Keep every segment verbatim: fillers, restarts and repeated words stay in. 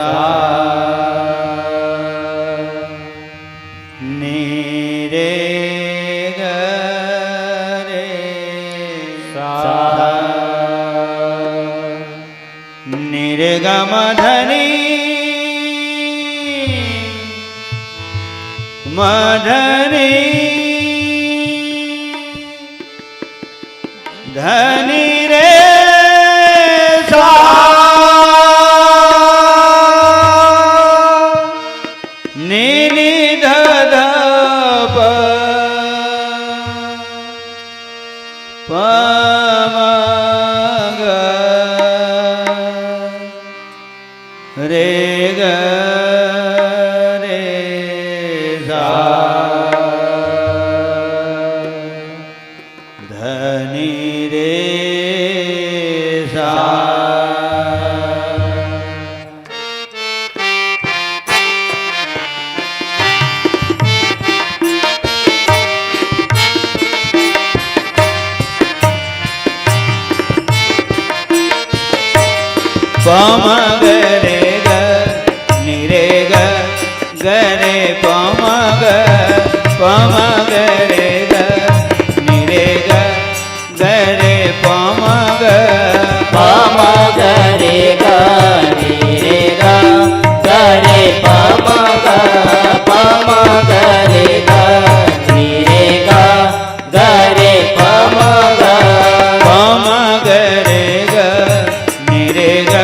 सा, नी रे ग रे सा, सा, नी रे ग म ध नी, म ध नी, ध नी रे सा, नी नी ध ध प, प म ग रे ग रे सा, ध नी रे सा। प म ग रे ग, नी रे ग, ग रे प म ग, प म ग रे ग, नी रे ग, ग रे प म ग, प म ग रे ग, नी रे ग, ग रे प म ग, प म ग रे ग, नी रे ग, ग रे प म ग, प म ग रे ग, नी रे ग,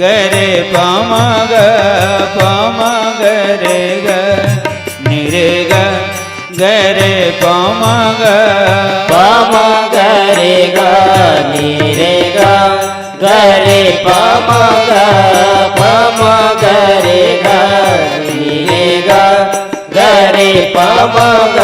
ग रे प म ग, प म ग रे ग, नी रे ग, ग रे प म ग, प म ग रे ग, नी रे ग, ग रे प म ग, प म ग रे ग, नी रे ग, ग रे प म ग।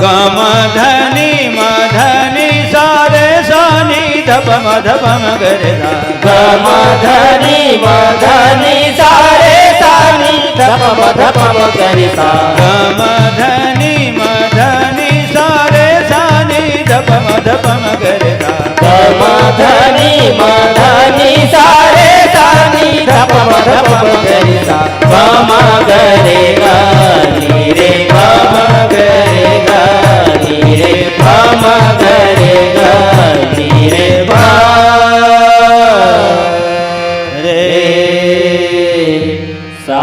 ग म ध नी म ध नी सा रे सा नी ध प म ध प म ग रे सा। ग म ध नी म ध नी सा रे सा नी ध प म ध प म ग रे सा। ग म ध नी म ध नी सा रे सा नी ध प म ध प म ग रे सा। ग म ध नी म ध नी सा रे सा नी ध प म ध प म ग रे सा। प म ग रे ग नी रे प म ग रे ग नी रे प म ग रे ग नी रे प रे सा।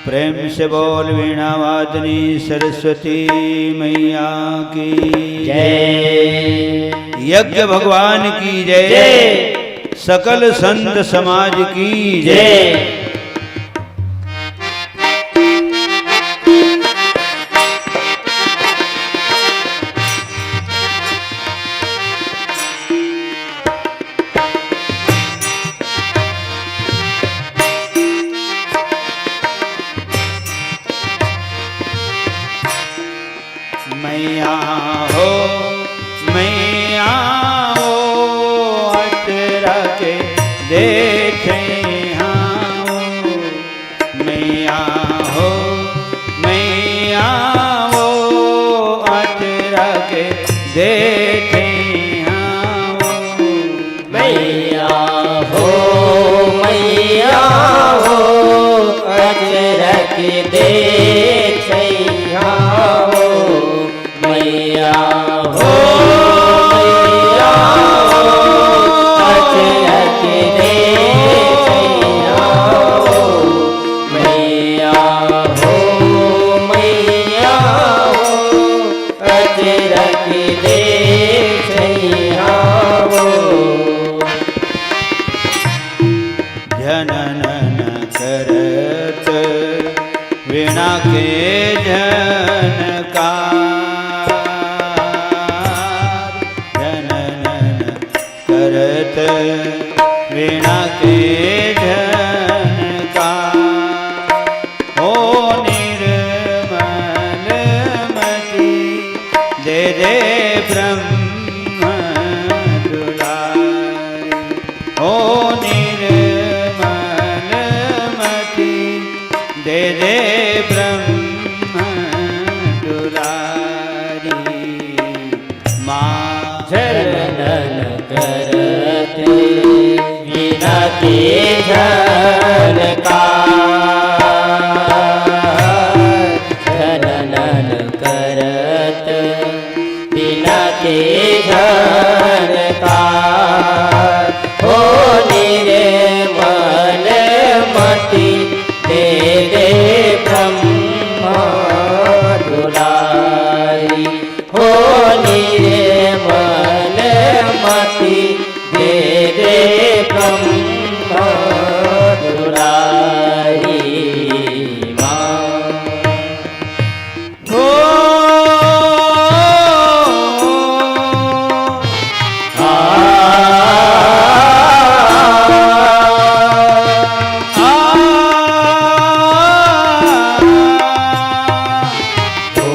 प्रेम से बोल वीणा वादनी सरस्वती मैया की जय। यज्ञ भगवान की जय। जय। सकल संत समाज की जय। जय। मैया हो, मैया हो, अचरा के देखे हाँ हो। मैया हो, मैया हो, अचरा के देखे हाँ हो। मैया हो, मैया हो, अचरा के देखे हाँ हो। मैया हो, मैया हो, अचरा के देखे हाँ हो। मैया हो, मैया हो, अचरा के देखे हाँ हो। झननन करत वीणा के झनकार, झननन करत वीणा के झनकार। हो निर्मल मति दे दे ब्रह्म दुलारी। हो निर्मल मति दे दे ब्रह्म दुलारी। माँ झननन करत झनकार, झननन करत बिना के झनकार, हो निर्मल मति दे दे ब्रह्मा दुलारी, हो निर्मल मति दे दे ब्रह्मा दुलारी माँ। हो। आ, आ, आ, ओ।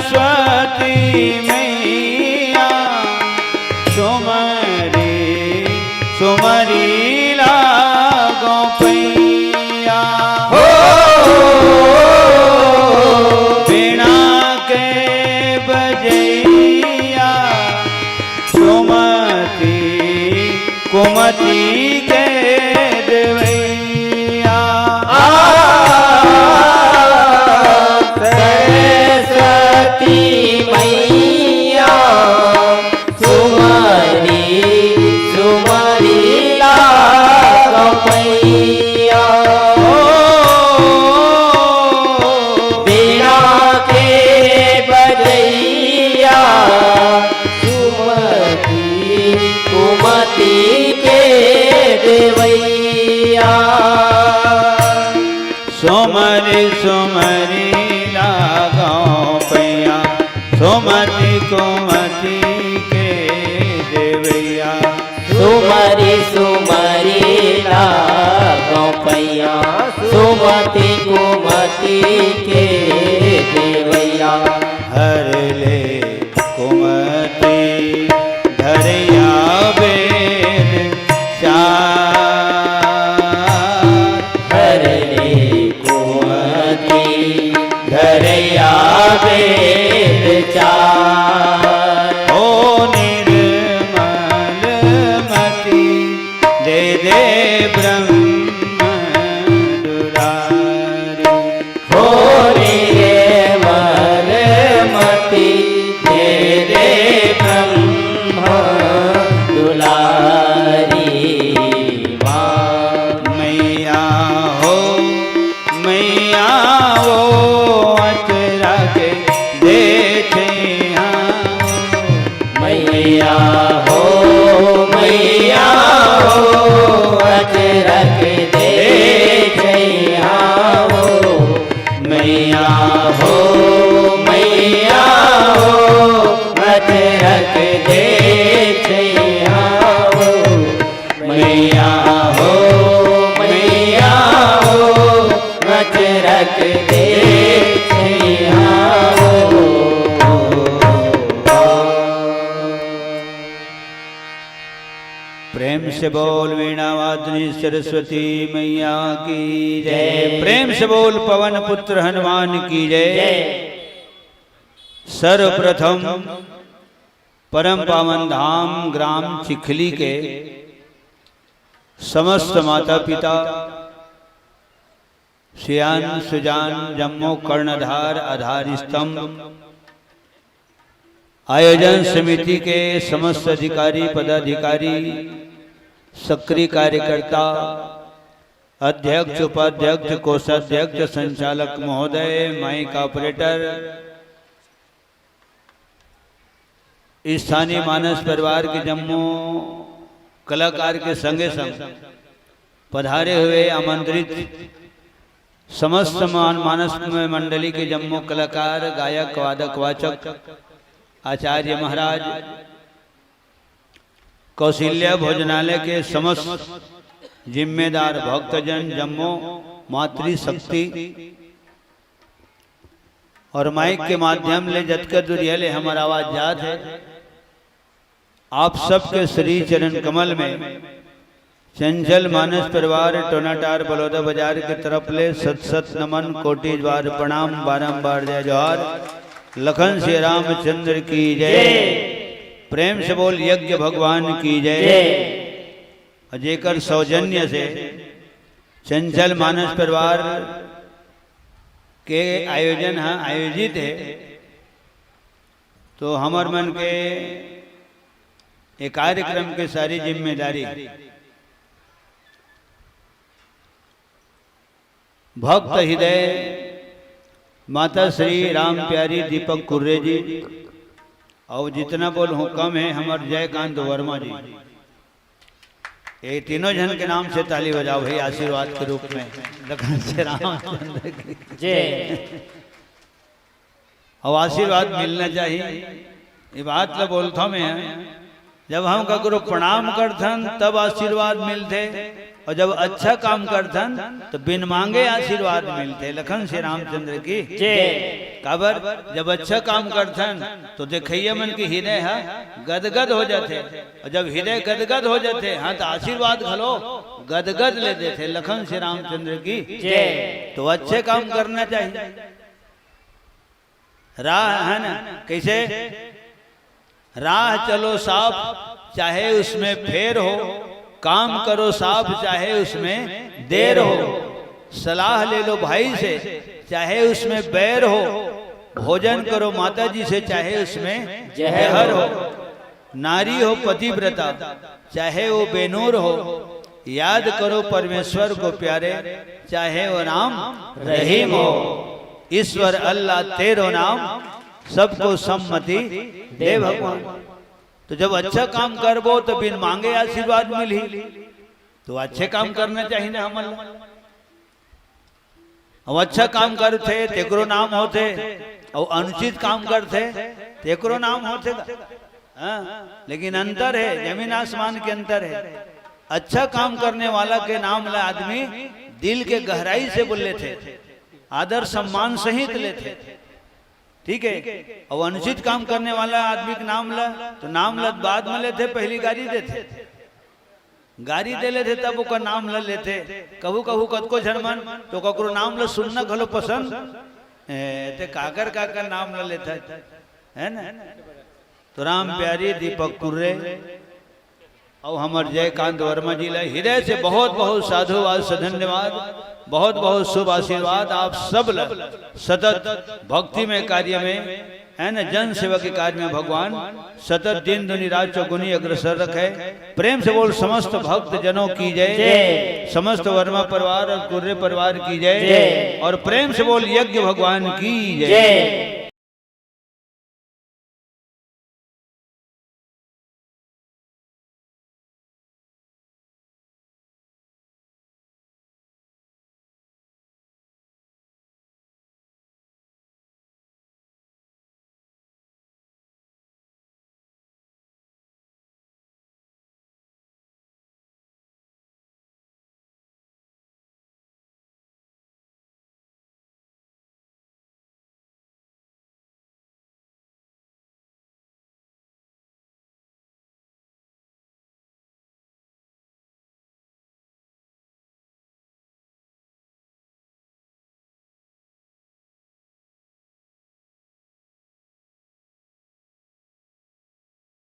सरस्वती मैया सुमरी, सुमरी लागो पैया। हो। बीणा के बजैया सुमति कुमति के देवैया। आ, सरस्वती मैया सुमरी, सुमरी लागो पैया। ओ, बीणा के बजैया सुमति कुमति के देवैया। सुमरी सुमरी लागो पैया, सुमति कुमति के देवैया। सुमरी सुमरी लागो पैया, सुमति कुमति के देवैया। हर ले कुमति धरैया बेद चार। हर ले कुमति धरैया बेद चार। ओ निर्मल मति दे दे ब्रह्म दुलारी। हो निर्मल मति दे दे ब्रह्म दुलारी माँ। मैया हो, मैया हो, अचरज दे छैया। मैया हो, मैया हो, अचरज दे छैया हो। मैया हो, मैया हो, अचरज दे छैया हो। मैया हो, मैया हो, अचरज दे छैया हो। प्रेम से बोल वीणा वादिनी सरस्वती मैया की जय। प्रेम से बोल पवन पुत्र हनुमान की जय। सर्वप्रथम परम पावन धाम ग्राम चिखली के समस्त माता पिता, सियान सुजान, जम्मो कर्णधार, आधार स्तंभ, आयोजन समिति के समस्त अधिकारी, पदाधिकारी, सक्रिय कार्यकर्ता, अध्यक्ष, उपाध्यक्ष, कोषाध्यक्ष, संचालक महोदय, माइक ऑपरेटर, स्थानीय मानस परिवार के जम्मो कलाकार के संगे संग पधारे हुए आमंत्रित समस्त मान-, मानस मंडली के जम्मो कलाकार, गायक, वादक, वाचक, आचार्य महाराज, कौशल्या भोजनालय के समस्त जिम्मेदार भक्तजन जम्मो, मातृशक्ति और माइक के माध्यम ले जतका दुरिहा ले हमर आवाज जात हे, आप सबके श्री चरण कमल में चंचल मानस परिवार टोनाटार बलौदा बाजार के तरफ ले सत सत नमन, कोटि बार प्रणाम, बारंबार जय जोहार। लखन श्री रामचंद्र की जय। प्रेम से बोल यज्ञ भगवान की जय। और जेकर सौजन्य से चंचल मानस परिवार के आयोजन ह आयोजित हे, तो हमर मन के ये कार्यक्रम के सारी जिम्मेदारी भक्त हृदय माता श्री राम प्यारी दीपक कुर्रे जी, और जितना बोल हूँ कम है, हमर जयकांत वर्मा जी, ये तीनों जन के नाम से ताली बजाओ भाई, आशीर्वाद के रूप में। लखन से रामचंद्र की जय। और आशीर्वाद मिलना चाहिए, ये बात ला बोलता मैं। जब हम ककरो प्रणाम करथन तब आशीर्वाद मिलथे, और जब अच्छा काम करथन तो बिन मांगे आशीर्वाद मिलथे। लखन श्री रामचंद्र की जय। काबर, जब अच्छा काम करथन तो देखइया मन के हृदय ह गदगद हो जाथे, और जब हृदय गदगद हो जाथे, हाँ, तो आशीर्वाद घलो गदगद ले देथे। लखन श्री रामचंद्र की जय। तो अच्छे काम करना चाहिए। राह है ना, कैसे? राह चलो साफ, चाहे उसमें फेर हो, काम करो साफ, चाहे उसमें देर हो, सलाह ले लो भाई से, चाहे उसमें बैर हो, भोजन करो माता जी से, चाहे उसमें जहर हो। नारी हो पतिव्रता, चाहे वो बेनूर हो, याद करो परमेश्वर को प्यारे, चाहे वो राम रहीम हो। ईश्वर अल्लाह तेरो नाम, सबको सम्मति दे भगवान। तो जब अच्छा काम करबो तो बिन मांगे आशीर्वाद मिलही। तो अच्छे काम करना चाहिए ना हमन ला। अब अच्छा काम करथे तेकरो नाम होथे, और अनुचित काम करथे तेकरो नाम होथे का? हाँ, लेकिन अंतर है, जमीन आसमान के अंतर है। अच्छा काम करने वाला के नाम ला आदमी दिल के गहराई से बोल लेथे, आदर सम्मान सहित लेथे, ठीक है। और अनुचित काम करने वाला आदमी के नाम ला, तो नाम ला बाद में लेथे, पहली गारी देथे। गारी दे लेथे तब ओकर नाम ल लेथे। कभू कभू कतको झन मन तो ककरो नाम ल सुनना घलो पसंद, ए, ते काकर काकर नाम ल लेथे, है ना? तो राम प्यारी दीपक कुर्रे अउ हमर जयकांत वर्मा जी ल हृदय से बहुत बहुत साधुवाद, धन्यवाद, बहुत बहुत शुभ आशीर्वाद आप सब ल सतत भक्तिमय कार्य में, है ना, जन सेवा के कार्य में भगवान सतत दिन दुनी रात चौगुनी अग्रसर रखे। प्रेम से बोल समस्त भक्त जनों की जय, जय। समस्त वर्मा परिवार और कुर्रे परिवार की जय, जय। और प्रेम से बोल यज्ञ भगवान की जय। जय।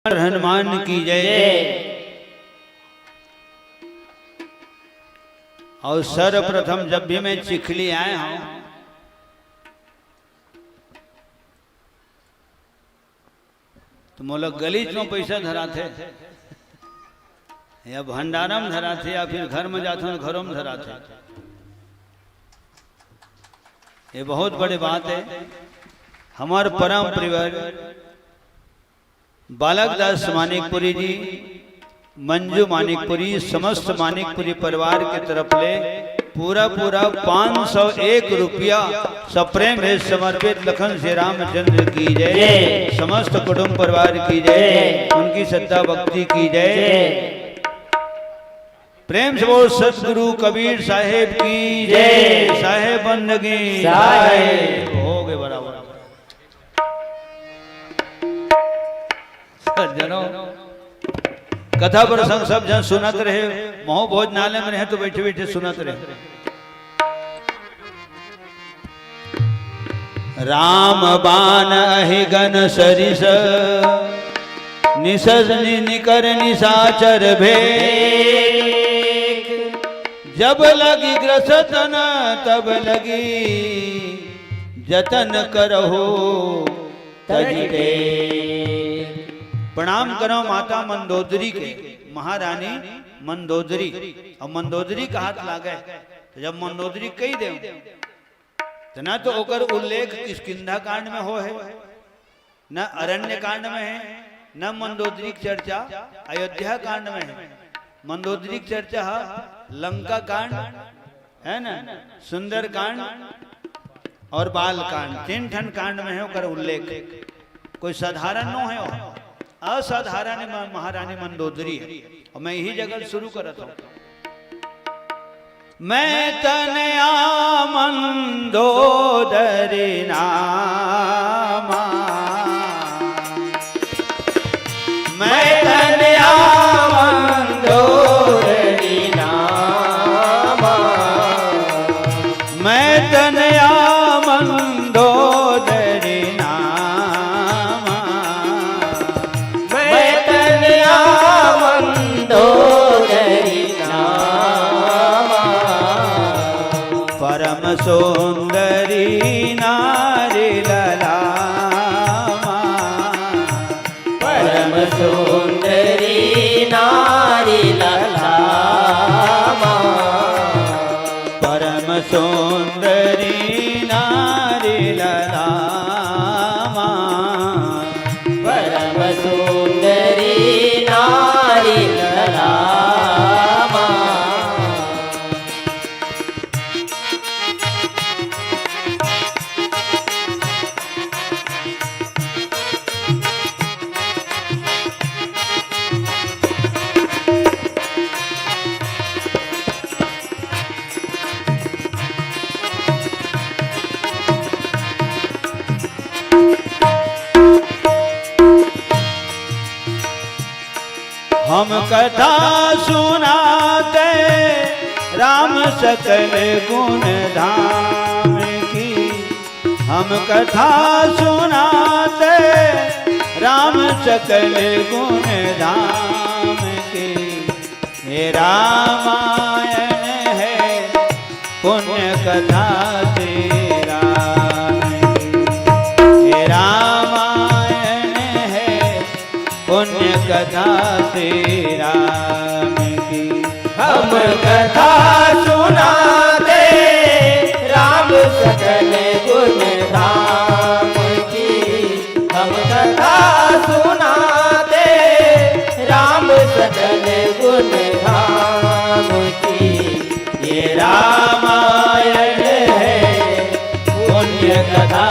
हनुमान की जय। जय। और सर्वप्रथम जब भी मैं चिखली आए हूं तो मोला गलीच में पैसा धराथे या भंडारा में धराथे या फिर घर में जाथन घरों में धराथे। ये बहुत बड़े बात है। हमार परम प्रिय बालक दास मानिकपुरी जी, मंजू मानिकपुरी, समस्त मानिकपुरी परिवार के तरफ ले पूरा पूरा पाँच सौ एक रुपया सप्रेम भेंट समर्पित लखन श्री रामचंद्र की जय, जय। समस्त कुटुंब परिवार की जय, जय। उनकी श्रद्धा भक्ति की जय। जय। प्रेम से बोल सतगुरु कबीर साहेब की जय। साहेब बंदगी साहेब। हो गए बराबर। सज्जनों, कथा प्रसंग सब झन सुनत रहे, महूं भोजनालय में रहे तो बैठे बैठे सुनत रहे। राम बान अहि गन सरिस, निसज नि-, निकर निसाचर भेद। जब लगी ग्रस तन तब लगी, जतन करहु तजि टेर। प्रणाम करो माता मंदोदरी के, महारानी मंदोदरी। अउ मंदोदरी कहात लागे, त जब मंदोदरी कहि देव, त न तो ओकर उल्लेख किष्किंधा कांड में होहे, न अरण्य कांड में हे, न मंदोदरी के चर्चा अयोध्या कांड में हे। मंदोदरी के चर्चा ह लंका कांड, हे न, सुंदर कांड अउ बाल कांड, तीन ठन कांड में हे ओकर उल्लेख। कोई साधारण नो हे, असाधारण म-, महारानी मंदोदरी हे। अउ मैं इही जगह शुरू करत हूँ। मैं तनया मंदोदरी नामा, मैं तनया मंदोदरी नामा, मैं तनया मंदोदरी नामा, मैं तनया मंदोदरी नामा। परम सुंदरी नारी ललामा। परम सुंदरी नारी ललामा। परम सुंदरी नारी ललामा। परम सुंदरी नारी ललामा। हम कथा सुनाते राम सकल गुण धाम की, हम कथा सुनाते राम सकल गुण धाम की। हे रामायण है पुण्य कथा श्री राम की। हे रामायण है पुण्य कथा श्री राम की। हम कथा सुनाते राम सकल गुण धाम की। हम कथा सुनाते राम सकल गुण धाम की। ये रामायण है पुण्य कथा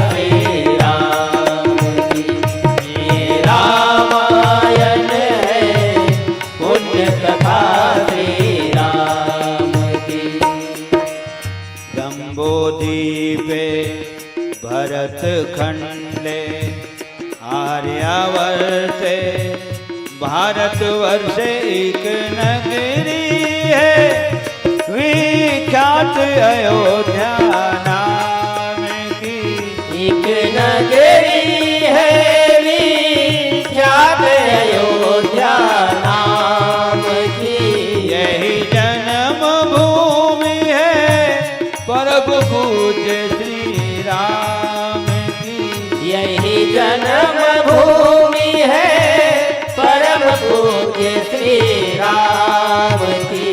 श्री राम की। ये रामायण है पुण्य कथा श्री राम की। जम्बूद्वीपे भरत खंडे आर्यावर्ते भारतवर्षे एक नगरी है विख्यात अयोध्या नाम की। एक नगरी है विख्यात अयोध्या नाम की। यही जन्म भूमि है परम पूज्य श्री राम की। यही जन्म भूमि है परम पूज्य श्री राम की।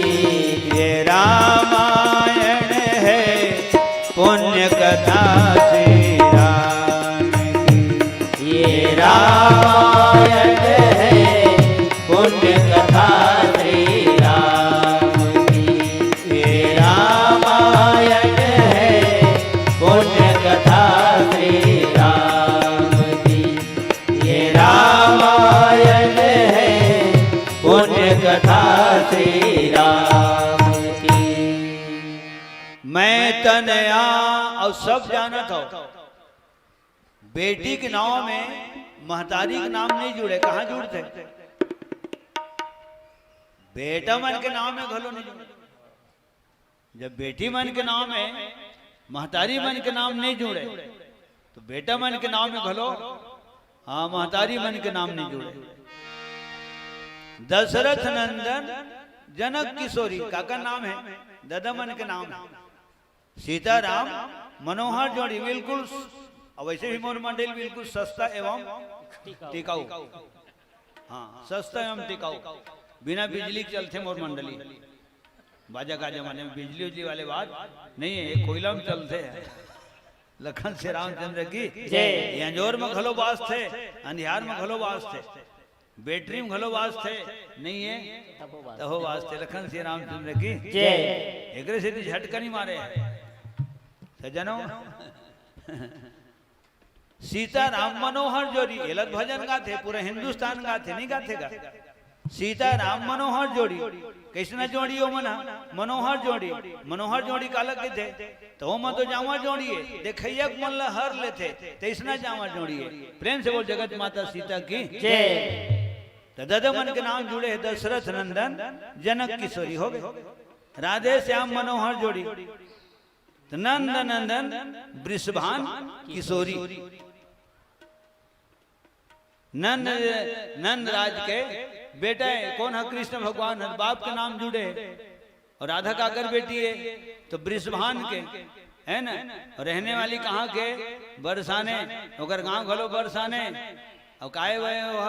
ये रामायण है पुण्य कथा श्री राम की। ये रामायण है पुण्य कथा श्री राम की। ये रामायण है पुण्य कथा श्री राम की। ये रामायण है पुण्य कथा श्री राम मैं तनया, अउ सब जानत हव, बेटी के नांव में महतारी के नाम नइ जुड़े। कहाँ जुड़थे? बेटा मन के नांव में घलो नइ जुड़े। जब बेटी मन के नांव में महतारी मन के नाम नइ जुड़े, त बेटा मन के नांव में घलो, हाँ, महतारी मन के नाम नइ जुड़े। दशरथ नंदन जनक किशोरी, काकर नाम हे? ददा मन के नाम हे। सीताराम मनोहर जोड़ी, बिल्कुल स-, अउ वइसे भी मोर मंडली बिल्कुल सस्ता एवं टिकाऊ। हाँ, सस्ता एवं टिकाऊ। बिना बिजली के चलथे मोर मंडली। बाजा गाजा माने बिजली उजली वाले बात नइ हे, ये कोइला में चलथे। लखन श्री रामचंद्र की जय। ये अंजोर में घलो बाजथे, अंधियार में घलो बाजथे, बैटरी में घलो बाजथे, नइ हे? तभो बाजथे। तभो बाजथे। लखन श्री रामचंद्र की जय। एकरे सेती झटका नइ मारे। सज्जनों, सीताराम मनोहर जोड़ी, एला त भजन गाथे, पूरा हिंदुस्तान गाथे, नइ गाथे गा? सीताराम मनोहर जोड़ी, कइसना जोड़ी ओमन ह? मनोहर जोड़ी। मनोहर जोड़ी काला कहिथे? त ओमन तो जांवर जोड़ी हे, देखइया के मन ल हर लेथे, तइसना जांवर जोड़ी हे। प्रेम से बोल जगत माता सीता की जय। त ददा मन के नाम जुड़े हे दशरथ नंदन जनक किशोरी होगे। राधे श्याम मनोहर जोड़ी, त नंद नंदन वृषभान किशोरी। नंद, नंद राज के बेटा हे, कोन ह? कृष्ण भगवान ह, बाप के नाम जुड़े हे। अउ राधा काकर बेटी हे? त वृषभान के, हे ना? अउ रहने वाली कहाँ के? बरसाने। ओकर गांव घलो बरसाने। अउ काय वय ओह?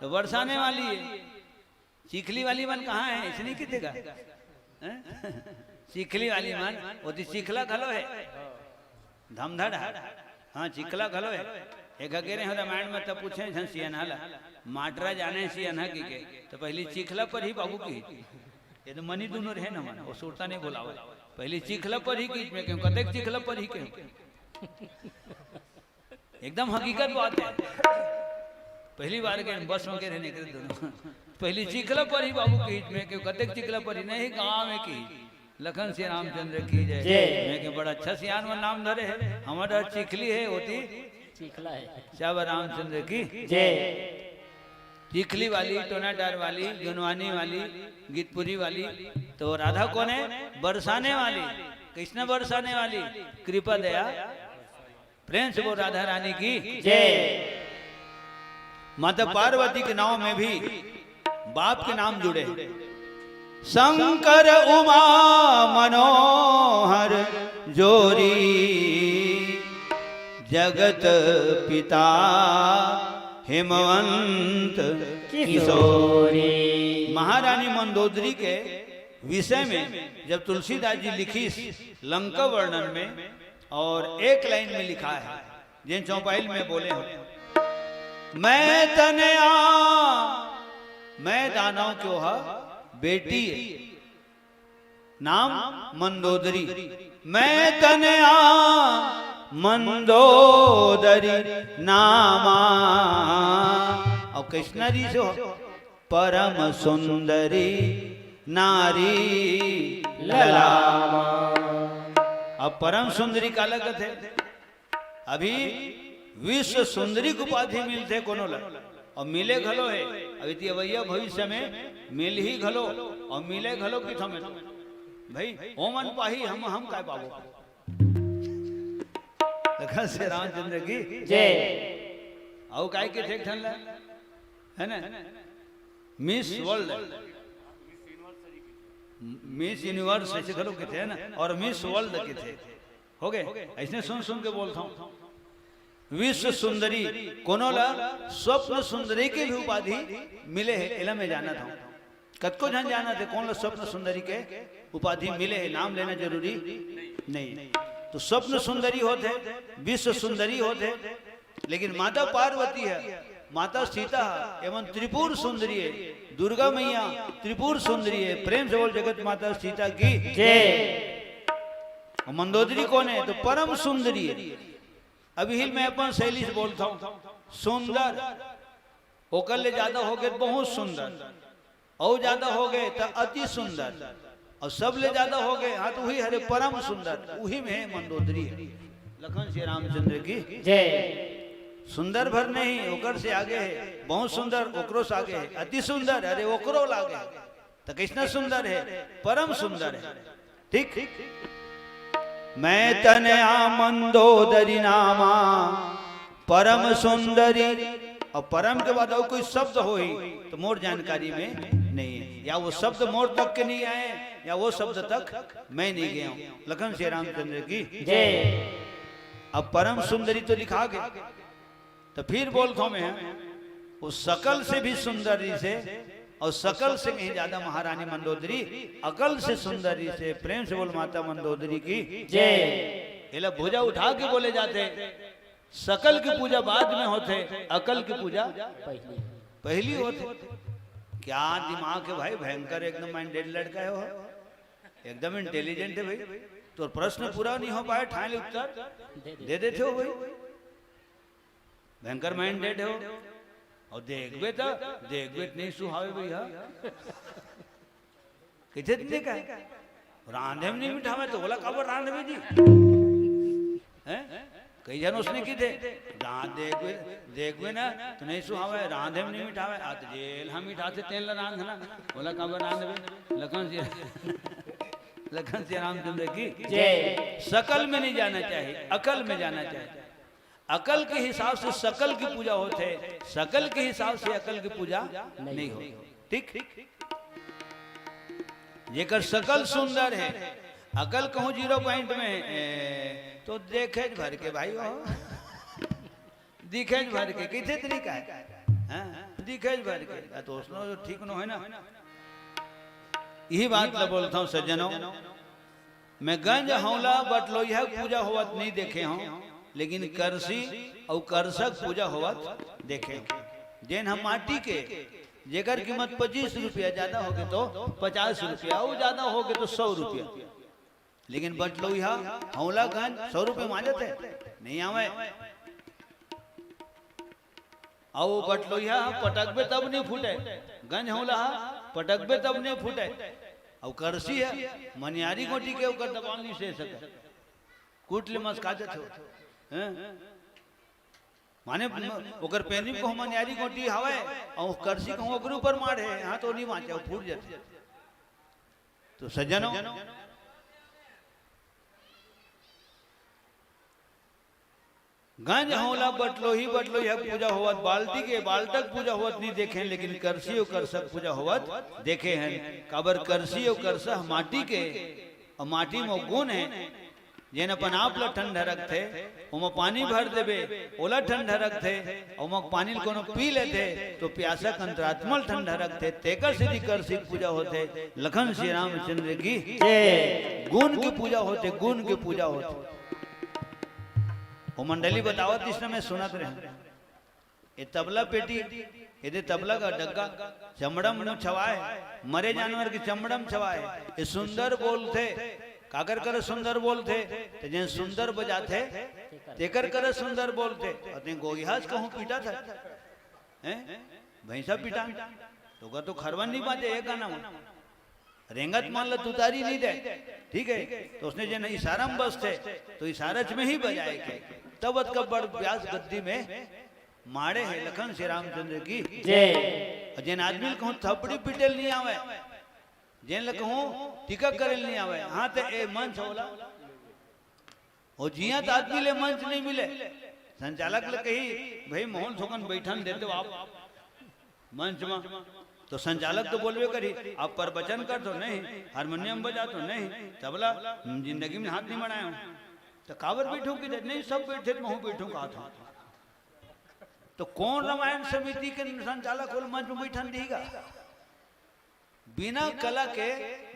त बरसाने वाली हे। चिखली वाली मन कहाँ हे? अइसने कहिथे गा? हैं? चिखली वाली मन, ओती चिखला घलो हे। धमधड़ हे। हाँ, चिखला घलो हे। एक घ गे रेहेंव रामायण में, तब पूछेंव झन सियनहा ला, माटरा जाने सियनहा कहिके, त पहिली चिखला परही बाबू कहिस। ये तो मनी दूनों रहे न मन, ओ सुरता नइ भुलावय। पहिली चिखला परही कहिस, मैं कहेंव, कतेक चिखला परही कहेंव। एकदम हकीकत बात हे। पहिली बार गे बस में गे रहेन एकरे दूनों। पहिली चिखला परही बाबू कहिस, मैं कहेंव, कतेक चिखला परही? नहीं, गांव में कहिस। लखन श्री रामचंद्र की जय। जय। मैं कहेंव, बड़ा अच्छा सियान मन नाम धरे हे, हमर डहर चिखली हे, ओती चिखला हे। श्यावर रामचंद्र की जय। चिखली वाली, टोनाटार वाली, जुनवानी वाली, गीतपुरी वाली, त राधा कोन हे? बरसाने वाली। कइसना बरसाने वाली? कृपा दया। प्रेम से बोल राधा रानी की जय। माता पार्वती के नांव में भी बाप के नाम जुड़े। शंकर उमा मनोहर जोड़ी, जगत पिता हिमवंत किशोरी। किशोरी। महारानी मंदोदरी के विषय में जब तुलसीदास जी लिखिस लंका वर्णन में, अउ एक लाइन में लिखाय हे, जेन चौपाइल में बोले हंव, मैं तनया, मैं दानव के ओह बेटी हे, नाम मंदोदरी, मैं तनया मंदोदरी नामा। अउ कइसना रिहिस ओह? परम सुंदरी नारी ललामा। अब परम सुंदरी काला कथे? अभी विश्व सुंदरी के उपाधि मिलथे कोनो ला, अउ मिले घलो हे। अभी ती अवइया भविष्य में मिलही घलो, अउ मिले घलो किथों में। भाई, ओमन पाही, हम, हम काय पाबो? लखन श्री रामचंद्र की जय। अउ काय कथे एक ठन ला, हे ना? मिस वर्ल्ड, मिस यूनिवर्स अइसे घलो कथे, हे ना? अउ मिस वर्ल्ड कथे। होगे, अइसने सुन सुन के बोलथंव। विश्व सुंदरी, कोनो ला स्वप्न सुंदरी के भी उपाधि मिले हे, एला मैं जानत हंव। कतको झन जानत हे, कोन ला स्वप्न सुंदरी के उपाधि मिले हे, नाम लेना जरूरी नहीं। त स्वप्न सुंदरी होथे, विश्व सुंदरी होथे, लेकिन माता पार्वती हे, माता सीता हे, एमन त्रिपुर सुंदरी हे। दुर्गा मैया त्रिपुर सुंदरी हे। प्रेम से बोल जगत माता सीता की जय। अउ मंदोदरी कोन हे? त परम सुंदरी हे। अभी मैं अपन शैली से बोलथंव, सुंदर, ओकर ले जादा होगे त बहुत सुंदर, अउ जादा होगे त अति सुंदर। अउ सबले ज्यादा हो गए, हाँ, तो वही हरे परम सुंदर, वही में हे मंदोदरी हे। लखन श्री रामचंद्र की। जय। सुंदर भर नहीं, ओकर से आगे हे, बहुत सुंदर, ओकरो से आगे हे, अति सुंदर, अरे ओकरो लागे। त कइसना सुंदर हे? परम सुंदर हे। ठीक? मैं तनया मंदोदरी नामा परम सुंदरी। अउ परम के बाद अउ कोई शब्द होही त मोर जानकारी में नहीं हे, या वो शब्द मोर तक के नहीं आए, या वो शब्द तक मैं नहीं गया हूँ। लखन श्री रामचंद्र की। जय। अब परम सुंदरी तो लिखा गया, त फिर बोलथों मैं, वो सकल से भी सुंदर रिहिसे, अउ सकल से कहीं ज्यादा महारानी मंदोदरी अकल से सुंदर रिहिसे। प्रेम से बोल माता मंदोदरी की। जय। एला भुजा उठा के बोले जाथे, सकल की पूजा बाद में होथे, अकल की पूजा पहली। पहली होथे। क्या दिमाग हे भाई, भयंकर एकदम minded लड़का हे वो। एकदम intelligent हे भाई। तोर प्रश्न पूरा नहीं हो पाए, ठान ले उत्तर दे दे। दे देथे हो भाई। भयंकर minded हे वो। अउ देखबे त, देखबे त नहीं सुहावे भैया। कइसे त नहीं कहे? रांधे में नहीं मिठावे त ओला काबर रांधबे जी? हैं? कई झन ओसने किथे, रांध देखबे, देखबे ना, त नहीं सुहावे, रांधे में नहीं मिठावे, आ त जेन ह मिठाथे तेन ला रांधना, ओला काबर रांधबे? लखन श्री, लखन श्री रामचंद्र की। जय। सकल में नहीं जाना चाहिए, अकल में जाना चाहिए। अकल के हिसाब से सकल की पूजा होथे, सकल के हिसाब से अकल की पूजा नहीं होथे। ठीक? जेकर सकल सुंदर हे, अकल कहूँ zero point में हे, तो देखेच भर के भाई हो। दिखेच भर के, कइसे तरीका हे? हाँ, दिखेच भर के। आ, तो ओसनो ठीक नो हे ना। यही बात ला बोलथों सज्जनों, मैं गंज हौला बटलोइहा पूजा होवत नहीं देखे हूँ, लेकिन करसी अउ करसक पूजा होवत देखे हूँ। जेन ह माटी के, जेकर कीमत पच्चीस रुपया, ज्यादा होगे तो पचास रुपया, अउ ज्यादा होगे तो सौ रुपया। लेकिन बटलोइहा, हौला गंज सौ रुपया मा जाथे? नहीं आवे। अउ बटलोइहा पटकबे तब नहीं फूटे, गंज हौला हा पटकबे तब नहीं फूटे। अउ करसी हे, मनियारी गोटी के ओकर दबाव नहीं सह सके, कूट ले मसका जथे। हैं? माने म-, ओकर पेंदी कहूँ मनियारी गोटी हवय, अउ करसी कहूँ ओकर ऊपर मारे, हाँ तो नहीं बाँचे, फूट जाथे। तो सज्जनों, गंज हौला बटलोही, बटलोही ह पूजा होवत, बाल्टी के बाल्टक पूजा होवत नहीं देखे, लेकिन करसी अउ करसक पूजा होवत देखे हन। काबर करसी अउ करसा ह माटी के, अउ माटी म गुण हे, जेन अपन आप ल ठंडा रखथे, ओमा पानी भर देबे, ओला ठंडा रखथे, अउ ओमा पानी ल कोनो पी लेथे, तो प्यासा के अंतरात्मा ल ठंडा रखथे, तेकर सेती करसी के पूजा होथे। लखन श्री रामचंद्र की जय। गुण की पूजा होथे, गुण की पूजा होथे। वो मंडली बतावत, इसने मैं सुनत रहे, ये तबला पेटी, ये दे तबला का डग्गा, चमड़ा म छवाए, मरे जानवर के चमड़ा म छवाए, ये सुंदर बोलथे। काकर करे सुंदर बोलथे? ते जेन सुंदर बजाथे, तेकर करे सुंदर बोलथे। अउ तें गोइहास कहूँ पीटा था, हैं? भैंसा पीटा, तो का तो खरवन नहीं बाजे एक गाना में। रेंगत मान ला तुतारी नहीं दे, ठीक है? तो उसने जेन इशारा में बसथे, तो इशारा में ही बजाए के। तब अतका बड़ व्यास गद्दी में माड़े हे लखन श्री रामचंद्र की। जय। अउ जेन आदमी ल कहूँ थपड़ी पीटे ल नहीं आवे, जेन ल कहूँ टीका करे ल नहीं आवे, हाँ, ते ए मंच होला। अउ जियत आदमी ले मंच नहीं मिले, संचालक ले कही, "भाई, मोहन थोकन बैठन देते हो आप मंच में।" तो संचालक तो बोलबे करी, "आप प्रवचन कर तो नहीं, हारमोनियम बजा तो नहीं, तबला, जिंदगी में हाथ नहीं बढ़ाया हूँ।" तो काबर बैठूँ कि नहीं, सब बैठे तो महूँ बैठूँ कहा था। तो कौन रामायण समिति के संचालक हो मंच में बैठन देगा? बिना कला के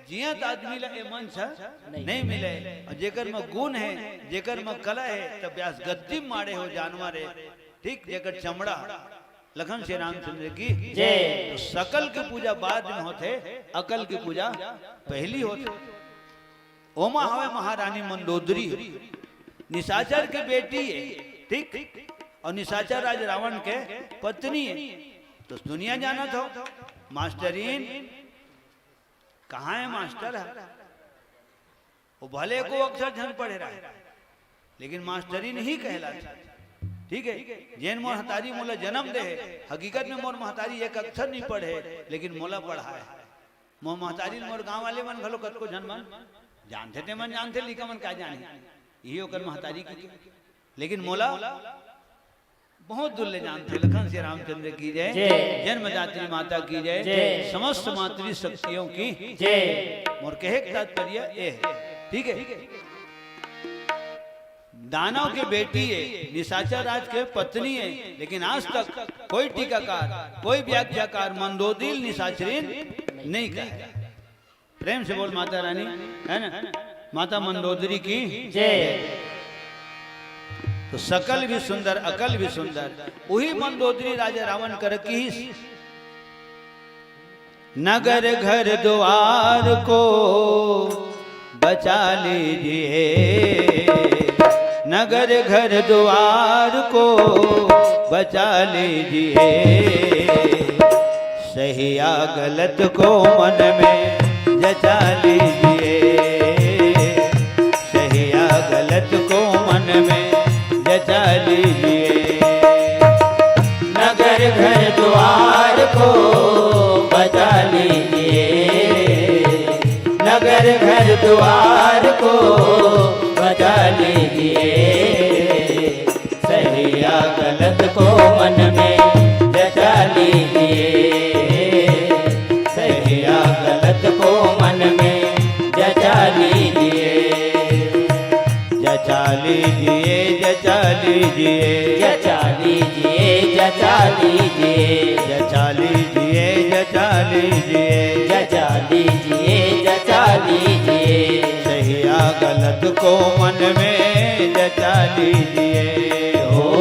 जियत आदमी ला ए मंच ह नहीं। नहीं मिले। अउ जेकर म गुण हे, जेकर म कला हे, त व्यास गद्दी माड़े हो जानवर हे। ठीक, जेकर चमड़ा लखन श्री रामचंद्र की जय। तो सकल की पूजा बाद में होथे, अकल की पूजा पहली होथे। ओमा हवय महारानी मंदोदरी, निशाचर के बेटी हे, ठीक, अउ निशाचर राज रावण के पत्नी हे। तो दुनिया जानत हो, मास्टरीन, कहाँ हे मास्टर ह? वो भले एको अक्षर झन पढ़े रहय, लेकिन मास्टरिन ही कहलाथे। ठीक हे, जेन मोर महतारी मोला जनम दे हे, हकीकत में मोर महतारी एक अक्षर नइ पढ़े, लेकिन मोला पढ़ाय हे। मोर महतारी ल मोर गांव वाले मन घलो कतको झन मन जानथे, ते मन जानथे, लइका मन का जानही, इही ओकर महतारी कथे। लेकिन मोला बहुत दूर ले जानथे। लखन सिया रामचंद्र की जय, जय। जन्मदात्री माता की जय, जय। समस्त मातृ शक्तियों की जय। मोर कहे के तात्पर्य ये हे, ठीक हे, दानव के बेटी हे, निशाचर राज के पत्नी हे, लेकिन आज तक कोई टीकाकार, कोई व्याख्याकार मंदोदरी ल निशाचरिन नइ कहे। प्रेम से बोल माता रानी, हे ना? माता मंदोदरी की जय। तो सकल भी सुंदर, अकल भी सुंदर, उही मंदोदरी राजा रावण करा किहिस, नगर घर द्वार को बचा लीजिए, नगर घर द्वार को बचा लीजिए, सही या गलत को मन में जचा लीजिए, सही या गलत को मन में जचा लीजिए, नगर घर द्वार को बचा लीजिए, नगर घर द्वार को बचा लीजिए, सही या गलत को मन में जचा लीजिए, सही या गलत को मन में जचा लीजिए, जचा लीजिए, जचा लीजिए, जचा लीजिए, जचा लीजिए, जचा लीजिए, जचा लीजिए, जचा लीजिए, जचा लीजिए, सही या गलत को मन में जचा लीजिए। ओ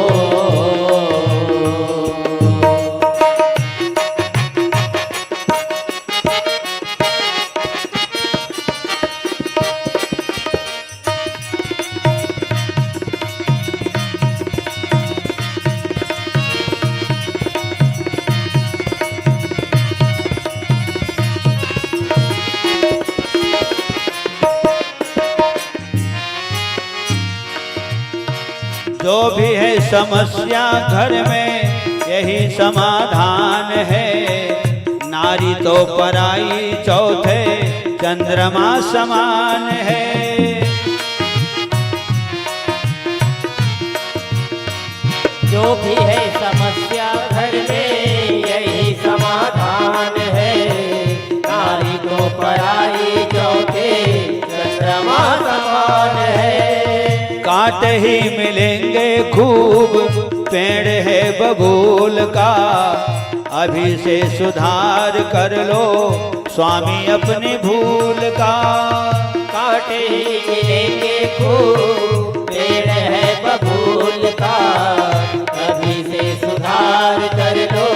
जो भी है समस्या घर में, यही समाधान है। नारी तो पराई चौथे चंद्रमा समान है। जो भी है समस्या घर में, यही समाधान है। नारी तो पराई चौथे चंद्रमा समान है। कांटे ही मिलेंगे खूब पेड़ है बबूल का, अभी से सुधार कर लो स्वामी अपनी भूल का। कांटे ही मिलेंगे खूब पेड़ है बबूल का, अभी से सुधार कर लो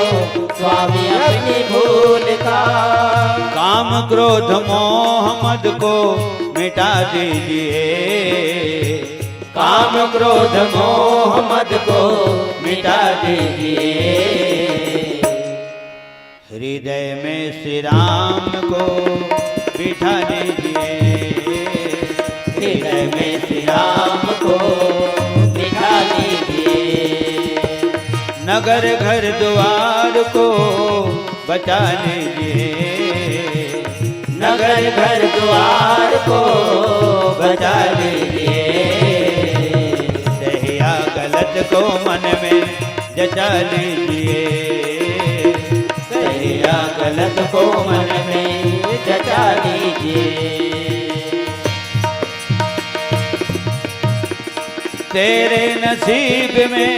स्वामी अपनी भूल का। काम क्रोध मोह मद को मिटा दीजिए, काम क्रोध मोह मद को मिटा दीजिए। हृदय में श्री राम को बिठा लीजिए, हृदय में श्री राम को बिठा लीजिए। नगर घर द्वार को बचा लीजिए, नगर घर द्वार को बचा लीजिए। सही या गलत को मन में जचा लीजिए, सही या गलत को मन में जचा लीजिए। तेरे नसीब में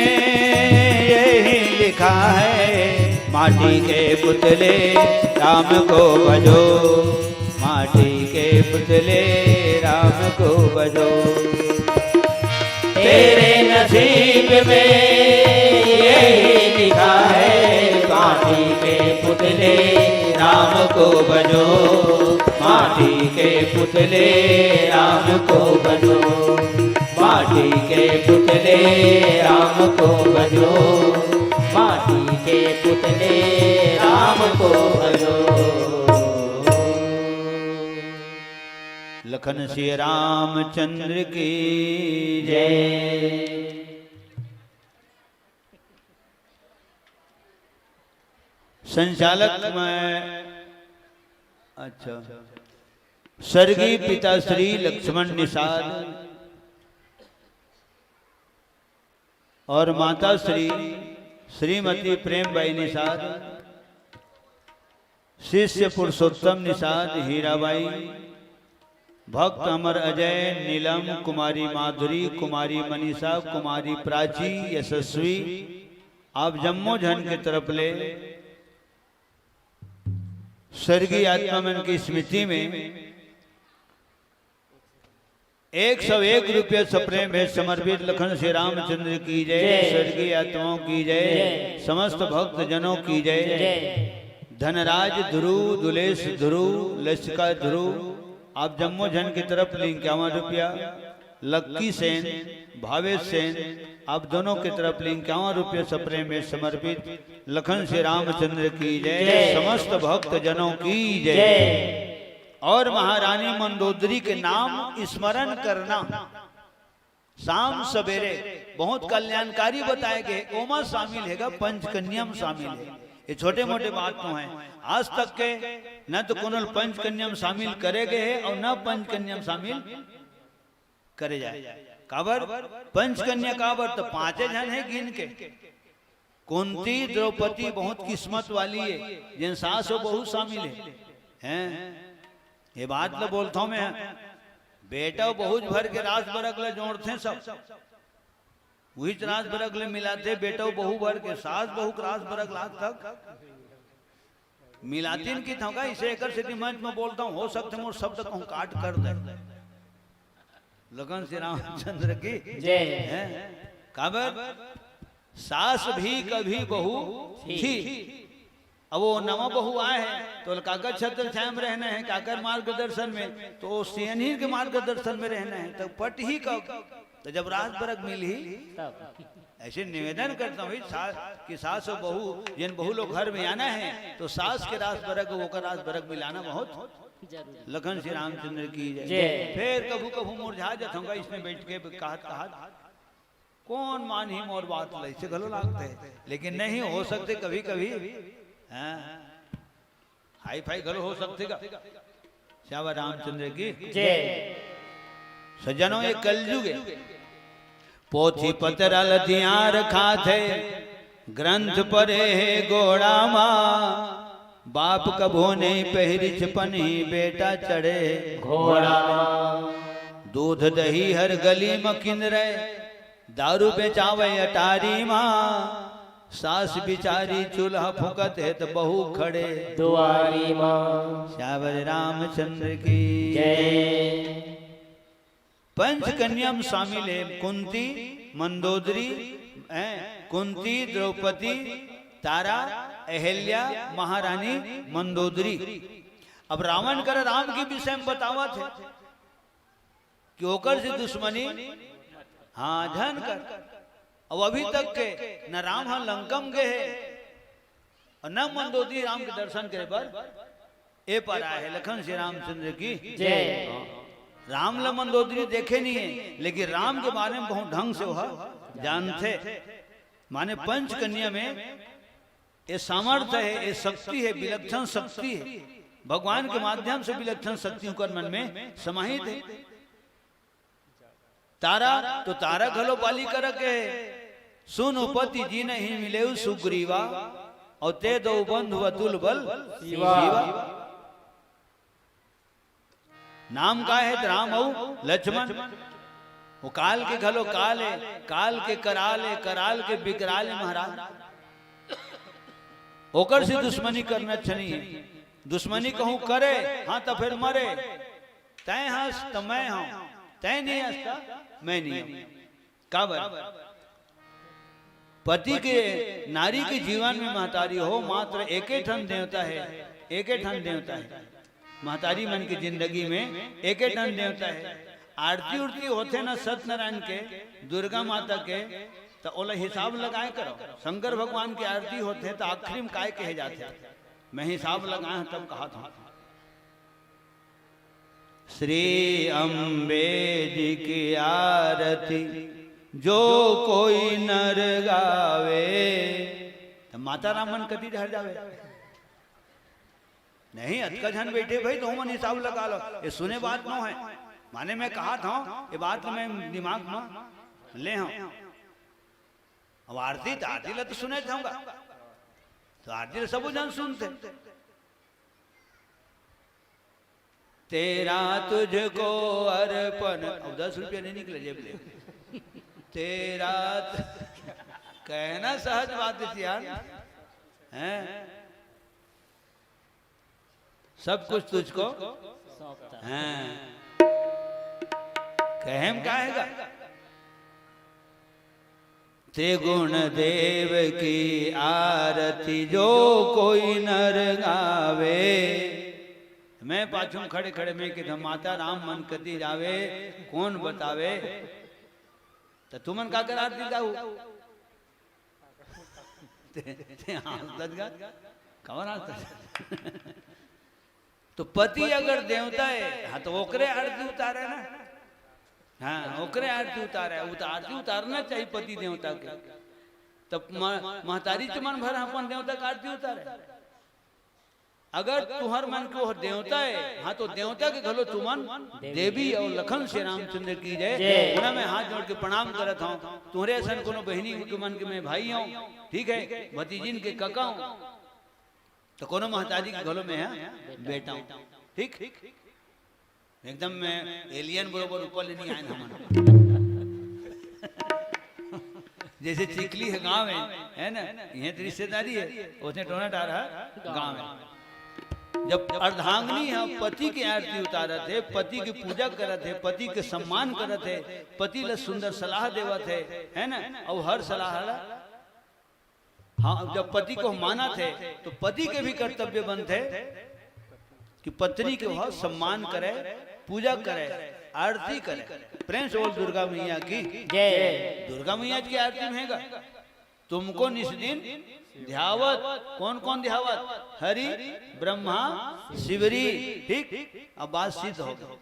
यही लिखा है, माटी के पुतले राम को भजो, माटी के पुतले राम को भजो। तेरे नसीब में यही लिखा है, माटी के पुतले राम को भजो, माटी के पुतले राम को भजो, माटी के पुतले राम को भजो, माटी के पुतले राम को भजो। लखन श्री रामचंद्र की जय। संचालक मैं, अच्छा, स्वर्गीय पिता श्री लक्ष्मण निषाद और माता श्री श्रीमती प्रेमबाई निषाद, शिष्य पुरुषोत्तम निषाद, हीराबाई, भक्त अमर अजय, नीलम, कुमारी माधुरी, कुमारी मनीषा, कुमारी प्राची, यशस्वी, आप जम्मो झन के तरफ ले स्वर्गीय आत्मा मन की स्मृति में एक सौ एक रुपये सप्रेम भेंट समर्पित। लखन श्री रामचंद्र की जय, जय। स्वर्गीय आत्माओं की जय, जय। समस्त भक्त जनों की जय। जय। धनराज ध्रुव, दुलेश ध्रुव, लसिका ध्रुव, आप जम्मो झन की तरफ ले इक्यावन रुपया, लक्की सेन, भावेश सेन, आप दोनों की तरफ ले इक्यावन रुपये सप्रेम भेंट समर्पित। लखन श्री रामचंद्र की जय, जय। समस्त भक्त जनों की जय। जय। और महारानी मंदोदरी के नाम स्मरण करना शाम सवेरे बहुत कल्याणकारी बताए गए, ओमा शामिल हैगा, पंचकन्या में शामिल है। ये छोटे मोटे बात तो हैं, आज तक के न तो कोनो पंचकन्या में शामिल करे गए है और न पंचकन्या में शामिल करे जाए। काबर? पंचकन्या काबर? तो पांचे झन है गिन के। कुंती, द्रौपदी बहुत किस्मत वाली है, जिन सास और बहू शामिल है, हैं? ये बात ल बोलथौं मैं, बेटा अउ बहू भर के रास बरग ल जोड़थे सब, उहीच रास बरग ल मिलाथे, बेटा अउ बहू भर के, सास बहू के रास बरग ल आज तक मिलातिन की थौं का, इसे एकर सेती मंच में बोलथौं, हो सकथे मोर शब्द कहूँ काट कर दे। लखन श्री रामचंद्र की जय। हैं? काबर? सास भी कभी बहू थी। थी। अब वो नवा बहू आए हैं, तो काकर छत्र छाया में रहना है, काकर मार्गदर्शन में, तो वो सियनही के मार्गदर्शन में रहना है, तो पटही कब? तो जब रास बरग मिलही, तब। ऐसे निवेदन करता हूँ भाई, सास, कि सास और बहू, जिन बहू लोग घर में आना है, तो सास के रास बरग, ओकर रास बरग मिलाना बहुत जरूरी। लखन श्री रामचंद्र की जय। जय। फिर कभू कभू मुरझा जाता हूँ, इसमें बैठ के कहत कहत, कौन मानही मोर बात ल, ऐसे घलो लागथे, लेकिन नहीं हो सकथे कभी कभी। हाँ, हाई फाई घलो हो सकथे का? श्यावर रामचंद्र की जय। सज्जनों, ये कलयुग है। पोथी पतरा ल तियार खाथे, ग्रंथ परे हे गोड़ा मा। बाप कभो नहीं पहिरिच पनही, बेटा चढ़े घोड़ा मा। दूध दही हर गली म किंदरे, दारू बेचावे अटारी मा। सास बिचारी चूल्हा फूकत हे, त बहू खड़े दुआरी मा। श्यावर रामचंद्र की जय। पंचकन्या में शामिल है कुंती, मंदोदरी, हैं, कुंती, द्रौपदी, तारा, अहल्या, महारानी मंदोदरी। अब रावण कर राम के विषय में बतावत है कि ओकर से दुश्मनी, हाँ, झन कर। अब अभी तक के न राम ह लंकम गए है और न मंदोदरी राम के दर्शन करे बर ए पर आए है। लखन श्री रामचंद्र की जय। राम ल मंदोदरी देखे नहीं है, लेकिन राम के बारे में बहुत ढंग से वह जानथे। माने पंचकन्या में ये सामर्थ्य है, ये शक्ति है, विलक्षण शक्ति है। भगवान के माध्यम से विलक्षण शक्ति उनकर मन में समाहित है। तारा तो तारा घलो बाली करके है। सुन उपति जिनहि मिलेउ सुग्रीवा, और ते दो बंधु अतुल बल शिवा। शिवा। नाम का है? राम अउ लक्ष्मण। वो काल के घलो काल है, काल के कराल है, कराल के विकराल है महाराज। ओकर से दुश्मनी करना अच्छा नहीं है। दुश्मनी कहूँ करे, हाँ, तो फिर मरे। तैं हस त मैं हूँ, तैं नहीं हस त मैं नहीं हूँ। काबर? पति के, नारी के जीवन में महतारी हो, मात्र एके ठन देवता है, एके ठन देवता है। महतारी मन की जिंदगी में एके ठन देवता है। आरती उरती होथे ना सत्यनारायण के, दुर्गा माता के, त ओला हिसाब लगाए करो। शंकर भगवान की आरती होथे त आखिरी में काय कहे जाथे? मैं हिसाब लगाए हूँ तब कहा था। श्री अम्बे जी की आरती जो कोई नर गावे। त माता राम मन कति डहर जावे? नहीं, अतका झन बैठे भाई, तो मन हिसाब लगा लो। ये सुने बात नो है, माने मैं कहा था, ये बात मैं दिमाग में ले हूँ। अब आरती त, आरती ला तो सुने जाऊंगा, तो आरती ला सबो झन सुनथे। तेरा तुझको अर्पण, अब दस रुपया नहीं निकले जेब ले। तेरा त-, कहना सहज बात है यार, हैं? सब कुछ तुझको सौंपता। हैं? कहेम का हैगा? त्रिगुण देव की आरती जो कोई नर गावे। मैं पाछू खड़े खड़े मैं किधर माता राम मन कति जावे, कौन बतावे? त तुमन का कर आरती गाऊ? ते, ते हंसत गा? कवन हंसत? तो पति अगर देवता है, हाँ, तो ओकरे आरती उतारे ना। हाँ, ओकरे आरती उतारे। वो तो आरती उतारना चाहिए पति देवता के। तब म-, महतारी तुमन भर अपन देवता के आरती उतारे। अगर तुहर मन के ओहर देवता है, हाँ, तो देवता के घलो तुमन देवी। देवी और लखन से रामचंद्र की जय। जय। उन्हें मैं हाथ जोड़ के प्रणाम करत हूँ। तुम्हरे असन कोनो बहिनी के मन के मैं भाई हूँ, ठीक है, भतीजिन के कका हूँ, तो कोनो महतारी के घलो मैं, हाँ, बेटा हूँ, ठीक। एकदम मैं एलियन बरोबर ऊपर ले नहीं आए हमन। जैसे चिखली है गांव है, है ना, ये तो रिश्तेदारी है, उसने टोना डारा गांव है। जब अर्धांगिनी है पति के आरती उतारत है, पति की पूजा करत है, पति के सम्मान करत है, पति ला सुंदर सलाह देवत है, है ना, और हर सलाह ला, हाँ, जब पति को मानत है तो पति के भी कर्तव्य बनथे कि पत्नी के वह सम्मान करे, पूजा करे, आरती करे। प्रेम से बोल दुर्गा मैया की जय। दुर्गा मैया की आरती में हैगा, तुमको निस दिन ध्यावत। कौन कौन ध्यावत? हरि, ब्रह्मा, शिवरी। ठीक, अब बात सिद्ध हो गई।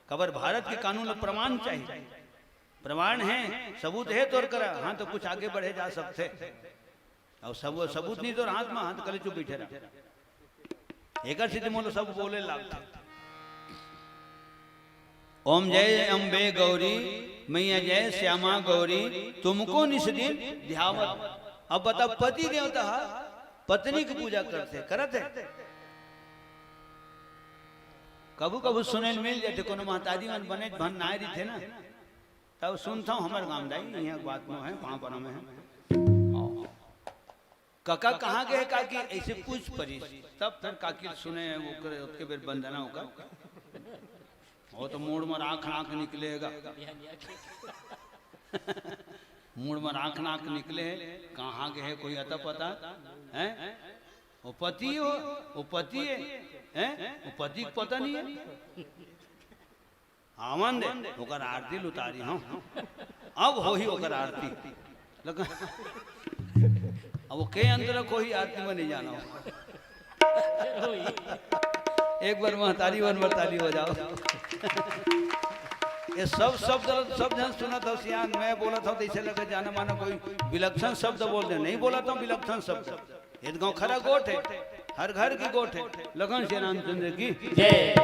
कबर भारत के कानून ला प्रमाण चाहिए, प्रमाण है, सबूत है तोर करा, हाँ, तो कुछ आगे बढ़े जा सकते। और सब सबूत नहीं तो हाथ में हाथ कले चुप बैठे रहा। एकर सेती मोला सब बोले लागथे। ओम जय अम्बे गौरी, मैया जय श्यामा गौरी, तुमको निस दिन ध्यावत। अब बता, पति देवता ह पत्नी की पूजा करथे, करत हे? कभू कभू सुने ल मिल जाथे, कोनो महतारी मन बने भन नाय रहिथे ना, तब सुनथव हमर गांव दाई, इहाँ बात नो है, वहाँ पर हमें है। कका कहाँ गए काकी, ऐसे पूछ परिस, तब फिर काकी सुने, वो करे, ओतके बेर बंदना ओकर। वो तो मूड़ में राख राख निकलेगा। मूड़ में राख राख निकले, कहाँ गए कोई अता पता है? वो पति हो, वो पति है, हैं? वो पति को पता नहीं है। आवन दे, ओकर आरती ल उतारी हूँ। अब होही ओकर आरती। लेकिन अब वो के अंदर कोई आरती में नहीं जाना हो। एक बार महतारी वन बार ताली बजाओ। ये सब शब्द, सब झन सुनत हो सियान, मैं बोलत हूँ तो ऐसे लगे जाना माना कोई विलक्षण शब्द बोल दे, नहीं बोलत हूँ विलक्षण शब्द। ये तो गाँव खरा गोठ है, हर घर की गोठ है। लखन श्री रामचंद्र की जय।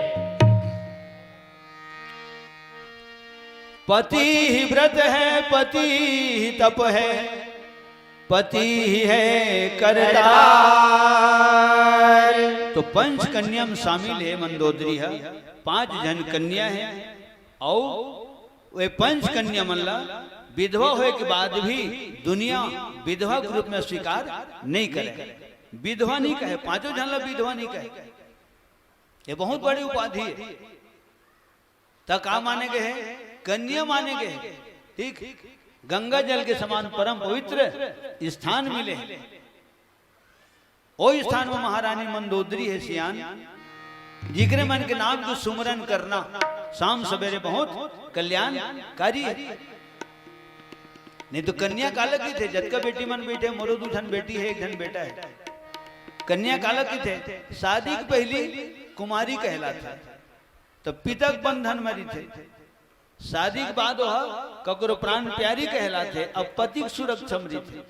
पति ही व्रत है, पति ही तप है, पति ही है करतार। तो पंच कन्या में शामिल है मंदोदरी है, पांच झन कन्या है। अउ वे पंच कन्या मन ला विधवा होए के बाद भी दुनिया विधवा के रूप में स्वीकार नहीं करे। विधवा नहीं कहे, पांचों झन ला विधवा नहीं कहे। ये बहुत बड़ी उपाधि है। त का माने गए है? कन्या माने गए है। ठीक, गंगा जल के समान परम पवित्र स्थान मिले है। ओ स्थान में महारानी मंदोदरी है सियान, जिकरे मन के नाम के सुमरन करना शाम सवेरे बहुत कल्याणकारी है। नहीं तो कन्या काला कथे, जतका बेटी मन बैठे, मोरो दू झन बेटी है, एक झन बेटा है। कन्या काला कथे, शादी के पहली कुमारी कहलाथे। त पिता के बंधन में रहिथे। शादी के बाद ओह ककरो प्राण प्यारी कहलाथे, अब पति के सुरक्षा में रहिथे।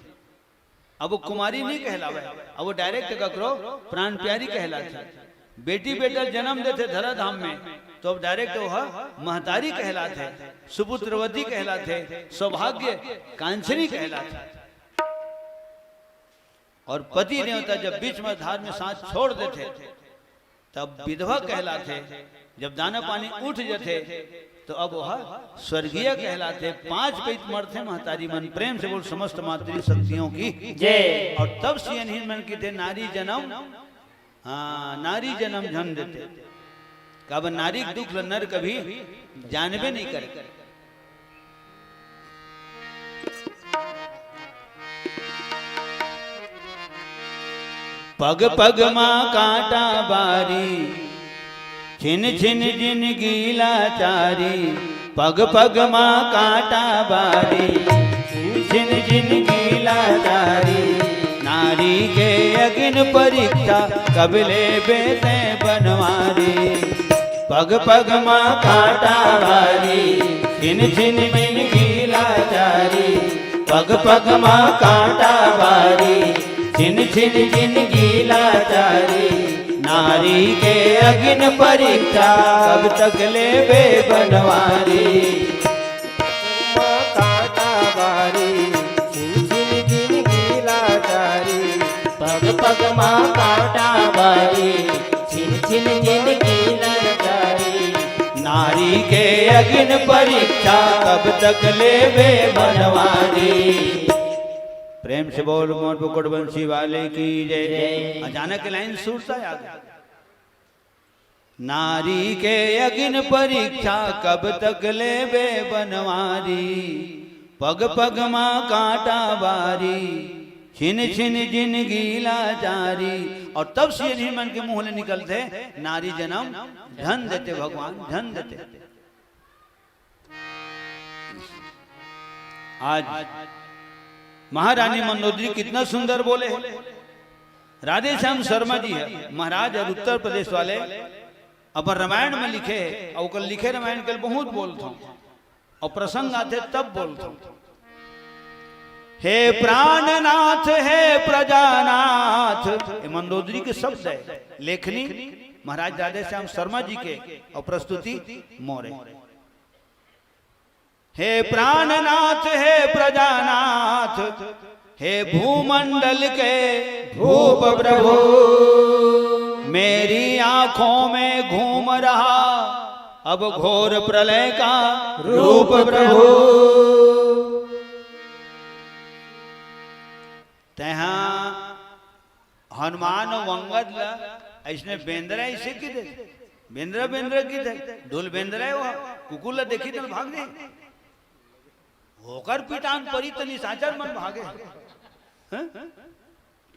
अब वो कुमारी नहीं कहलावे, अब वो डायरेक्ट ककरो प्राण प्यारी कहलाथे। बेटी बेटा जन्म देथे धराधाम में, तो अब डायरेक्ट वो महतारी कहलाथे, सुपुत्रवती कहलाथे, सौभाग्य कांक्षिणी कहलाथे। और पति देवता जब बीच में धार में सांस छोड़ देथे, तब विधवा कहलाथे। जब दाना पानी उठ जथे, तो अब वह स्वर्गीय कहलाथे। पांच पइत मरथे महतारी मन। प्रेम से बोल, समस्त मातृ शक्तियों की जय। और तब से इन्हीं मन की थे नारी जन्म, हाँ, नारी जन्म झन देते। काबर नारी के दुख ल नर कभी जानबे नहीं करे। पग पग मा कांटा बारी, छिन छिन जिनगी लाचारी। पग पग मा कांटा बारी, छिन छिन जिनगी लाचारी। नारी के अगिन परीक्षा, कब लेबे तैं बनवारी। पग पग मा कांटा बारी, छिन छिन जिनगी लाचारी। पग पग मा कांटा बारी, छिन छिन जिनगी लाचारी। नारी के अगिन परीक्षा, कब तक लेबे बनवारी। मा कांटा बारी, छिन छिन जिनगी लाचारी। पग पग मा कांटा बारी, छिन छिन जिनगी लाचारी। नारी के अगिन परीक्षा, कब तक लेबे बनवारी। प्रेम से बोल मोर मुकुट बंसी वाले की जय। जय। अचानक लाइन सुरता आ गई। नारी के अगिन परीक्षा, कब तक लेबे बनवारी। पग पग मा कांटा बारी, छिन छिन जिनगी लाचारी। और तब से इन्हीं मन के मुंह ले निकलथे, नारी जन्म झन देते भगवान, झन देते। आज महारानी मंदोदरी कितना सुंदर बोले हे। राधेश्याम शर्मा जी हे महाराज, और उत्तर प्रदेश वाले अपन रामायण में लिखे हे, और ओकर लिखे रामायण के बहुत बोलथों, और प्रसंग आथे तब बोलथों। हे प्राणनाथ, हे प्रजानाथ, ये मंदोदरी के शब्द हे, लेखनी महाराज राधेश्याम शर्मा जी के, और प्रस्तुति मोरे। हे प्राणनाथ, हे प्रजानाथ, हे भूमंडल के भूप प्रभु, मेरी आंखों में घूम रहा अब घोर प्रलय का रूप प्रभु। तैं हा हनुमान अउ अंगद ल अइसने बेंदरा अइसे किथे, बेंदरा बेंदरा किथे, ढोल बेंदरा हे वो, कुकुर ल देखही त भाग जाही। ओकर पिटान परी त निशाचर मन भागे। हैं?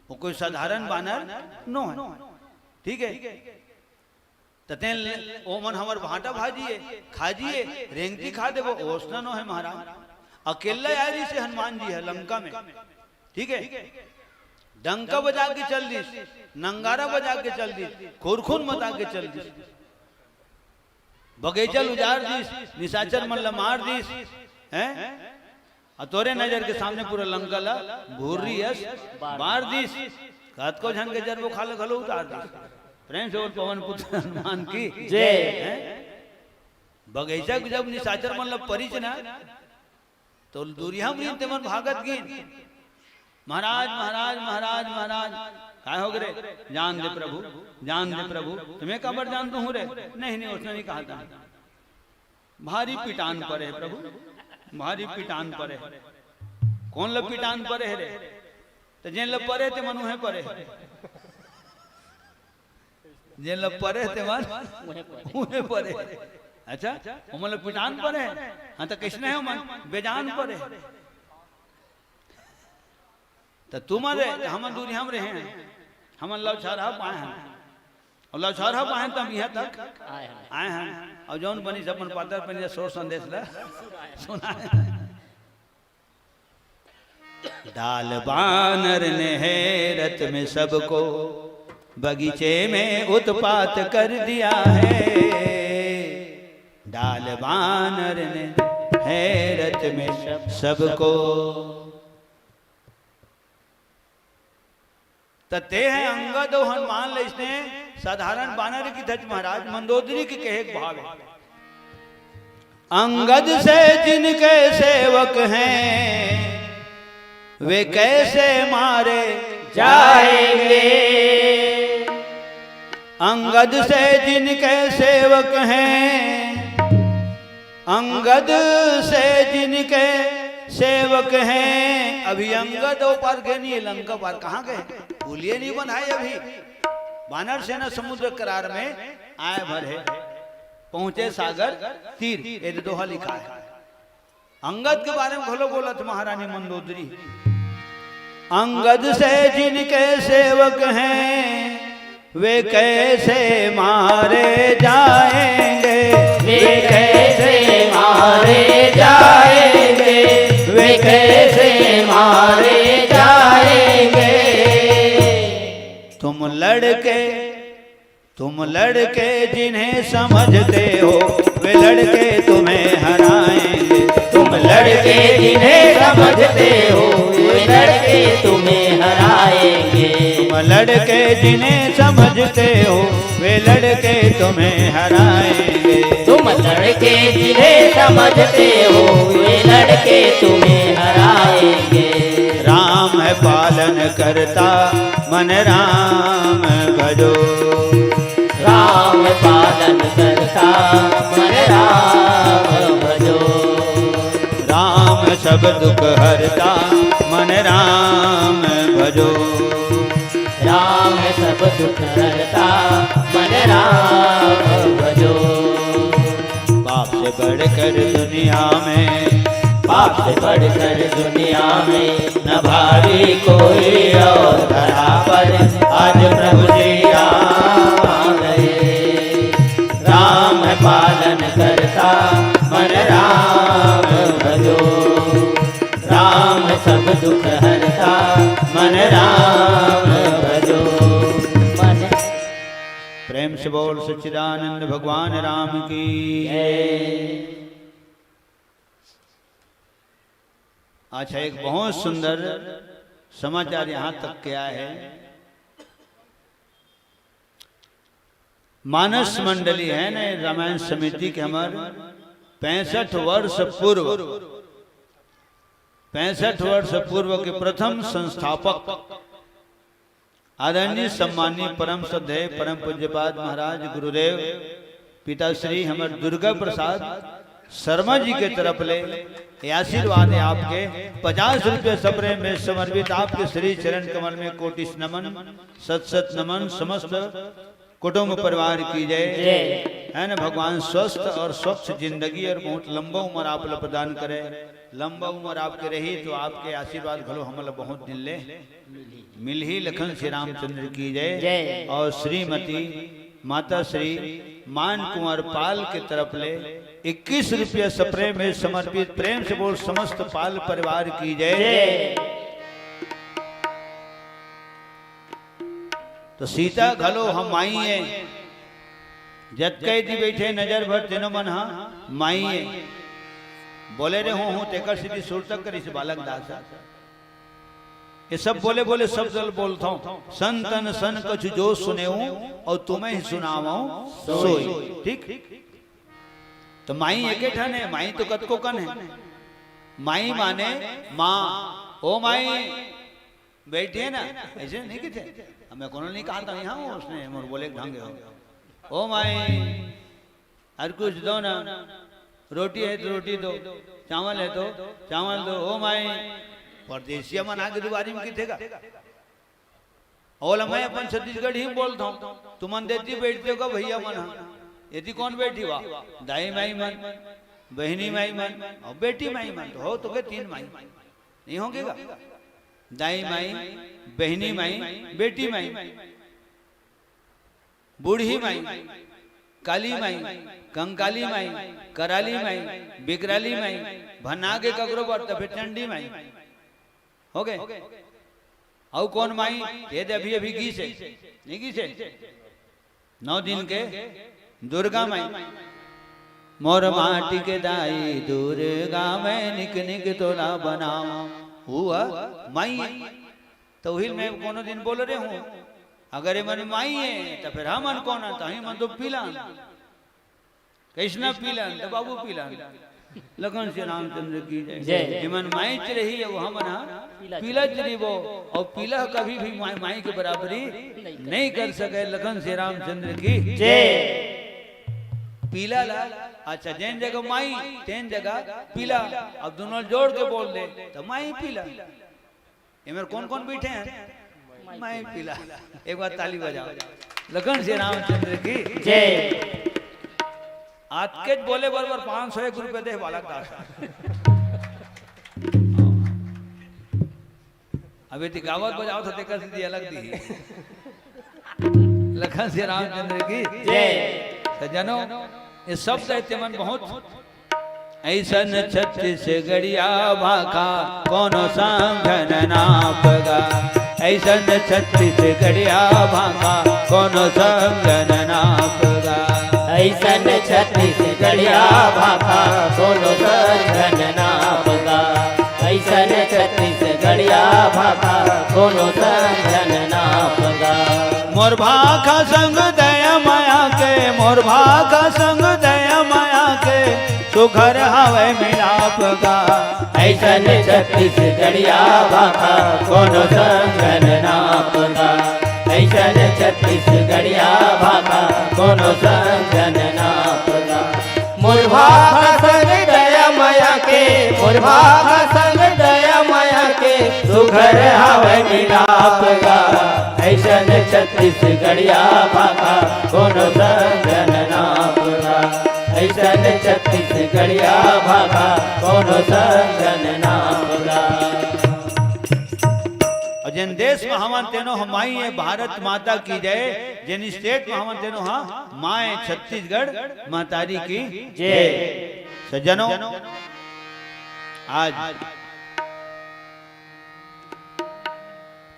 वो कोई साधारण बानर नो हे। ठीक हे? त तेन ले, ओमन हमर भांटा भाजी हे, खा जी हे, रेंगती खा देबो, ओसना नो हे महाराज। अकेल्ला आय रिहिसे हनुमान जी ह लंका में, ठीक हे, डंका बजा के चल दिस, नंगारा बजा के चल दिस, खुरखुन मचा के चल दिस, बगीचा ल उजार दिस, निशाचर मन ल मार दिस, हैं? अउ तोरे नजर के सामने पूरा लंका ल भुर्री अस बार दिस। कतको झन के जर बोखाल घलो उतार दिस। प्रेम से बोल, पवन पुत्र हनुमान की जय। हैं? बगीचा के जब निशाचर मन ल परिस ना, त दूरिहा म तेमन भागत गिन, महाराज, महाराज, महाराज, महाराज। काय होगे रे? जान दे प्रभु, जान दे प्रभु। त मैं काबर जान दूहूं रे? नहीं, नहीं, ओसने नहीं कहा था। भारी पिटान परे हे प्रभु, भारी पिटान परे हे। कोन ल पिटान परे हे रे? त जेन ल परे हे तेमन उहें परे हे। जेन ल परे हे तेमन उहें परे हे। अच्छा, ओमन ल पिटान परे हे। हाँ, त कइसने हे ओमन? बेजान परे हे। त तुमन रे, त हमन दूरिहा म रहे हन, हमन लौछरहा पाए हन। अउ लौछरहा पाए हन, त हम इहां तक आए हन। आए हन। अउ जौन बनिस अपन पातर पनिया सोर संदेश ल सुनाए हन। डाल बानर ने हेरत में सबको बगीचे में उत्पात कर दिया है। डाल बानर ने हैरत में सबको। त ते है अंगद अउ हनुमान ल इसने साधारण बानर की धज महाराज मंदोदरी के कहे के भाव है। अंगद से जिनके सेवक हैं, वे कैसे मारे जाएंगे। अंगद से जिनके सेवक हैं, अंगद से जिनके सेवक हैं। अभी अंगद ओ पार गए नहीं, लंका पार कहाँ गए? पुलिये नहीं बनाए अभी। बानर सेना समुद्र करार में आए भर है, पहुंचे सागर तीर, ये दोहा लिखा है। अंगद के बारे में घलो बोलत महारानी मंदोदरी, अंगद से जिनके सेवक हैं, वे कैसे मारे जाएंगे। वे कैसे मारे जाएंगे। वे कैसे मारे जाएंगे। तुम लड़के, तुम लड़के जिन्हें समझते हो, वे लड़के तुम्हें हराएंगे। तुम लड़के जिन्हें समझते हो, वे लड़के तुम्हें हराएंगे। तुम लड़के जिन्हें समझते हो, वे लड़के तुम्हें हराएंगे। तुम लड़के जिन्हें समझते हो, वे लड़के तुम्हें हराएंगे। राम है पालन करता, मन राम भजो। राम पालन करता, मन राम भजो। राम सब दुख हरता, मन राम भजो। राम सब दुख हरता, मन राम भजो। पाप से बढ़कर दुनिया में, पाप से बढ़कर दुनिया में, न भारी कोई और धरा पर। आज प्रभु श्री राम आ गए। राम पालन करता, मन राम भजो। राम सब दुख हरता, मन राम भजो। मन प्रेम से बोल सच्चिदानंद भगवान राम की। अच्छा, एक बहुत सुंदर समाचार यहाँ तक क्या है। मानस मंडली है ना, रामायण समिति के हमर पैंसठ वर्ष पूर्व, पैंसठ वर्ष पूर्व के प्रथम संस्थापक आदरणीय सम्माननीय परम श्रद्धेय परम पूज्यपाद महाराज गुरुदेव पिताश्री हमर दुर्गा प्रसाद शर्मा जी के तरफ ले ये आशीर्वाद है आपके। पचास रुपये सप्रेम में समर्पित आपके श्री चरण कमल में कोटिश नमन, शत शत नमन। समस्त कुटुंब परिवार की जय। जय। है ना, भगवान स्वस्थ और स्वच्छ जिंदगी और बहुत लंबा उम्र आप ला प्रदान करे। लंबा उम्र आपके रही तो आपके आशीर्वाद घलो हमला बहुत दिन ले मिलही। लखन श्री रामचंद्र की जय। जय। और श्रीमती माता श्री मान कुंवर पाल के तरफ ले इक्कीस रुपया सप्रेम में समर्पित। प्रेम से बोल समस्त पाल परिवार की जय। जय। तो सीता घलो हम माई है, जतका एती बैठे नजर भर तेनो मन हा माई है। बोले रे हूँ हूँ तेकर सीधी सुर तक करिस बालक दास। ये सब बोले बोले सब जल बोलता हूँ। संतन सन कछु जो सुने हूँ और तुम्हें ही सुनावा हूँ सोई। ठीक। तो माई एके ठन है, माई तो कतको कन है। माई माने माँ, ओ माई बैठी है ना, ऐसे नहीं कहते। हमें कोनो नहीं कहा था यहाँ, उसने मोर बोले ढंग हो। ओ माई, अरे कुछ दो ना, रोटी है तो रोटी दो, चावल है तो चावल दो। ओ माई, परदेसिया मन आके दुआरी में किथे का? ओला मैं अपन छत्तीसगढ़ी में बोलता हूँ, तुमन देती बैठते हो का भैया मन हा? यदि कौन बैठी वा? दाई माई मन, बहिनी माई मन और बेटी माई मन, तो हो तो के तीन माई नहीं होंगे का? दाई माई, बहिनी माई, बेटी माई, बूढ़ी माई, काली माई, कंकाली माई, कराली माई, बिकराली माई, भन्ना के ककरो बर त फेर चंडी माई। हो गए। अउ कौन माई? ये दे अभी अभी गीस है, नहीं गीस है? नौ दिन के दुर्गा माई। मोर माटी के दाई दुर्गा, मैं निक निक तोला बनाऊं। हुआ माई, तो उहिल मैं कोनो दिन बोल रहे हूँ, अगर एमन माई है तो फिर हमन कौन है? तो हमन तो पीला, कैसना पीला, तो बाबू पीला। लखन श्री रामचंद्र की जय। जय। एमन माई च रही है, वो हमन हा पीला पीला च रहिबो, और पीला कभी भी माई, माई के बराबरी नहीं कर सके। लखन श्री रामचंद्र की जय। पीला ला, अच्छा, जेन जगह माई, तेन जगह पीला। अब दोनों जोड़ के बोल दे, तो माई पीला। एमेर कौन कौन बैठे हैं? माई पीला। एक बार ताली बजाओ। लखन श्री रामचंद्र की जय। आज के बोले बरोबर पाँच सौ एक रुपये दे बालक दास। अभी ती गावत बजावत होते, कर दी अलग दी। लखन श्री रामचंद्र की जय। सज्जनों, ये शब्द है तेमन बहुत। ऐसन छत्तीसगढ़िया भाखा कोनो संग न नापगा। ऐसन छत्तीसगढ़िया भाखा कोनो संग न नापगा। ऐसन छत्तीसगढ़िया भाखा कोनो संग न नापगा। ऐसन छत्तीसगढ़िया भाखा कोनो संग न नापगा। मोर भाखा संग दया माया के, मोर भाखा संग दया माया के, सुघर हवय मिलाप गा। ऐसन छत्तीसगढ़िया भाखा कोनो संग न नाप गा। ऐसन छत्तीसगढ़िया भाखा कोनो संग न नाप गा। मोर भाखा संग दया माया के, मोर भाखा संग दया माया के, सुघर हवय मिलाप गा। ऐसन छत्तीसगढ़िया भाखा कोनो संग न नाप गा। ऐसन छत्तीसगढ़िया भाखा कोनो संग न नाप गा। और जेन देश में हमन तेनो ह माई है, भारत माता की जय। जेन स्टेट में हमन तेनो ह माय छत्तीसगढ़ महतारी की जय। सज्जनों, आज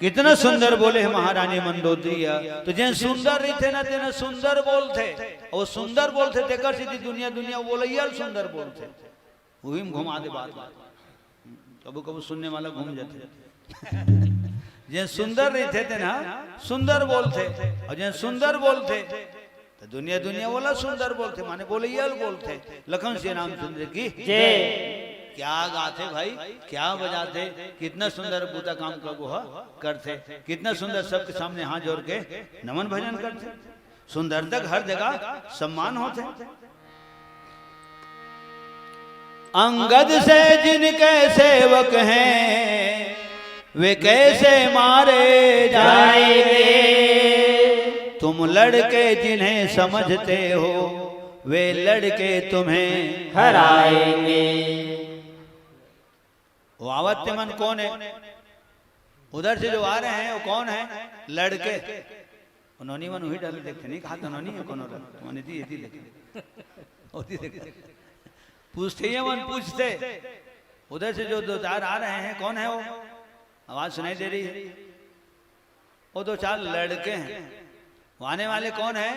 कितना सुंदर बोले है महारानी मंदोदरी ह। तो जेन सुंदर रहिथे ना, तेन सुंदर बोलथे। और सुंदर बोलथे, तेकर सेती दुनिया, दुनिया बोलैया ल सुंदर बोलथे। उही में घुमा दे बात, बात। कभू, कभू सुनने वाला घूम जाथे। जेन सुंदर रहिथे, तेन ह सुंदर बोलथे। और जेन सुंदर बोलथे, तो दुनिया, दुनिया वाला सुंदर बोलथे, माने बोलैया ल बोलथे। लखन श्री रामचंद्र की जय। क्या गाथे भाई, क्या बजाथे, कितना सुंदर बूता काम करबो ह करथे, कितना सुंदर सबके सामने हाथ जोड़ के नमन भजन करथे। सुंदरता के हर जगह सम्मान होथे। अंगद से जिनके सेवक हैं, वे कैसे मारे जाएंगे। तुम लड़के जिन्हें समझते हो, वे लड़के तुम्हें हराएंगे। वो आवत ते मन कौन है? उधर से जो आ रहे हैं, वो कौन है? लड़के। उन्होंने मन वही डाल देखते, नहीं कहा तो उन्होंने है, कौन हो रहा? उन्होंने दी, ये दी देखते। होती देखते। पूछते ही मन पूछते, उधर से जो दो चार आ रहे हैं, कौन है वो? आवाज सुनाई दे रही है। वो दो चार लड़के हैं। वो आने वाले कौन है?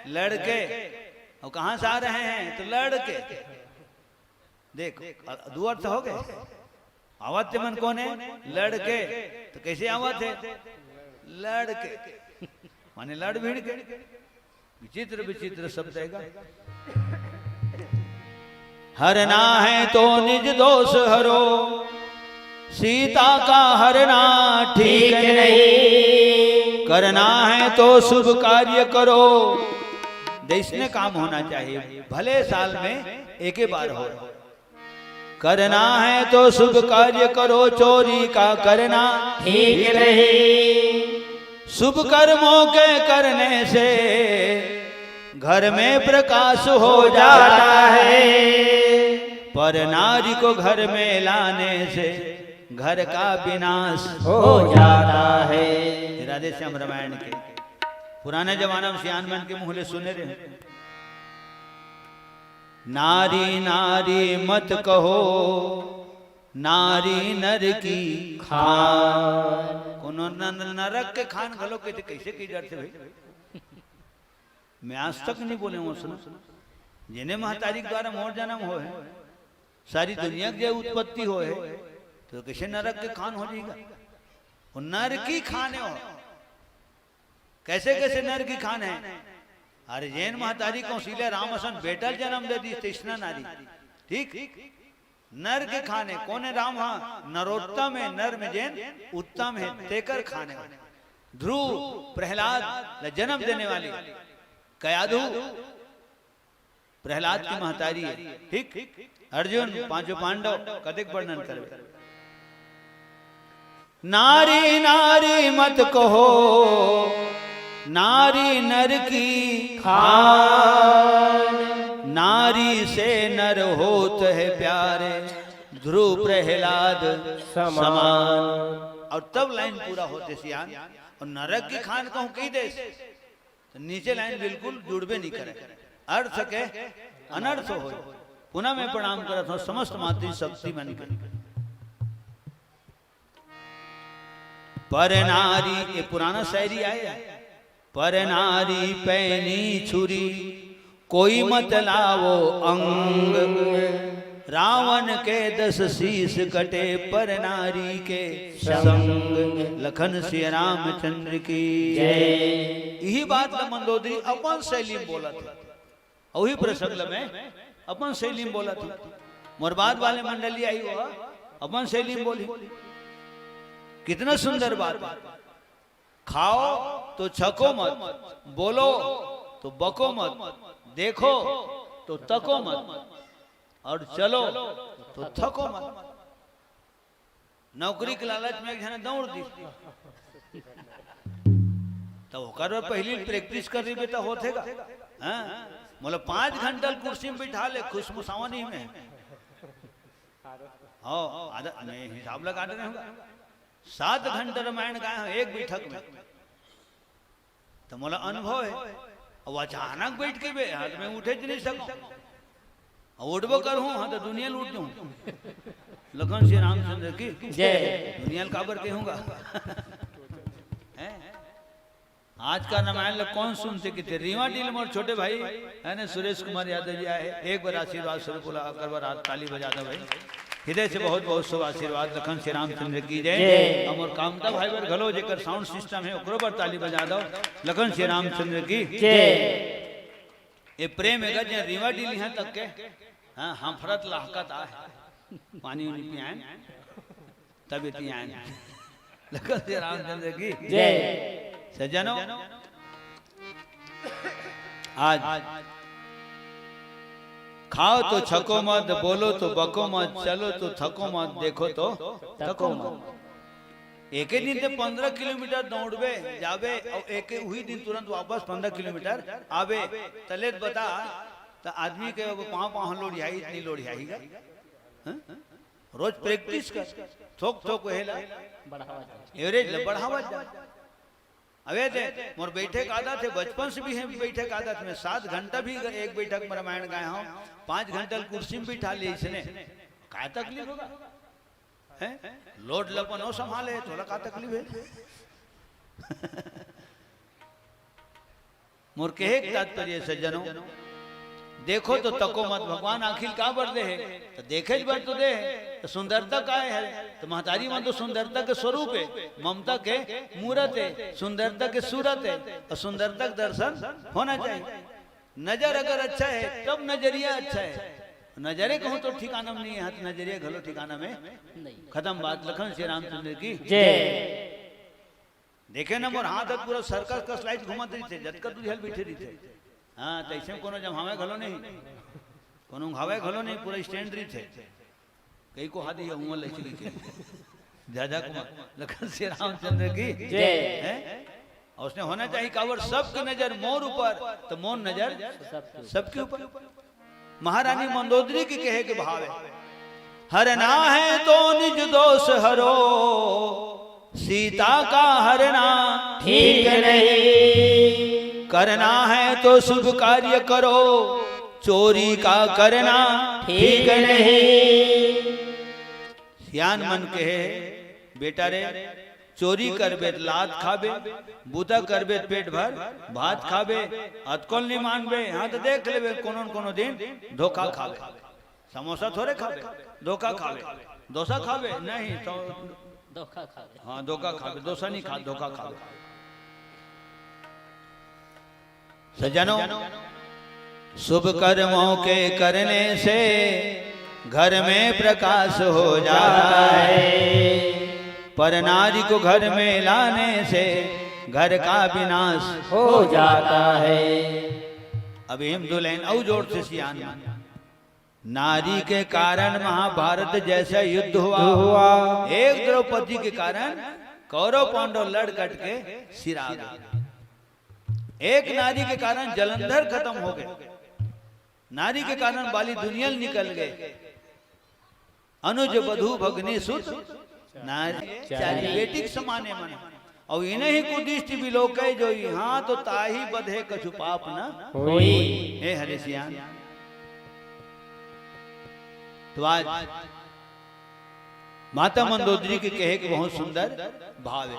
लड़के। और कहाँ से आ रहे हैं? तो लड़के। देख, अ, दो अर्थ हो गए। आवत ते मन कौन है? लड़के। तो कैसे आवत है? लड़के, माने लड़ भिड़ के। विचित्र, विचित्र शब्द आएगा। हरना है तो निज दोष हरो, सीता का हरना ठीक नहीं। करना है तो शुभ कार्य करो। जैसने काम होना चाहिए, भले साल में एक ही बार हो। करना है तो शुभ कार्य करो, चोरी का करना ठीक नहीं। शुभ कर्मों के करने से घर में प्रकाश हो जाता है, पर नारी को घर में लाने से घर का विनाश हो जाता है। राधे श्याम रामायण के पुराने जमाना में सियान मन के मुँह ले सुने रहे, नारी नारी मत कहो, नारी नर की खान। कोनो न-, न-, नरक के खान घलो कहिथे, कैसे कही जाथे भाई? मैं आज तक नहीं बोले हूँ, सुनो। जेने महतारी के द्वारा मोर जन्म होय हे, सारी दुनिया के जे उत्पत्ति होय हे, तो कइसे नरक के खान हो जाही गा? वो नरकी खान हे वो। कइसे कइसे नरकी खान हे? अरे जेन महतारी कौशल्या राम असन बेटा ल जन्म दे दिस, तइसना नारी, ठीक? नरकी खान हे। कोन हे राम? हाँ, नरोत्तम हे, नर में जेन उत्तम हे, तेकर खान हे। ध्रुव प्रहलाद ल जन्म देने वाली कयाधु प्रहलाद की महतारी हे, ठीक? अर्जुन, पांचों पांडव, कतेक वर्णन करबे। नारी नारी मत कहो, नारी नर की खान। नारी से नर होत है प्यारे, ध्रुव प्रहलाद समान। समान। अउ तब लाइन पूरा होथे सियान, अउ नरक की खान कहूं कहि देस, त नीचे लाइन बिल्कुल जुड़बे नइ करे, अर्थ के अनर्थ होय। पुनः मैं प्रणाम करत हंव समस्त मातृशक्ति मन के। पर नारी, ये पुराना शायरी आय, पर नारी पैनी छुरी, कोई मत लावो अंग। रावण के दस शीश कटे, पर नारी के संग। लखन सिया रामचंद्र की जय। इही बात ल मंदोदरी अपन शैली में बोलत हे, अउ इही प्रसंग ल मैं अपन शैली में बोलत हंव। मोर बाद वाले मंडली आही, वो अपन शैली में बोलही। कितना सुंदर बात हे। खाओ तो छको मत, बोलो तो बको मत, देखो तो तको मत, अउ चलो तो थको मत। नौकरी के लालच में एक झन दौड़ दिस, त ओकर बर पहिली practice कर रहिबे त होथे गा। हाँ, मोला पांच घंटा ल कुर्सी में बिठा ले, खुशमुसावनी में। हाँ, आधा मैं हिसाब लगा दे रहूंगा। सात घंटा रामायण गाए हंव एक बैठक में। त मोला अनुभव हे। अउ अचानक बैठ के बे, हाँ, त मैं उठे ज नइ सकंव। अउ उठबो करहूं, हाँ, त दुनिया ल उठ जाहूं। लखन सिया रामचंद्र की जय। दुनिया ल काबर कहूं गा? हैं? आज का रामायण ल कोन सुनथे कहिथे? रीवाडीह ले मोर छोटे भाई हे ना, सुरेश कुमार यादव जी आए हे, एक बार आशीर्वाद स्वरूप ओला, ओकर बर हाथ ताली बजा दव भाई। हृदय से बहुत बहुत शुभ आशीर्वाद, लखन सिया रामचंद्र की जय। जय। अउ मोर कामता भाई बर घलो, जेकर sound system हे, ओकरो बर ताली बजा दव, लखन सिया रामचंद्र की जय। ये प्रेम हे गा, जेन रीवाडीह ले इहां तक के, हाँ, हंफरत लहकत आए हे, पानी उनी पियाएन, तब ये पियाएन। लखन सिया रामचंद्र की जय। सज्जनों, आज खाओ तो छको मत, बोलो तो बको मत, चलो तो थको मत, देखो तो तको मत। एके दिन ते पंद्रह किलोमीटर दौड़बे, जाबे, अउ एके उही दिन तुरंत वापस पंद्रह किलोमीटर आबे, त ले बता, त आदमी के पांव पांव लोढ़ियाही, इतनी लोढ़ियाही गा? हैं? रोज practice कर, थोक थोक हेला, बढ़ावा जाए। Average ल बढ़ावा जाए। अबे दे, मोर बैठे के आदत हे, बचपन से भी हे बैठे के आदत में, सात घंटा भी एक बैठक में रामायण गाए हंव, पांच घंटा ल कुर्सी में बिठा ले इसने, का तकलीफ होगा? हैं? Load ल अपन ओ संभाले, तोला का तकलीफ हे? मोर कहे के तात्पर्य, सज्जनों, देखो तो तको मत, भगवान आंखी ल काबर दे हे? त देखे बर तो दे हे। त सुंदरता काय हे? त महतारी मन तो सुंदरता के स्वरूप हे, ममता के मूरत हे, सुंदरता के सूरत हे, अउ सुंदरता के दर्शन होना चाहिए। नजर अगर अच्छा हे, तब नजरिया अच्छा हे। नजरे कहूं तो ठिकाना में नइ हे, त नजरिया घलो ठिकाना में नहीं। खतम बात। लखन सिया रामचंद्र की जय। देखे ना, मोर हाथ ह पूरा circus कस लाइट घूमत रहिथे, जतका दूरिहा ल बइठे रहिथे। हाँ, त अइसे में कोनो जम्हावय घलो नहीं, कोनो उंघावय घलो नहीं, पूरा stand रहिथे। कई को हाथ ये हुआ ले चली के। जा, जा कुमार, लखन सिया रामचंद्र की जय। हैं? अउ ओसने होना चाहिए, काबर सबके नजर मोर ऊपर, त मोर नजर सबके ऊपर। महारानी मंदोदरी के कहे के भाव हे, हरना है तो निज दोष हरो, सीता का हरना ठीक नहीं। करना है तो शुभ कार्य करो, चोरी का करना ठीक नहीं। सियान मन कहे, बेटा रे, चोरी करबे त लात खाबे, बूता करबे त पेट भर भात खाबे, अतकोल नहीं मानबे, हाँ तो देख लेबे कोनो न कोनो दिन धोखा खाबे। समोसा थोड़े खाबे, धोखा खाबे, डोसा खाबे, नहीं तो धोखा खाबे। हाँ, धोखा खाबे, डोसा नहीं खा, धोखा खाबे। सज्जनों, शुभ कर्मों के करने से घर में प्रकाश हो जाता है, पर नारी को घर में लाने से घर का विनाश हो जाता है। अभी हम दो लाइन और जोर से सियान मन। नारी के कारण महाभारत जैसा युद्ध हुआ। हुआ। एक द्रौपदी के कारण कौरव पांडव लड़ कट के सिरा गए। एक नारी के कारण जलंधर खत्म हो गए। नारी के कारण बाली दुनिया ले निकल गए। अनुज बधू भगनी सुत नारी चारी बेटी के समाने मन। और इन्हें ही कुदिष्ट भी लोग कहे जो यहाँ तो ताही बधे कछु पाप न होई। हे हरे सियान। तो आज माता मंदोदरी के कहे के बहुत सुंदर भाव है।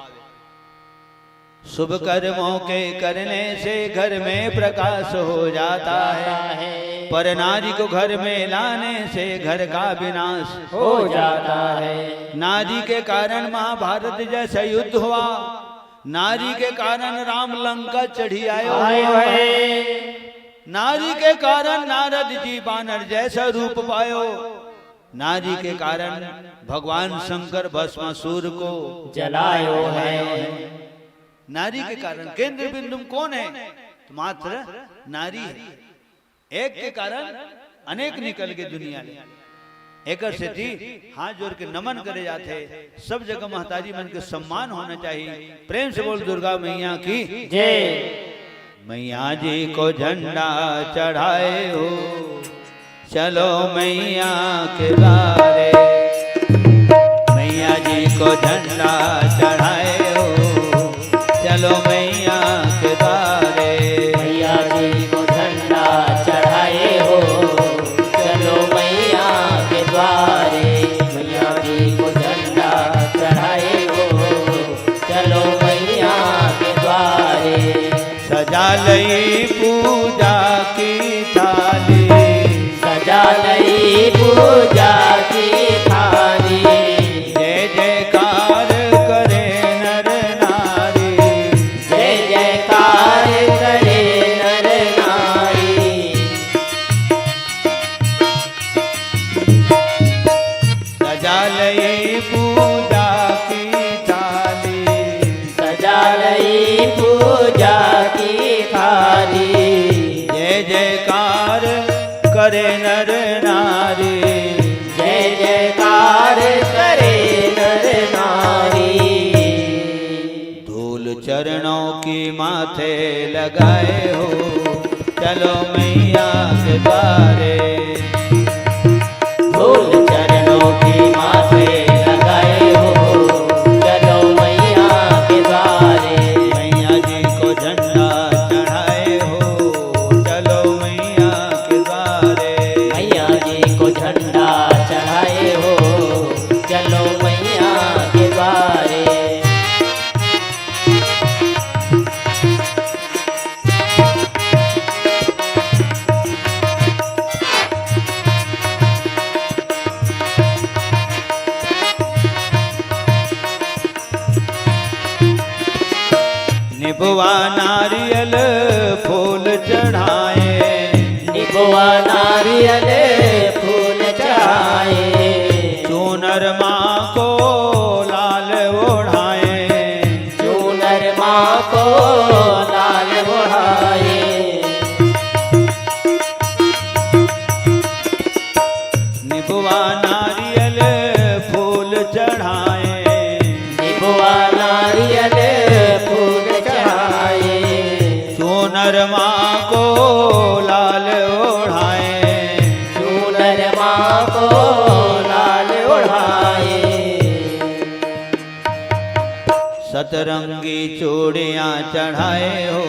शुभ कर्मों के करने से घर में प्रकाश हो जाता है, पर नारी को घर में लाने से घर का विनाश हो जाता है। नारी के कारण महाभारत जैसा युद्ध हुआ, नारी के कारण राम लंका चढ़ी आयो आयो है। नारी के कारण नारद जी बानर जैसा रूप पायो, नारी के कारण भगवान शंकर भस्मासुर को जलायो है। नारी के कारण केंद्र बिंदु में कौन है? तो मात्र नारी है। एक के कारण अनेक निकल के दुनिया ले। एकर सेती हाथ जोड़ के नमन करे जाथे। सब जगह महतारी मन के सम्मान होना चाहिए। प्रेम से बोल दुर्गा मैया की जय। मैया जी को झंडा चढ़ाए हो, चलो मैया के द्वारे। मैया जी को झंडा चढ़ाए हो, चलो मैया के द्वारे। मैया जी को झंडा चढ़ाए हो, चलो मैया के द्वारे। मैया जी को झंडा चढ़ाए हो, चलो मैया के द्वारे। सजा लई पूजा की थाली। सजा लई पूजा की थाली। जय जयकार करे नर नारी। जय जयकार करे नर नारी। सजा लई पूजा की थाली। सजा लई पूजा की थाली। जय जयकार करे नर नारी। जय जयकार करे नर नारी। धूल चरणों की माथे लगाए हो, चलो मैया के द्वारे। धूल चरणों की माथे लगाए हो, चलो मैया के द्वारे। मैया जी को झंडा चढ़ाए हो, चलो मैया के द्वारे। मैया जी को झंडा चढ़ाए हो, चलो मैया के द्वारे। निबुआ नारियल फूल चढ़ाए। निबुआ नारियल फूल चढ़ाए। चूनर माँ को लाल ओढ़ाए। चूनर माँ को लाल ओढ़ाए। निबुआ नारियल फूल चढ़ाए। निबुआ नारियल फूल चढ़ाए। चूनर माँ को लाल ओढ़ाए। चूनर माँ को लाल ओढ़ाए। सतरंगी चूड़ियाँ चढ़ाए हो,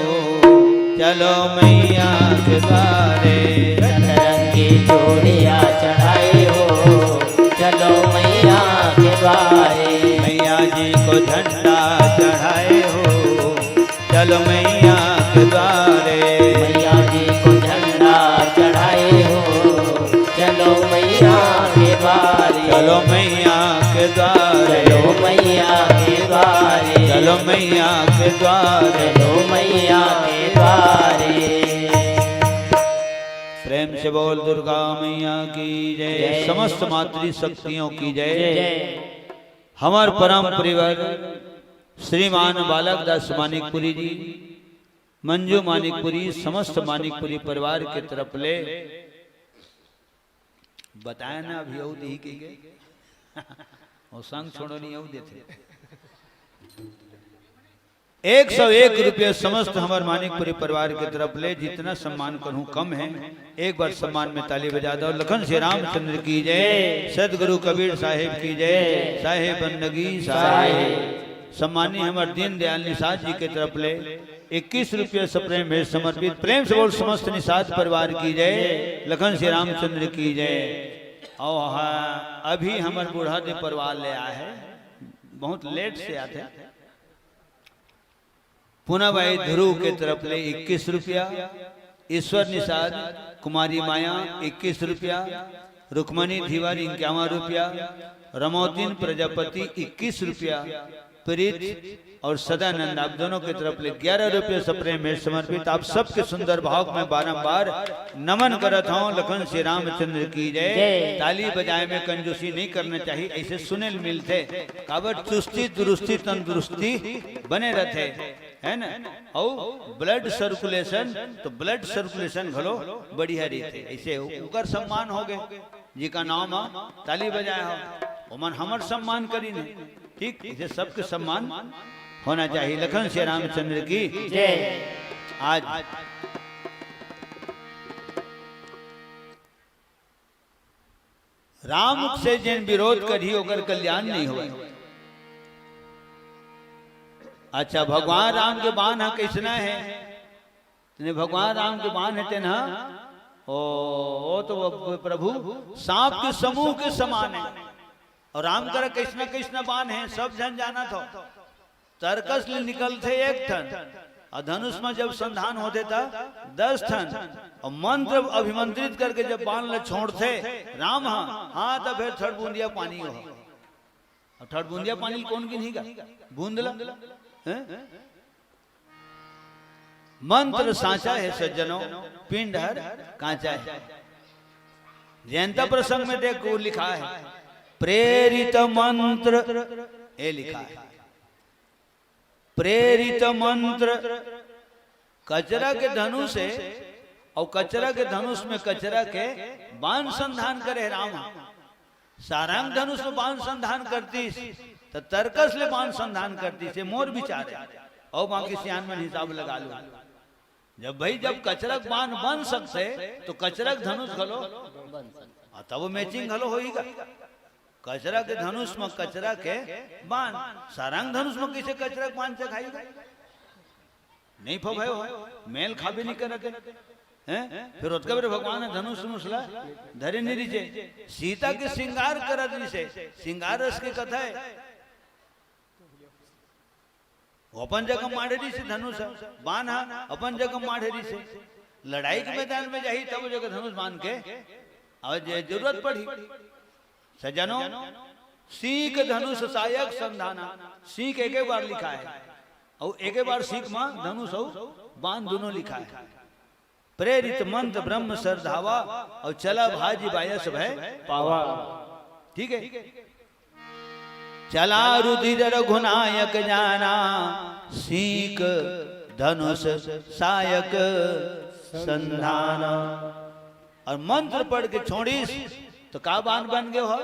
चलो मैया के द्वारे। सतरंगी चूड़ियाँ चढ़ाए हो, चलो मैया के द्वारे। मैया जी को झंडा चलो मैया के द्वारे। मैया जी को झंडा चढ़ाए हो, चलो मैया के द्वारे। चलो मैया के द्वारे। चलो मैया के द्वारे। चलो मैया के द्वारे। चलो मैया के द्वारे। प्रेम से बोल दुर्गा मैया की जय। जय। समस्त मातृ शक्तियों की जय। जय। हमर परम प्रियवर श्रीमान बालक दास मानिकपुरी जी, मंजू मानिकपुरी, समस्त मानिकपुरी परिवार के तरफ ले बताए ना, अभी अउ दिही कहिके। अउ संग छोड़ो नहीं, अउ देथे। एक सौ एक रुपये समस्त हमर मानिकपुरी परिवार के तरफ ले, जितना सम्मान करूं कम है। एक बार सम्मान में ताली बजा दो। लखन श्री रामचंद्र की जय, सदगुरु कबीर साहेब की जय, साहेब बंदगी साहेब। सम्मानी हमर दीनदयाल निषाद जी के तरफ ले इक्कीस रुपये सप्रेम भेंट समर्पित। प्रेम से बोल समस्त निषाद परिवार की जय, लखन श्री रामचंद्र की जय। और हाँ, अभी हमर बूढ़ा दे परिवार ले आए हैं, बहुत लेट से आते हैं। पूनाबाई ध्रुव के तरफ ले इक्कीस रुपया, ईश्वर निषाद, कुमारी माया इक्कीस रुपया, रुक्मणी धीवर इक्यावन रुपया, रमौतीन प्रजापति इक्कीस रुपया, प्रीत और सदानंद आप दोनों के तरफ ले ग्यारह रुपये सप्रेम भेंट समर्पित। आप सबके सुंदर भाव में बारंबार नमन करत हूँ। लखन श्री रामचंद्र की जय। जय। ताली बजाए में कंजूसी नहीं करना चाहिए, ऐसे सुने ल मिलथे। काबर चुस्ती दुरुस्ती तंदुरुस्ती बने रहथे, है ना? अउ ब्लड सर्कुलेशन, तो ब्लड सर्कुलेशन घलो बढ़िया रहिथे। ऐसे ओकर सम्मान हो गए, जी का नाम ह ताली बजाए हो, ओमन हमर सम्मान करिन हे। ठीक, इसे सबके सम्मान होना चाहिए। लखन श्री रामचंद्र की जय। आज राम से जेन विरोध करही, ओकर कल्याण नहीं होय। अच्छा, भगवान राम के बाण ह कइसना हे? तेने भगवान राम के बाण हे, तेन ह, ओ, ओ तो वो प्रभु सांप के समूह के समान हे। और राम करा कइसना कइसना बाण हे, सब झन जानत हो। तरकस ले निकलथे एक ठन, और धनुष में जब संधान होथे त दस ठन, और मंत्र अभिमंत्रित करके जब बाण ल छोड़थे राम ह, हाँ, तब फिर ठड़बूंदिया पानी हो। अब ठड़बूंदिया पानी ल कोन गिनही गा? बूंद ल, हैं? मंत्र सांचा हे सज्जनों, पिंड हर कांचा हे। जयंता प्रसंग में देखो लिखा है, प्रेरित मंत्र, ये लिखा है, प्रेरित मंत्र। कचरा के धनुष हे, अउ कचरा के धनुष में कचरा के बाण संधान करे राम। सारंग धनुष में बाण संधान करतीस, त तरकस ले बाण संधान करतीस, ये मोर विचार हे। अउ बाकी सियान मन हिसाब लगा लो। जब भाई, जब कचरा के बाण बन सकथे, तो कचरा के धनुष घलो, अउ तब मैचिंग घलो होही गा। कचरा के धनुष में कचरा के बाण, सारंग धनुष में कइसे कचरा के बाण चघाही गा? नहीं फो भाई हो, मेल खाबे नहीं करत हे। हैं? फिर ओतका बेर भगवान ह धनुष धनुष ला धरे नहीं रिहिसे। सीता के श्रृंगार करत रिहिसे, श्रृंगार रस के कथा हे। वो अपन जगह माढ़े रिहिसे धनुष ह, बाण ह अपन जगह माढ़े रिहिसे। लड़ाई के मैदान में जाही तब वो जगह धनुष बाण के, अउ जे जरूरत पड़ही। सज्जनों, सीक धनुष सायक संधाना, सीक एके बार लिखा हे, अउ एके बार सीक मा धनुष अउ बाण दोनों लिखा हे। प्रेरित मंत्र ब्रह्म श्रद्धावा, अउ चला भाजी बायस भय पावा। ठीक हे, चला रुधिर रघुनायक जाना, सीक धनुष सायक संधाना। अउ मंत्र पढ़ के छोड़िस, तो का बाण बन गे हो?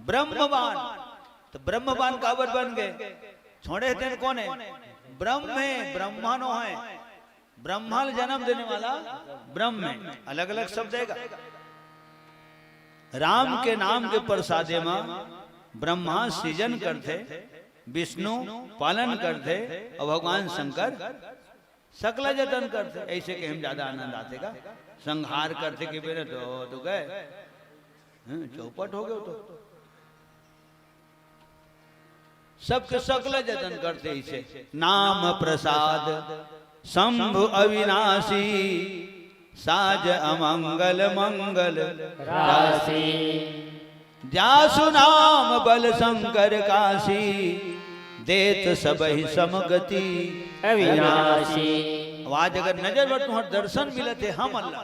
ब्रह्म बाण। तो ब्रह्म बाण काबर बन गे? छोड़े तेन कोन हे? ब्रह्म हे, ब्रह्मा नो हे। ब्रह्मा ल जन्म देने वाला ब्रह्म हे। अलग-अलग शब्द हे गा। राम के नाम के प्रसादे म ब्रह्मा सृजन करथे, विष्णु पालन करथे अउ भगवान शंकर सकला जतन करथे। अइसे कहे म जादा आनंद आथे गा। संहार करथे के बेरा तो, तो गए, हम्म, चौपट हो गे तो। सबके सकल जतन करथे इसे। नाम प्रसाद शंभु अविनाशी, साज अमंगल मंगल राशि। जासु नाम बल शंकर काशी, देत सबहि समगति अविनाशी। अब आज अगर नजर बर तुंहर दर्शन मिलत हे हमन ला,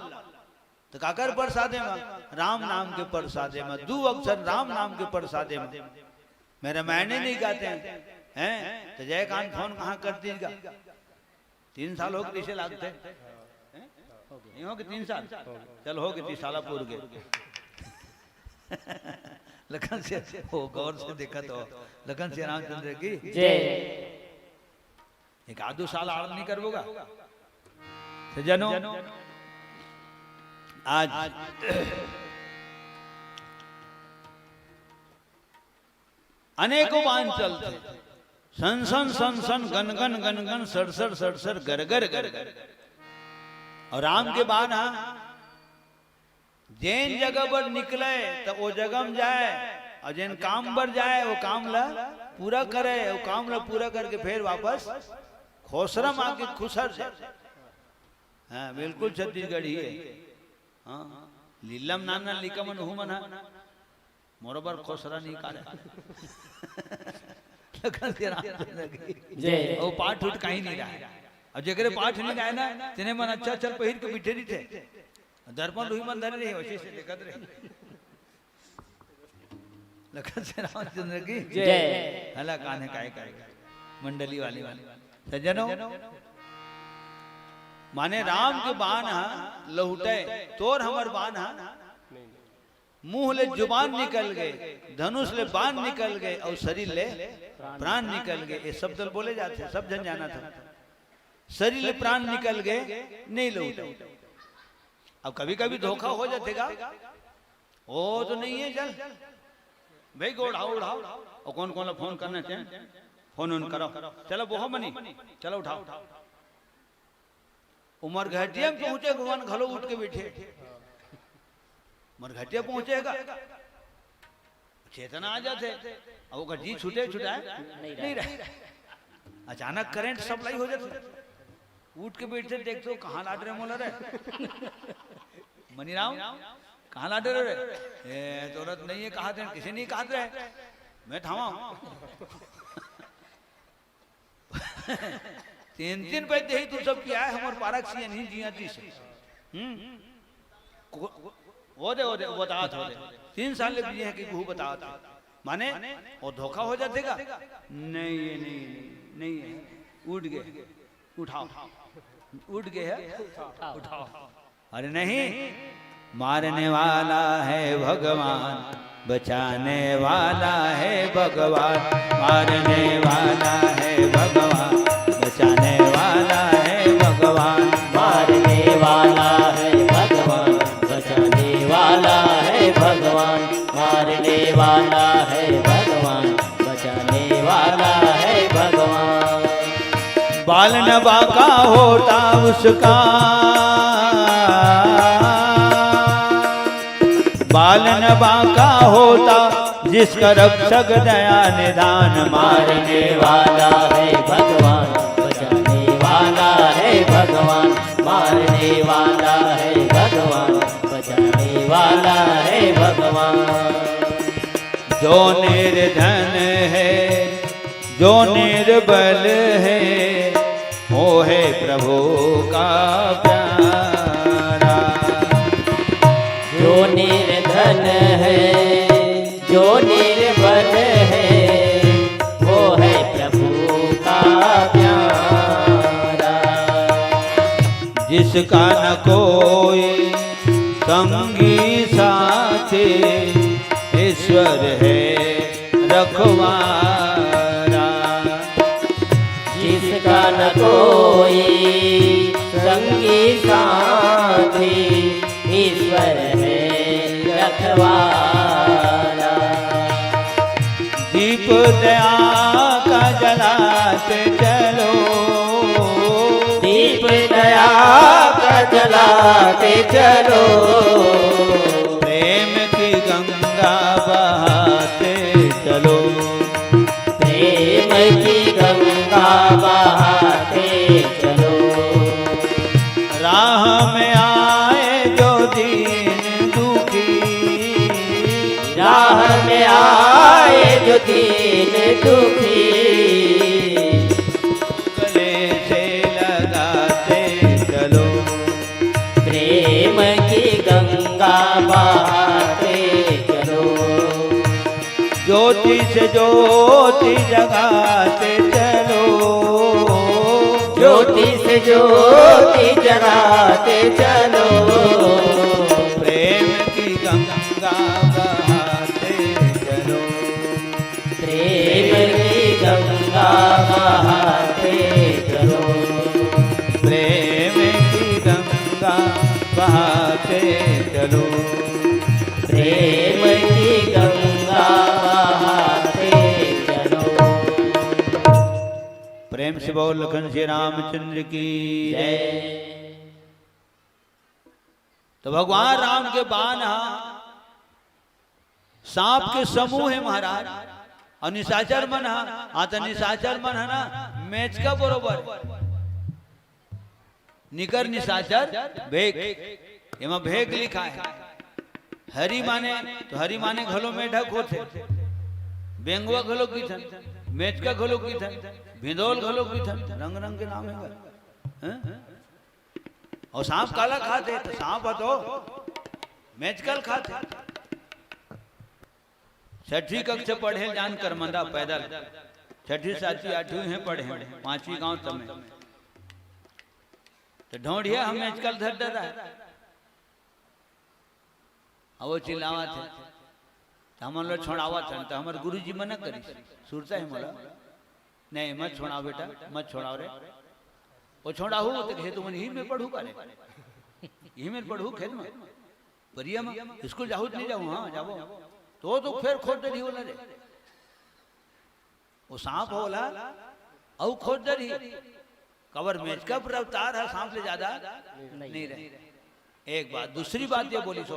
त काकर प्रसादे म? राम नाम के प्रसादे म, दू अक्षर राम नाम के प्रसादे म। मैं रामायण नहीं गाते हैं, हैं? त जयकांत फोन कहाँ कर दीजिएगा? तीन साल हो गए, इसे लागते हैं? नहीं हो गए तीन साल? चल, हो गए, तीस साल पूर गए। लखन से, वो गौर से देखा तो, लखन से रामचंद्र की जय। एक आध दो साल आराम नहीं करबो गा? सज्जनों, आज अनेकों बाण चलथे, सन सन सन सन, गन गन गन गन, सड़सड़ सड़सड़, गरगर गरगर। और राम के बाण ह जेन जगह बर निकले त ओ जगह म जाए, और जेन काम बर जाए ओ काम ला पूरा करे, ओ काम ला पूरा करके फिर वापस खोसरा म आके खुसर जाए। हाँ, बिल्कुल छत्तीसगढ़ी है। हाँ, लीलम नाना लिकमन हुमन है। मोर बर खोसरा नहीं काढ़े। लखन से रामचंद्र की जय। अउ पाठ उठ कहीं नहीं रहा। अब जेकरे पाठ नहीं रहा ना, तेने मन अच्छा चल पहिर के बिठे नहीं थे। दर्पण रुई मन धरे रहे, वैसे से देखत रहे। लखन से रामचंद्र की जय। हला कान है काय काय मंडली वाली वाली। सज्जनों, माने राम के बाण हा लहुटे, तोर हमर बाण हा मुंह ले जुबान निकल गए, धनुष ले बाण निकल गए, और शरीर ले प्राण निकल गए। ये शब्द बोले जाते हैं, सब जन जाना था। शरीर ले प्राण निकल गए, नहीं लहुटे। अब कभी कभी धोखा हो जातेगा, ओ तो नहीं है, चल भाई, गो उठाओ, उठाओ। और कौन कौन ला फोन करना चाहे, फोन उन करो। चलो, बोहो मनी, चलो उठाओ। उमर घटिया में पहुंचे, भगवान घलो उठ के बैठे। उमर घटिया पहुंचेगा, चेतना आ जाते। अब ओकर जी छूटे, छुटाए नहीं रहे। अचानक करंट सप्लाई हो जाते। उठ के बैठते, देखते हो, कहाँ लाट रहे मोला रे? मनीराम, कहाँ लाट रहे रे? ए, जरूरत नहीं है, कहा दे, किसी नहीं कहा दे। मैं थामा हूँ। तीन तीन पैसे ही तू सब किया है, हमारे पारक सी नहीं जिया दी से। हम्म। को-, वो दे, वो दे, वो बता दे। तीन साल ले भी है कि गुहू बता दे। माने, वो धोखा हो जाते का? नहीं, ये नहीं, नहीं, नहीं है। उठ गए। उठाओ। उठ गए है? उठाओ। अरे नहीं, मारने वाला है भगवान, बचाने वाला है भगवान। मारने वाला है भगवान, बचाने वाला है भगवान। मारने वाला है भगवान, बचाने वाला है भगवान। मारने वाला है भगवान, बचाने वाला है भगवान। बाल न बांका होता उसका, बाल न बांका होता जिसका रक्षक दया निधान। मारने वाला है भगवान, बचाने वाला है भगवान। मारने वाला है भगवान, बचाने वाला है भगवान। जो निर्धन है, जो निर्बल है, वो है प्रभु का प्यारा। जो निर्धन है, जो निर्बल है, वो है प्रभु का प्यारा। जिसका न कोई संगी साथी, ईश्वर है रखवारा। जिसका न कोई संगी साथी, ईश्वर है रखवारा। दीप दया का जलाते चलो। दीप दया का जलाते चलो। प्रेम की गंगा बहाते चलो। प्रेम दीन दुखी। गले से लगाते चलो। प्रेम की गंगा बहाते चलो। ज्योति से ज्योति जगाते चलो। ज्योति से ज्योति जगाते चलो। प्रेम की गंगा बहाते चलो। प्रेम की गंगा बहाते चलो। प्रेम की गंगा बहाते चलो। प्रेम की गंगा बहाते चलो। प्रेम से बोल लखन श्री रामचंद्र की जय। तो भगवान राम के बाण ह सांप के समूह हे महाराज, अउ निशाचर मन ह, हाँ, त निशाचर मन ह ना, मेचका बरोबर। निकर निशाचर भेग, एमा भेग लिखा हे। हरी माने, तो हरी माने घलो मेढक होथे, बेंगवा घलो किथन, मेचका घलो किथन, भिंदोल घलो किथन, रंग रंग के नाम हे गा। हैं? अउ सांप काला खाथे? त सांप ह तो मेचका ल खाथे। छठी कक्षा पढ़े ल जान करमंदा पैदल, छठी, सातवीं, आठवीं हे पढ़े, पांचवीं गांव तमे। त ढोंढिया ह मेचका ल धर डरा हे। अउ वो चिल्लावत हे, त हमन ल छोड़ावत हन, त हमर गुरुजी मना करिस, सुरता हे मोला, "नहीं, मत छोड़ाव बेटा, मत छोड़ाव रे।" "वो छोड़ाहू, त कहे तुमन इही मेर पढ़हू का रे? इही मेर पढ़हू खेत म? परिया म? स्कूल जाहू त नहीं जाहू?" "हाँ, जाबो।" "त वो तो फेर खोद डरही ओला रे।" वो सांप ह ओला अउ खोद डरही। काबर मेचका के रफ्तार ह सांप ले जादा नहीं। नहीं रहे। एक बात, दूसरी बात ये बोलिस,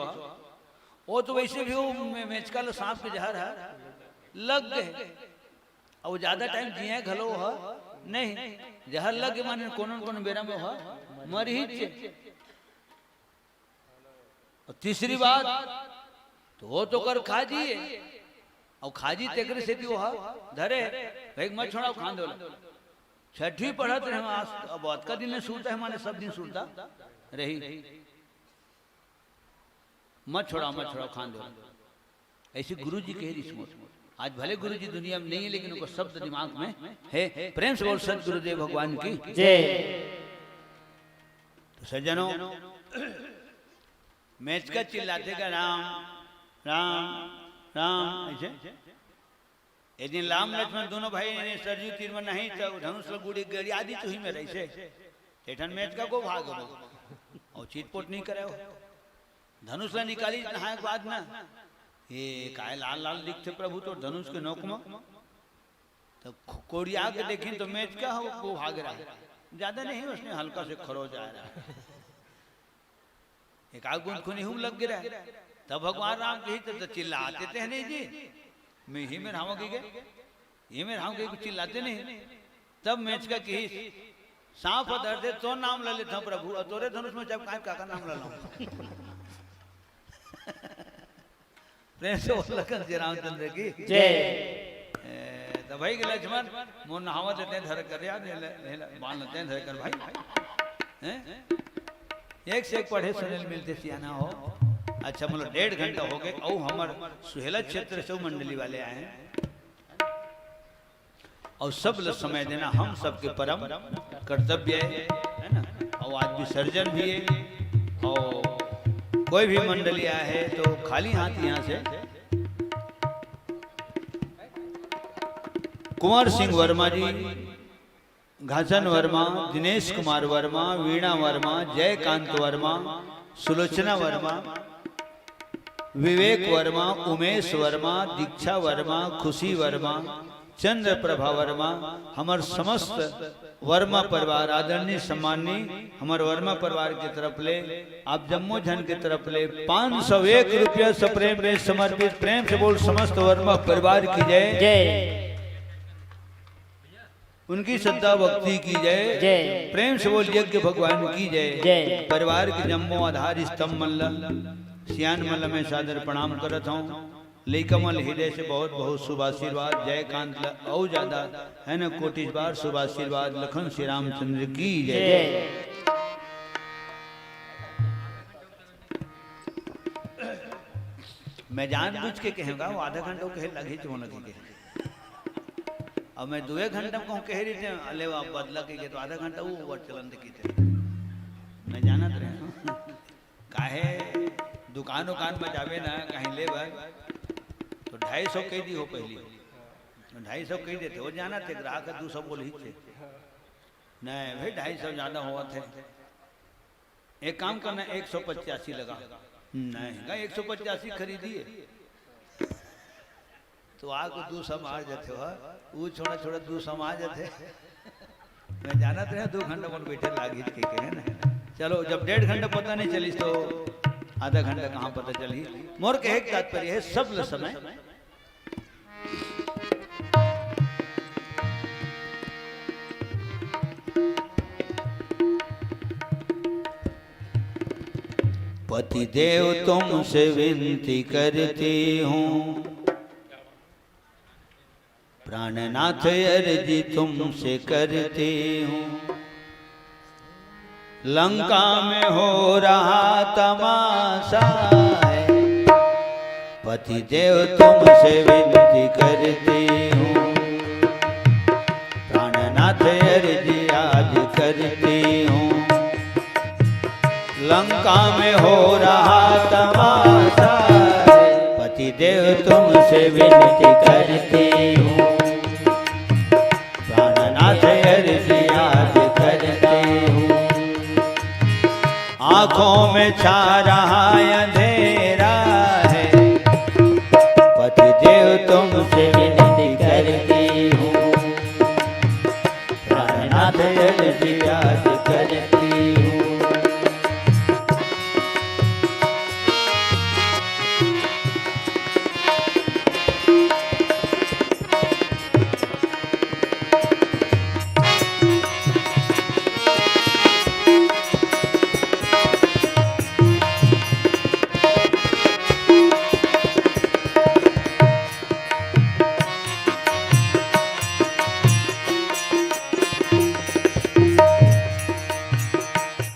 वो तो वैसे भी वो मे-, मेचका ल सांप के जहर ह लग गे, अउ जादा टाइम जिये घलो ह नहीं। जहर लग गे माने कोनो न कोनो बेरा में ह मरही चे। अउ तीसरी बात, त वो तो ओकर खाजी हे, अउ खाजी तेकरे सेती वो ह धरे, भाई मत छोड़ाव, खान दे ओला। छठी पढ़त रहे हम, आज अब अतका दिन ले सुरता हे, माने सब दिन सुरता रही। मत छोड़ाव, मत छोड़ाव, खान दे ओला। ऐसे गुरुजी कहे रिहिस मोर। आज भले गुरुजी दुनिया में नहीं हे, लेकिन ओकर शब्द दिमाग में हे। प्रेम से बोल सतगुरुदेव भगवान की जय। तो सज्जनों, मेचका चिल्लाथे का, "राम, राम, राम," ऐसे। एक दिन राम लक्ष्मण दोनों भाई ने सरजू तीर में नहीं तो धनुष ल गुड़ी गरिया दिस, उही मेर ऐसे। तेठन मेचका गो भाग गो। अउ चितपोट नहीं करे हो। धनुष ल निकालिस नहाय के बाद ना, "ये काय लाल लाल दिखथे प्रभु तोर धनुष के नोक म?" त खो-, कोरिया के देखिन त मेचका ह, वो भाग रहा है। ज्यादा नहीं, उसने हल्का से खरोच आ रहा है। एक आध बूंद खून इहू लग गिरा है। तब भगवान राम कही, "त, त चिल्लाते ते नहीं जी, मैं इही मेर हांव कहिके, इही मेर हांव कहिके चिल्लाते नहीं।" तब मेचका कही, "सांप ह धरथे, तोर नाम ल लेथंव प्रभु, अउ तोरे धनुष में जब काहे काकर नाम ल लंव?" प्रेम से बोल लखन श्री रामचंद्र की जय। ए, त भाई के लक्ष्मण, मोर नहावत हे तें धरे कर यार, ले, ले, ले, बाण ल तें धरे कर भाई। हैं? एक से एक पढ़े सुने ल मिलथे सियाना हो। अच्छा, मतलब डेढ़ घंटा हो गे, अउ हमर सुहेला क्षेत्र से मंडली वाले आए हैं। अउ सब ल समय देना हम सबके परम कर्तव्य हे, है ना? अउ आज विसर्जन भी हे, अउ कोई भी मंडली आए हे तो खाली हाथ यहाँ से। कुंवर सिंह वर्मा जी, घासन वर्मा, दिनेश कुमार वर्मा, वीणा वर्मा, जयकांत वर्मा, सुलोचना वर्मा, विवेक वर्मा, उमेश वर्मा, दीक्षा वर्मा, खुशी वर्मा, चंद्र प्रभा वर्मा, हमर समस्त वर्मा परिवार, आदरणीय सम्माननीय हमर वर्मा परिवार के तरफ ले, आप जम्मो झन के तरफ ले पाँच सौ एक रुपया सप्रेम में समर्पित। प्रेम से बोल समस्त वर्मा परिवार की जय। जय। उनकी श्रद्धा भक्ति की जय। जय। प्रेम से बोल यज्ञ भगवान की जय। जय। परिवार के जम्मो आधार स्तंभ मन ल, सियान मन ल मैं सादर प्रणाम करत हूँ। लइका मन हृदय से बहुत बहुत शुभ आशीर्वाद, जयकांत ल अउ ज्यादा, है ना, कोटिस बार शुभ आशीर्वाद, लखन श्री रामचंद्र की जय। जय। मैं जानबूझ के कहूँगा, वो आधा घंटा वो कहे लगे जो लगे के। अब मैं दुए घंटा में कहूँ कह रही थे, अले वो बदला के तो आधा घंटा वो ओवर चलन देखी थे। मैं जानत रहे हूँ। काहे दुकान उकान में जाबे ना, कहीं ले बर, तो ढाई सौ कह दी हो पहली। तो ढाई सौ कह देते, वो जानत हे, ग्राहक ह दू सौ बोलही थे। नहीं भाई, ढाई सौ ज्यादा होवत हे। एक काम करना, एक सौ पचासी लगा। नहीं, का एक सौ पचासी खरीदिए। तो आगू दू सौ म आ जाथे, वो छोड़ा छोड़ा दू सौ म आ जाथे। मैं जानत रहे दू घंटा मन बैठे लागित के कहे ना। चलो, जब डेढ़ घंटा पता नहीं चलिस तो आधा घंटा कहाँ पता चलही। मोर कहे के तात्पर्य हे, सब ल समय। पतिदेव तुमसे विनती करती हूँ, प्राणनाथ अर्जी तुमसे करती हूँ, लंका में हो रहा तमाशा है, पतिदेव तुमसे विनती करती हूँ, प्राणनाथ अर्जी आज करती हूँ, लंका में हो रहा तमाशा है, पतिदेव तुमसे विनती करती हूँ, प्राणनाथ अर्जी आज करती हूँ। आँखों में छा रहा अंधेरा है, पतिदेव तुमसे विनती करती हूँ, प्राणनाथ अर्जी आज करती हूँ।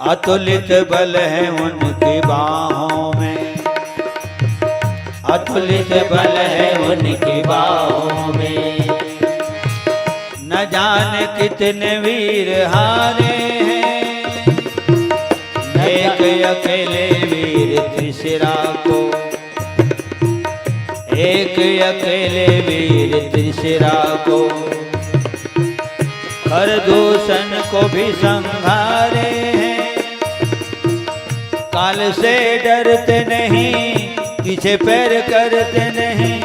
अतुलित बल है उनकी बाहों में, अतुलित बल है उनकी बाहों में, न जाने कितने वीर हारे हैं, एक अकेले वीर त्रिशिरा को, एक अकेले वीर त्रिशिरा को, खरदूषण को भी संहारे हैं। काल से डरते नहीं, पीछे पैर करते नहीं,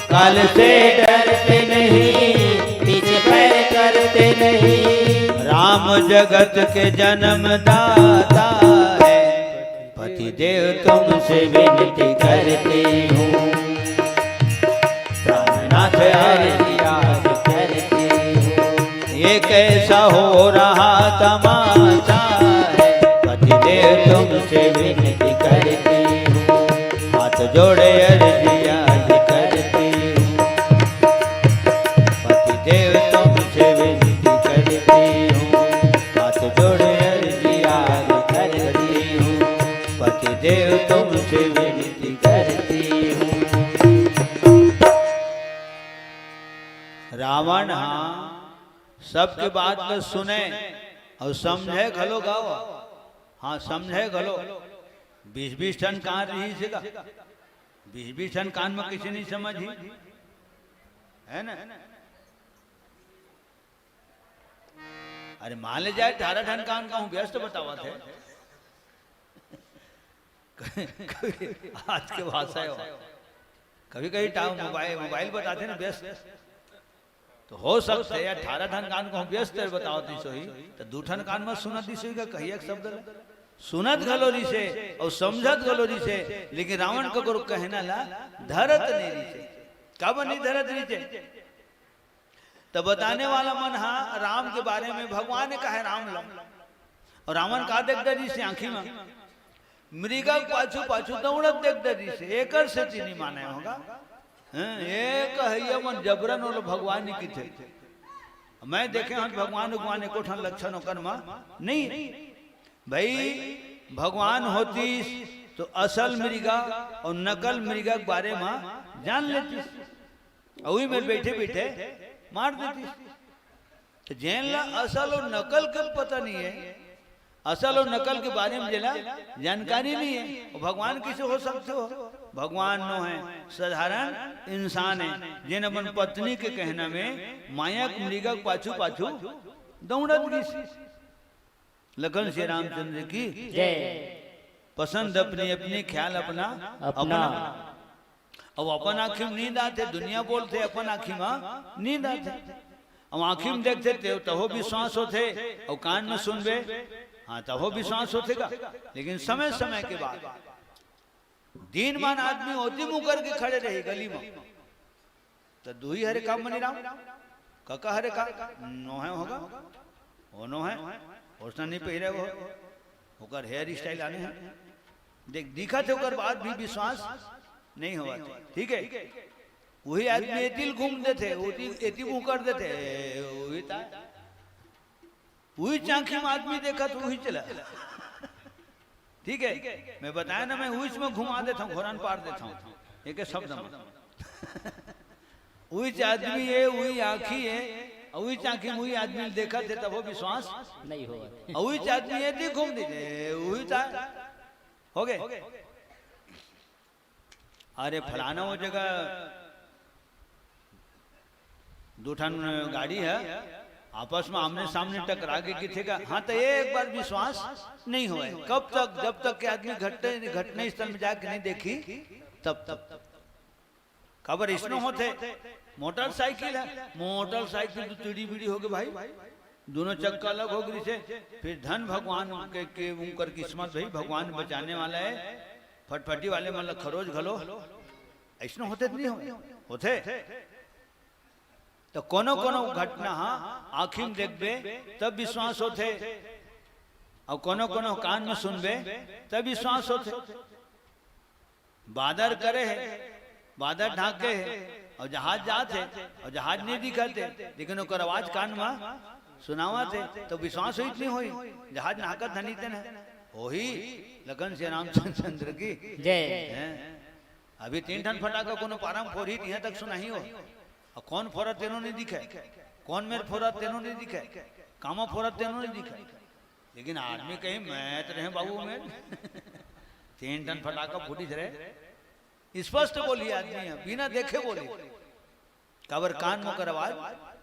काल से डरते नहीं, पीछे पैर करते नहीं। राम जगत के जन्मदाता है, पतिदेव तुमसे विनती करती हूँ, प्राणनाथ अर्जी आज करती हूँ। ये कैसा हो रहा तमाशा है, पतिदेव तुमसे विनती करती हूँ, हाथ जोड़े अर्जी आज करती हूँ, पतिदेव तुमसे विनती करती हूँ, हाथ जोड़े अर्जी आज करती हूँ, पतिदेव तुमसे विनती करती हूँ। रावण हाँ सबके बात ल सुने अउ समझे घलो गा। हाँ, समझे घलो। बीस बीस ठन कान रहिस हे गा, बीस बीस ठन कान म कइसे नहीं समझही, है ना? अरे मान ले जाए अठारह ठन कान कहूँ व्यस्त बतावत हे। आज के भाषा हे वो। कभी कभी टाव मोबाइल, मोबाइल बताथे ना व्यस्त। तो हो सकथे अठारह ठन कान कहूँ व्यस्त हे बतावत रहिस होही, त दू ठन कान म सुनत रहिस होही का कहिया के शब्द ल। सुनत घलो रहिस हे अउ समझत घलो रहिस हे, लेकिन रावण ककरो कहना ला धरत नहीं रहिस हे। काबर नहीं धरत रहिस हे? त बताने वाला मन हा राम के बारे में भगवान ने कहे राम ल। अउ रावण का देख डरिस हे आँखी म? मृगा के पाछू पाछू दौड़त देख डरिस हे, एकर सेती नहीं माने होगा। हैं, ये कहइया मन जबरन ओला भगवान ही किथे। मैं देखे हंव भगवान उगवान एको ठन लक्षण ओकर म नहीं। भाई, भगवान होतिस तो असल मृगा अउ नकल मृगा के बारे म जान लेतिस, अउ उही मेर बइठे बइठे मार देतिस। तो जेन ला असल अउ नकल के पता नहीं है, असल अउ नकल के बारे म जेला जानकारी नहीं है, वो भगवान कइसे हो सकथे हो? भगवान नो है, साधारण इंसान है, जेन अपन पत्नी के कहना में माया के मृगा के पाछू पाछू दौड़त गिस। लखन श्री रामचंद्र की। जय। पसंद अपनी अपनी, ख्याल अपना अपना। अउ अपन आँखी म नींद आथे, दुनिया बोलथे, अपन आँखी म नींद आथे। अउ आँखी म देखथे ते तभो विश्वास होथे, अउ कान म सुनबे, हाँ, तभो विश्वास होथे का। लेकिन समय समय के बाद दीन मान आदमी ओती मुकर के खड़े रही गली म, त दुही हरे का मनीराम, कका हरे का, नोहे होगा, ओ नोहे, ओसना नहीं पहिरे वो, ओकर हेयर स्टाइल आने हैं। देख, दिखत हे ओकर बाद भी विश्वास नहीं होवत हे। ठीक है, वही आदमी एती ल घूम देथे, ओती, एती मुंह कर देथे, ए, वही ता। वही आँखी म आदमी देखत, वही चला। ठीक है, मैं बताया ना, मैं वही में घुमा देता हूँ, घोरन पार देता हूँ, एक शब्द में। वही आदमी है, वही आँखी है, वही आँखी म वही आदमी ल देखत हे, तभो विश्वास। नहीं होवत। वही आदमी एती घूम दे, ए, वही ता। हो गए। अरे, फलाना वो जगह दू ठन गाड़ी है, आपस में आमने सामने टकरा के किथे का, हाँ, तो एक बार विश्वास नहीं होए। कब तक? जब तक के आदमी घटने, घटना स्थल में जाके नहीं देखी, तब तक। काबर इसनो होथे, मोटरसाइकिल है, मोटरसाइकिल तो टिड़ी बिड़ी हो गए भाई, दोनों चक्का अलग हो गई से। फिर धन भगवान के, के उनकर किस्मत भाई, भगवान बचाने वाला है। फटफटी वाले मन ल खरोच घलो, अइसनो होथे त नहीं हो, होथे। तो कोनो कोनो घटना हा आँखी में देखबे तब विश्वास होथे, अउ कोनो कोनो कान में सुनबे तब विश्वास होथे। बादर करे हे, बादर ढांके हे, अउ जहाज जात हे, अउ जहाज नहीं दिखत हे, लेकिन ओकर आवाज कान में सुनावत हे, तो विश्वास होई कि नहीं होई? जहाज नाहकत धनी तेन हे, होही। लखन श्री रामचंद्र की। जय। हैं? अभी तीन ठन फटाका कोनो पारा म फोरही, तिहां तक सुनाही हो। अउ कौन फोरत तेनो नहीं दिखे, कौन मेर फोरत तेनो नहीं दिखे, कामा फोरत तेनो नहीं दिखे। लेकिन आदमी कही, मैं तो रहे बाबू में तीन ठन फटाका फूटिस रहे। स्पष्ट बोली आदमी है, बिना देखे बोली। काबर कान मोकर आवाज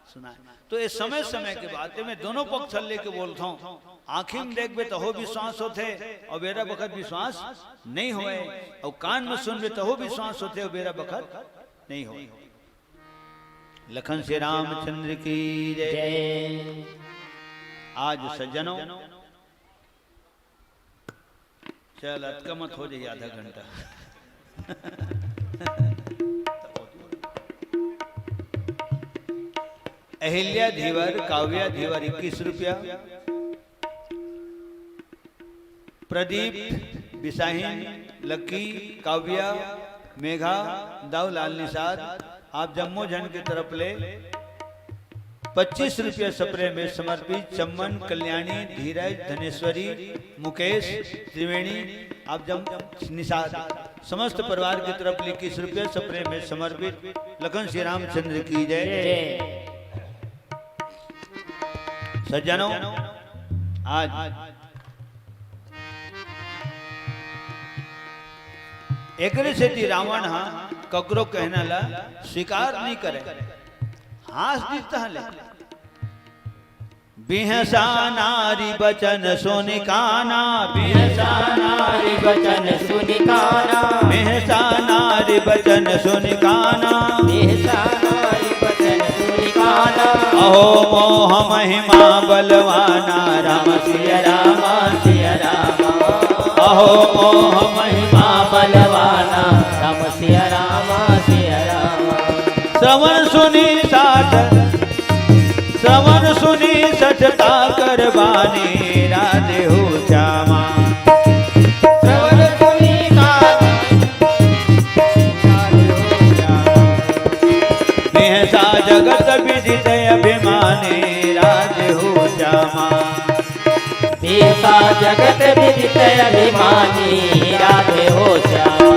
सुनाए। तो ये समय समय के बात है, मैं दोनों पक्ष लेके बोलता हूँ। आँखी में देखबे तहो विश्वास होथे, अउ बेरा बखत विश्वास नहीं होए, अउ कान में सुनबे तहो विश्वास होथे, अउ बेरा बखत नहीं होए। लखन श्री रामचंद्र की जय। जय। आज सज्जनों, चल, अतका मत हो जाई आधा घंटा। अहिल्या धीवर, काव्या धीवर इक्कीस रुपया, प्रदीप बिसाहिन, लकी, काव्या, मेघा, दाऊलाल निषाद, आप जम्मो झन के तरफ ले पच्चीस रुपया सप्रेम में समर्पित चम्मन, कल्याणी, धीरज, धनेश्वरी, मुकेश, त्रिवेणी, आप जम निषाद समस्त परिवार की तरफ ले इक्कीस रुपया सप्रेम में समर्पित। लखन श्री रामचंद्र की जय। जय। सज्जनों, आज एकरे सेती रावण हा ककरो कहना ला स्वीकार नहीं करे, हाँस दिस तहाँ ले। बिहसा नारी बचन सुनि काना, बिहसा नारी बचन सुनि काना, बिहसा नारी बचन सुनि काना, बिहसा नारी बचन सुनि काना। अहो मोह महिमा बलवाना, राम सिया राम सिया राम। अहो मोह महिमा बलवाना, राम सिया राम सिया राम। श्रवण सुनि साथ, श्रवण सुनि सचता करबानी, राधे हो श्यामा। श्रवण सुनि साथ, राधे हो श्यामा। अभिमानी राधे हो श्याम।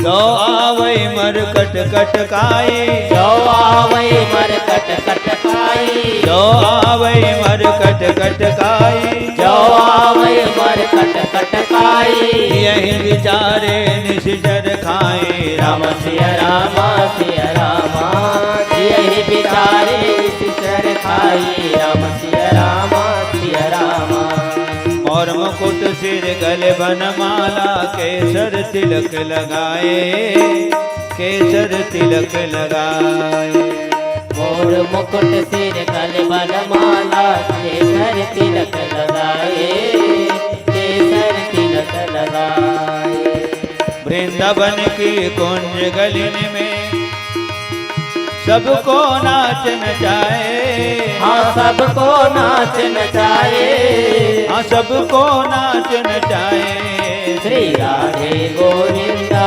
जो आवै मरकट कटकाई। जो आवै मरकट कटकाई। जो आवै मरकट कटकाई। जो आवै मरकट कटकाई। यही विचारे निशिचर खाए। राम सिया राम सिया राम। यही विचारे निशिचर खाए। राम सिया राम सिया राम। मौर मुकुट सिर गले बनमाला। केसर तिलक लगाए। केसर तिलक लगाए। मौर मुकुट सिर गले बनमाला। केसर तिलक लगाए। केसर तिलक लगाए। वृंदावन की कुंज गलिन में सबको नाच नचाए। हाँ, सबको नाच नचाए। हाँ, सबको नाच नचाए। श्री राधे गोविंदा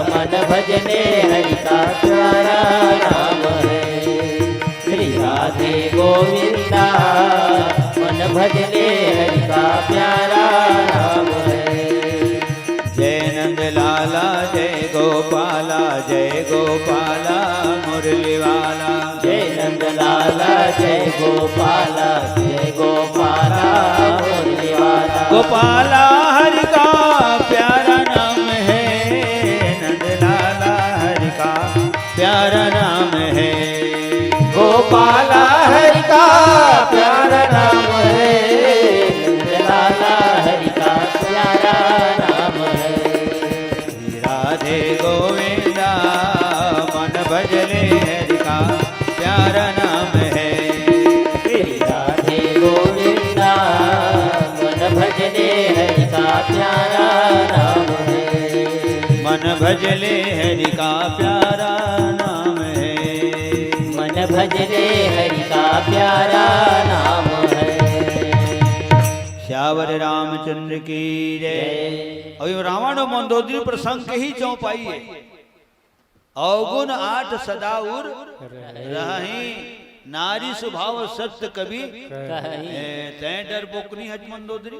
मन भजने हरि का प्यारा नाम है। श्री राधे गोविंदा मन भजने हरि का प्यारा नाम है। जय नंद लाला जय गोपाला, जय गोपाला मुरली वाला। जय नंद लाला जय गोपाला, जय गोपाला मुरली वाला। गोपाला हरि का प्यारा नाम है, नंद लाला हरि का प्यारा नाम है। गोपाला हरि का प्यारा नाम है, नंद लाला हरि का प्यारा नाम है। श्री राधे गोविंदा मन भजले हरि का प्यारा नाम है। श्री राधे गोविंदा मन भजले हरि का प्यारा नाम है। मन भजले हरि का प्यारा नाम है। मन भजले हरि का प्यारा नाम है। श्यावर रामचंद्र की जय। जय। अउ ये रावण अउ मंदोदरी प्रसंग के ही चौपाई है। अवगुण आठ सदा उर रहहि, नारी स्वभाव सत्य कबि कहहि। ए, तैं डरबोकनी हच मंदोदरी।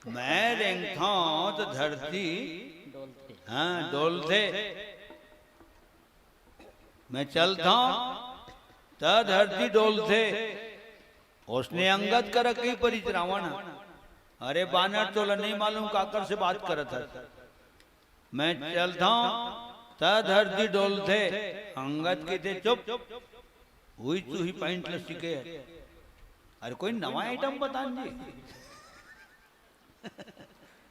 मैं रेंगथंव त धरती, हाँ, डोलथे। मैं चलथंव त धरती डोलथे। ओसने अंगद करा कहि परिस रावण ह। अरे बानर, तोला नहीं मालूम काकर से बात करत हस। मैं चलथंव त धरती डोलथे। अंगद कहिथे, चुप, उही तुही पॉइंट ल सीखे हस। अरे कोई नवा आइटम बतान जी।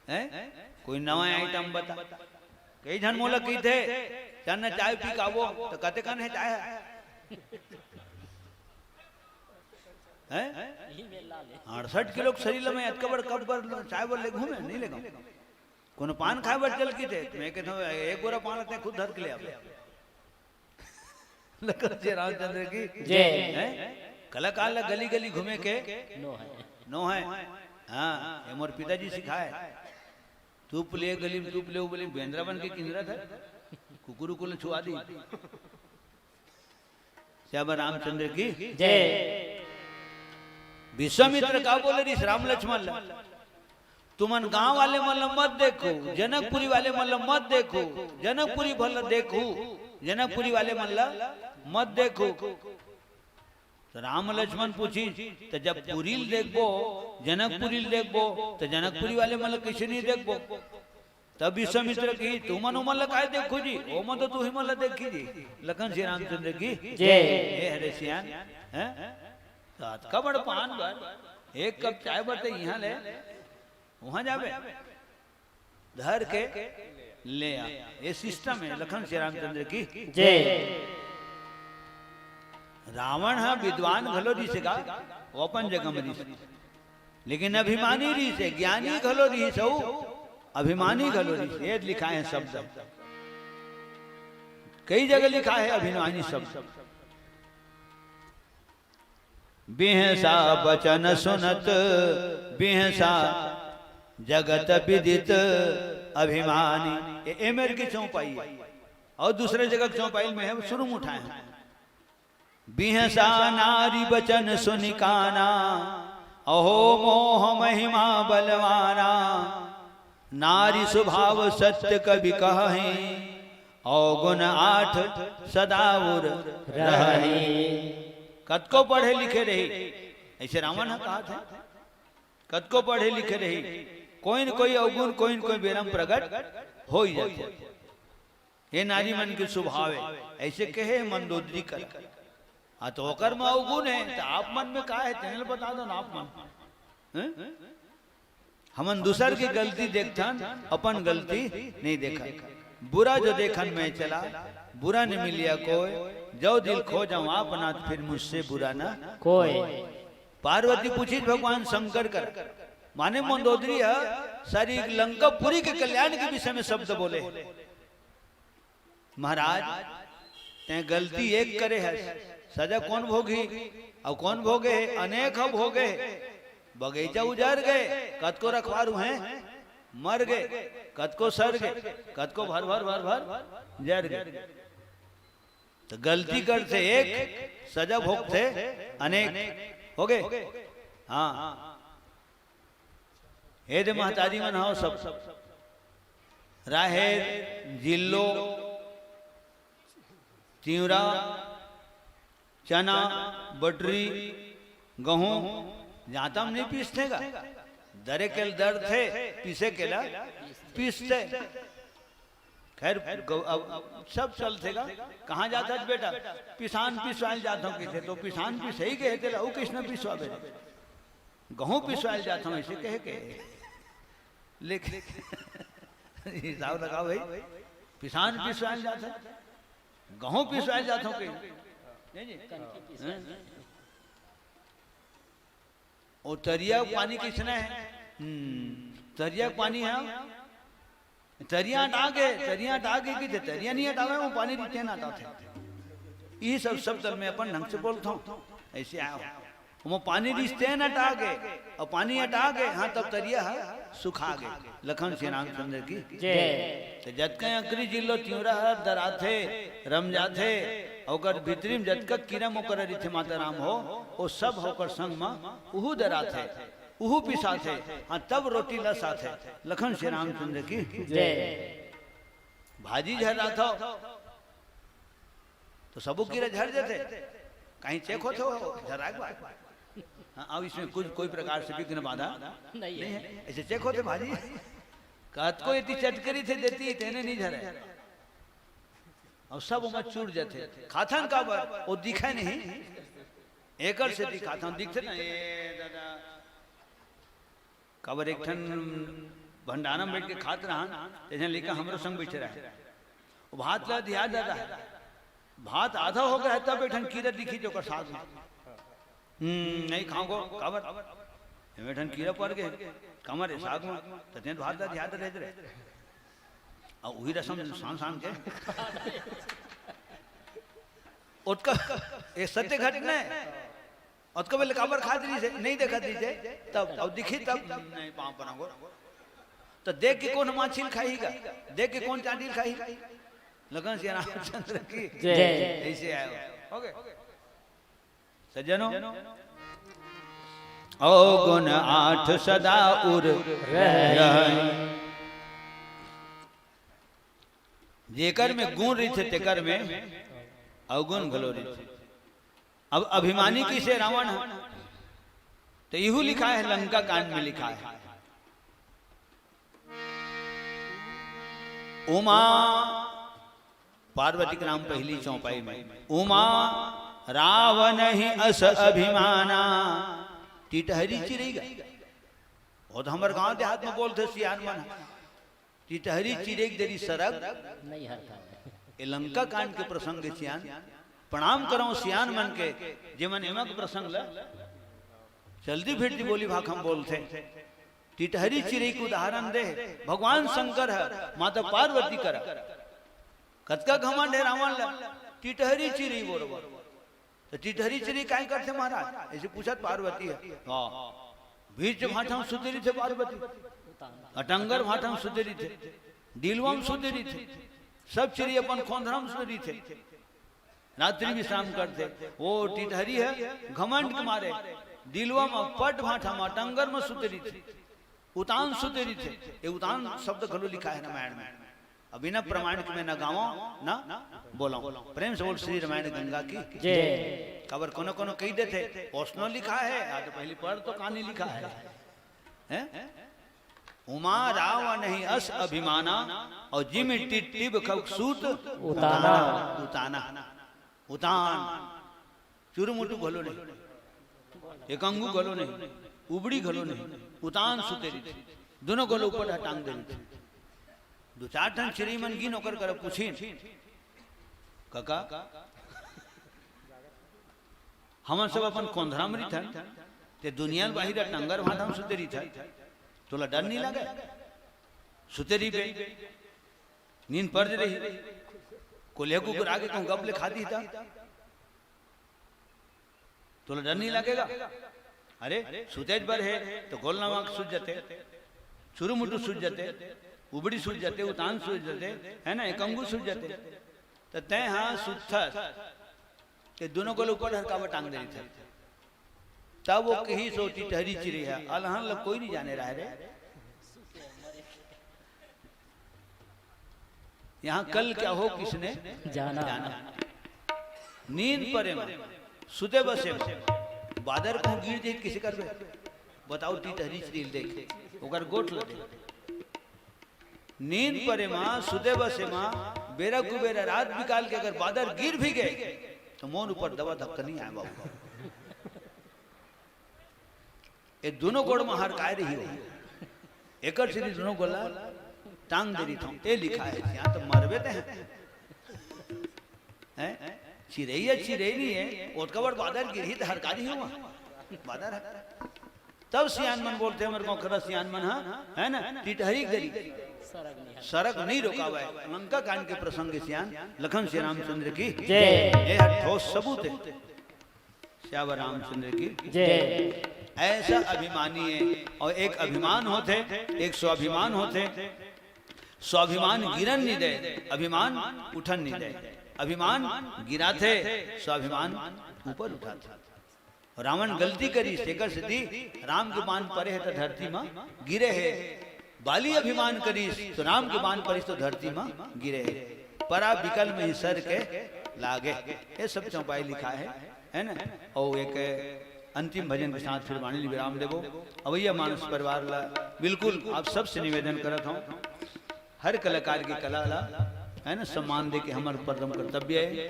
हैं? कोई नवा आइटम बता। कई झन मोला कहिथे, "चल ना चाय पी के आबो," त कते कन हे चाय? हैं? अड़सठ किलो के शरीर ल मैं अतका बड़ कप बर चाय बर लेगहूं, मैं नहीं लेगहूं। कोनो पान खाए बर चल कहिथे, मैं कहथंव, "एक बोरा पान तैं खुद धर के ले आबे।" लखन श्री रामचंद्र की जय। हैं? कलाकार ला गली गली घूमे के नोहे। नोहे। हाँ, ये मोर पिताजी सिखाए। तू ले गली में, तू ले वो गली में, बेंदरा बन के किंजरत हे। कुकुर उकुर ल छुआ दी। श्याम रामचंद्र की जय। विश्वामित्र का बोले रिहिस राम लक्ष्मण ला, तुमन गांव वाले मन ला मत देखो, जनकपुरी वाले मन ला मत देखो, जनकपुरी भर ला देखो, जनकपुरी वाले मन ला मत देखो। त राम लक्ष्मण पूछिस, त जब पुरी ल देखबो, जनकपुरी ल देखबो, त जनकपुरी वाले मन ला कइसे नहीं देखबो? तब विश्वामित्र कहिस, तुमन ओमन ला काय देखो जी, ओमन तो तुही मन ला देखही जी। लखन श्री रामचंद्र की जय। ए हरे सियान, हैं? त अतका बड़ पान बर, एक कप चाय बर त इहां ले, उहां जाबे, धर के ले आ। ये सिस्टम हे लखन श्री रामचंद्र की। जय। रावण ह विद्वान घलो रिहिस हे गा, वो अपन जगह म रिहिस हे। लेकिन अभिमानी रिहिस हे, ज्ञानी घलो रिहिस हे, अभिमानी घलो रिहिस हे। ये लिखाय हे शब्द, कई जगह लिखाय हे अभिमानी शब्द। बिहसा बचन सुनत, बिहसा जगत विदित अभिमानी। ये, ये मेर के चौपाई हे। अउ दूसरे जगह के चौपाई ल मैं शुरू में उठाय हंव। बिहसा नारी बचन सुनि काना, अहो मोह महिमा बलवाना। नारी स्वभाव सत्य कबि कहहिं, अवगुण आठ सदा उर रहहिं। कतको पढ़े लिखे रही, अइसे रावण ह कहत हे, कतको पढ़े लिखे रही, कोई न कोई अवगुण, कोई न कोई बेरा म प्रगट हो ही जाथे। ये नारी मन के स्वभाव हे, अइसे कहे मंदोदरी करा। हाँ, त ओकर म अवगुण हे, त आप मन म का हे, तेन ल बता दो ना आप मन। हैं? हमन दूसर के गलती देखथन, अपन गलती नहीं देखन। बुरा जो देखन मैं चला, बुरा न मिलिया कोय, जो दिल खोजउँ आपना, फिर मुझसे बुरा न कोय। पार्वती पूछिस भगवान शंकर करा, माने मंदोदरी ह सारी लंकापुरी के कल्याण के विषय म शब्द बोले। महाराज, तैं गलती एक करे हस, सजा कोन भोगही? अउ कोन भोगे हे? अनेक ह भोगे हे। बगीचा उजर गे, कतको रखवार उहें मर गे, कतको सर गे, कतको भर भर भर भर जर गे। त गलती करथे एक, सजा भोगथे अनेक। होगे? हाँ। हे दे महतारी मन हव सब, राहेर, जिल्लो, तिंवरा, चना, बटरी, गहूं, जांता म नहीं पीसथे गा। दरे के ल दरथे, पीसे के ल पीसथे। खैर, गौ-, अब, अब सब चलथे गा। कहाँ जाथस बेटा? पिसान पिसवाय ल जाथंव कहिथे, त पिसान पिसई गे हे, तेला अउ कइसना पिसवाबे? गहूं पिसवाय ल जाथंव, अइसे कहे के। लेकिन हिसाब लगाओ भाई, पिसान पिसवाय ल जाथंव, गहूं पिसवाय ल जाथंव कहिथे। नहीं जी? हैं? अउ तरिया के पानी कइसना हे? हम्म, तरिया के पानी हे, तरिया अटा गे, तरिया अटा गे कहिथे, तरिया नहीं अटावे, वो पानी रिहिस तेन अटाथे। ये सब शब्द ल मैं अपन ढंग से बोलथंव, अइसे आय हों। वो पानी रिहिस तेन अटा गे, अउ पानी अटा गे, हाँ, तब तरिया ह सुखा गे। लखन श्री रामचंद्र की जय। त जतका अंकरी जिल्लो तिंवरा ह दराथे, रम जाथे, ओकर भीतरी म जतका कीरा मकोरा रहिथे माता राम हो, वो सब ओकर संग म उहू दराथे, उहू पिसाथे, हाँ, तब रोटी ल साथे। लखन श्री रामचंद्र की जय। भाजी झर रहा था, त सबो कीरा झर जाथे, कहीं चेक होथे हो, झराय के बाद। हाँ, अब इसमें कुछ कोई प्रकार से विघ्न बाधा नहीं नहीं है। है। अइसे चेक होथे भाजी, कतको एती चटकरी थे देती, तेने नहीं झरे। अउ सब ओमा चुर जाथे। खाथन काबर? वो दिखे नहीं, एकर सेती खाथन, दिखथे ना, ए दादा। काबर एक ठन भंडारा म बइठ के खात रहन, त एक झन लइका हमरो संग बइठे रहे। वो भात ल अधिया दे रहे। भात आधा हो गे हे, तब एक ठन कीरा दिखिस ओकर साग म। हम्म, नहीं खांव गो, काबर? एमे एक ठन कीरा पर गे, काबर ए साग म, त तें भात ल अधिया दे रहे। अउ उही रसम सान सान के। ओतका, ये सत्य घटना हे। ओतका बेले काबर खात रहिस हे, नहीं देखत रहिस हे, तब, अउ दिखिस तब, नहीं, पांव परा गो। त देख के कोन माछी ल खाही गा, देख के कोन चांटी ल खाही। लखन श्री रामचंद्र की जय। अइसे आय हो। OK। सज्जनों, अवगुण आठ सदा उर रहहिं। जेकर में गुण रहिथे, तेकर में अवगुण घलो रहिथे। अब अभिमानी कइसे रावण हे, त इहू लिखाय हे, लंका कांड में लिखाय हे। उमा, पार्वती के नाम पहिली चौपाई में, उमा रावनहिं अस अभिमाना, टिटहरी चिरई गा। वो त हमर गांव देहात में बोलथे सियान मन ह। टिटहरी चिरई के देरी सरग नहीं हरता। ए लंका कांड के प्रसंग हे सियान, प्रणाम करंव सियान मन के, जेमन एमा के प्रसंग ल चलती फिरती बोली भाखा म बोलथे। टिटहरी चिरई के उदाहरण दे हे भगवान शंकर ह माता पार्वती करा। कतका घमंड हे रावण ल, टिटहरी चिरई बरोबर। त टिटहरी चिरई काय करथे महाराज? अइसे पूछत पार्वती ह। हाँ। बीच भाठा म सुते रहिथे पार्वती, अटंगर भाठा म सुते रहिथे, डिलवा म सुते रहिथे, सब चिरई अपन खोंधरा म सुते रहिथे। रात्रि विश्राम करथे। वो टिटहरी हे, घमंड के मारे दिलवा म, पट भांठा म, टंगर म सुते रहिथे, उतान सुते रहिथे। ये उतान शब्द घलो लिखा हे रामायण में। अब बिना प्रमाण के मैं न गावंव, न बोलंव। प्रेम से बोल श्री रामायण गंगा की। जय। काबर कोनो कोनो कहि देथे, ओसनो लिखा हे, या तो पहली पढ़ तो कहानी लिखा हे। हैं? उमा रावनहिं अस अभिमाना, अउ जिमि टिटि बिभव सूत उताना। उताना। उतान। चुरुमुटु घलो नहीं, एकंगू घलो नहीं, उबड़ी घलो नहीं, उतान सुते रहिथे। दुनों घलो ऊपर टांग दे रहिथे। दू चार ठन चिरई मन गिन, ओकर करा पूछिन, "कका, हमन सब अपन कोंधरा म रहिथन, ते दुनिया ल बाहिर टंगर भांठा म सुते रहिथस, तोला डर नइ लगे? सुते रहिबे, नींद पर दे रही, कोलिया कुकुर आगे कहूं गप ले खा दिही त, तोला डर नइ लगेगा?" अरे, सुतेच बर हे, तो गोल नवा के सुत जाते, चुरुमुटु सुत जाते, उबड़ी सुत जाते, उतान सुत जाते, है ना, एकंगू सुत जाते। त तैं हा सुतथस, ते दुनों गोल ऊपर हर काबर टांग दे रहिथस? तब वो कहिस, "ओ टिटहरी चिरई हा, अलहन ल कोई नइ जाने रहय रे। यहाँ कल क्या हो किसने जाना।" नींद परे म, सुते बसे म, बादर कहूं गिर जाही त कइसे करबे? बताओ, टिटहरी चिरई ल देख, ओकर गोठ ल देख। नींद परे म, सुते बसे म, बेरा कुबेरा रात बिकाल के अगर बादर गिर भी गे, त मोर ऊपर दवा धक्का नइ आय बाबू। ए दुनों गोड़ म हरकाय रही हो, एकर सेती दुनों गोड़ ला टांग दे रहिथंव। ए लिखा हे, या तो मरबे ते हैं। हैं? चिरई ह चिरई नइ हे, ओतका बड़ बादर गिरही त हरका दिही हो, बादर हे। तब सियान मन बोलथे, हमर गांव के सियान मन ह, है ना, टिटहरी के दरी सरग नइ रोकावय। लंका कांड के प्रसंग, सियान लखन श्री रामचंद्र की जय। ए ह ठोस सबूत हे। सियावर रामचंद्र की जय। ऐसा अभिमानी हे, अउ एक अभिमान होथे, एक स्वाभिमान होथे। स्वाभिमान गिरन नइ दे, अभिमान उठन नइ दे। अभिमान गिराथे, स्वाभिमान ऊपर उठाथे। रावण गलती करिस, तेकर सेती राम के बाण परे हे त धरती म गिरे हे। बाली अभिमान करिस, त राम के बाण परिस त धरती म गिरे हे। परा बिकल म ही सर के लागे। ये सब चौपाई लिखा हे, है ना? अउ एक अंतिम भजन के साथ फिर वाणी ल विराम देबो। अवैया मानस परिवार ला बिल्कुल आप सबसे निवेदन करत हंव, हर कलाकार के कला ला, है ना, सम्मान दे के हमर परम कर्तव्य हे।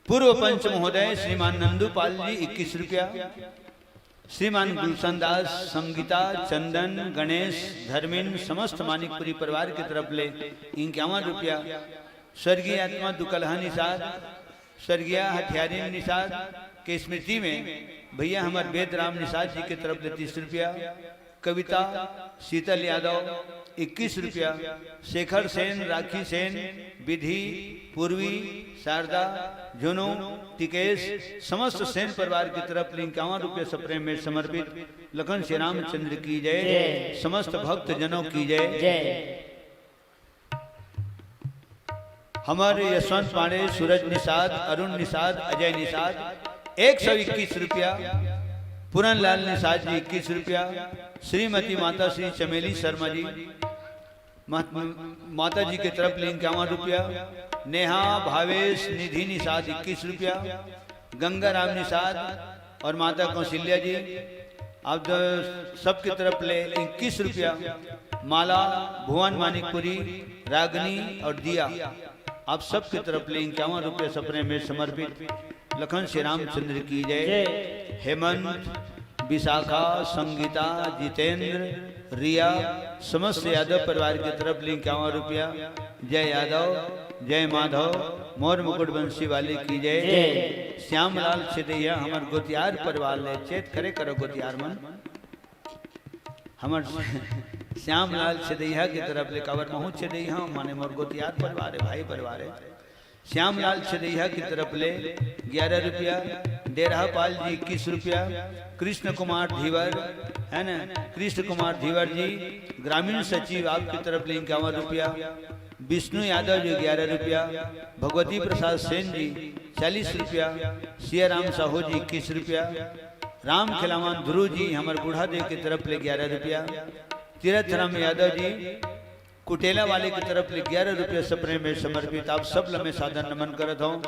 पूर्व पंच महोदय श्रीमान नंदूपाल जी इक्कीस रुपया, श्रीमान गुलशन दास, संगीता, चंदन, गणेश, धर्मेन, समस्त मानिकपुरी परिवार के तरफ ले इक्यावन रुपया, स्वर्गीय आत्मा दुकलहा निषाद, स्वर्गीय हथियारिन निषाद के स्मृति में भैया हमर वेदराम निषाद जी के तरफ ले तीस रुपया, कविता शीतल यादव इक्कीस रुपया, शेखर सेन, राखी सेन, विधि, पूर्वी, शारदा, झुनू, टिकेश, समस्त सेन परिवार की तरफ ले इक्यावन रुपये सप्रेम में समर्पित। लखन श्री रामचंद्र की जय, जय। समस्त भक्त जनों की जय। जय। हमर यशवंत पांडे, सूरज निषाद, अरुण निषाद, अजय निषाद, एक सौ इक्कीस रुपया, पूरन लाल निषाद जी इक्कीस रुपया, श्रीमती माता श्री चमेली शर्मा जी, मा-, माता जी के तरफ ले इक्यावन रुपया, नेहा, भावेश, निधि निषाद इक्कीस रुपया, गंगाराम निषाद और माता कौशल्या जी, आप द-, सबके तरफ ले इक्कीस रुपया, माला, भुवन मानिकपुरी, रागनी और दिया, आप सबके तरफ ले इक्यावन रुपये सप्रेम में समर्पित। लखन श्री रामचंद्र की जय। जय। हेमंत, विशाखा, संगीता, जितेंद्र, रिया, समस्त यादव परिवार की तरफ ले इक्यावन रुपया। जय यादव, जय माधव, मोर मुकुट बंसी वाले की जय। जय। श्यामलाल छेदैया हमर गोतियार परिवार ले, चेत करे करो गोतियार मन, हमर श्यामलाल छेदैया के तरफ ले, काबर महूं छेदैया हंव, माने मोर गोतियार परिवार हे, भाई परिवार हे। श्यामलाल छेदैया के तरफ ले ग्यारह रुपया, डेरहापाल जी इक्कीस रुपया, कृष्ण कुमार धीवर, है ना, कृष्ण कुमार धीवर जी, ग्रामीण सचिव, आपकी तरफ ले इक्यावन रुपया, विष्णु यादव जी ग्यारह रुपया, भगवती प्रसाद सेन जी चालीस रुपया, सियाराम साहू जी इक्कीस रुपया, राम खिलावन ध्रुव जी हमर बूढ़ा देव की तरफ ले ग्यारह रुपया, तीरथ राम यादव जी कुटेला वाले की तरफ ले ग्यारह रुपया सप्रेम में समर्पित, आप सब ल मैं सादर नमन करत हूँ।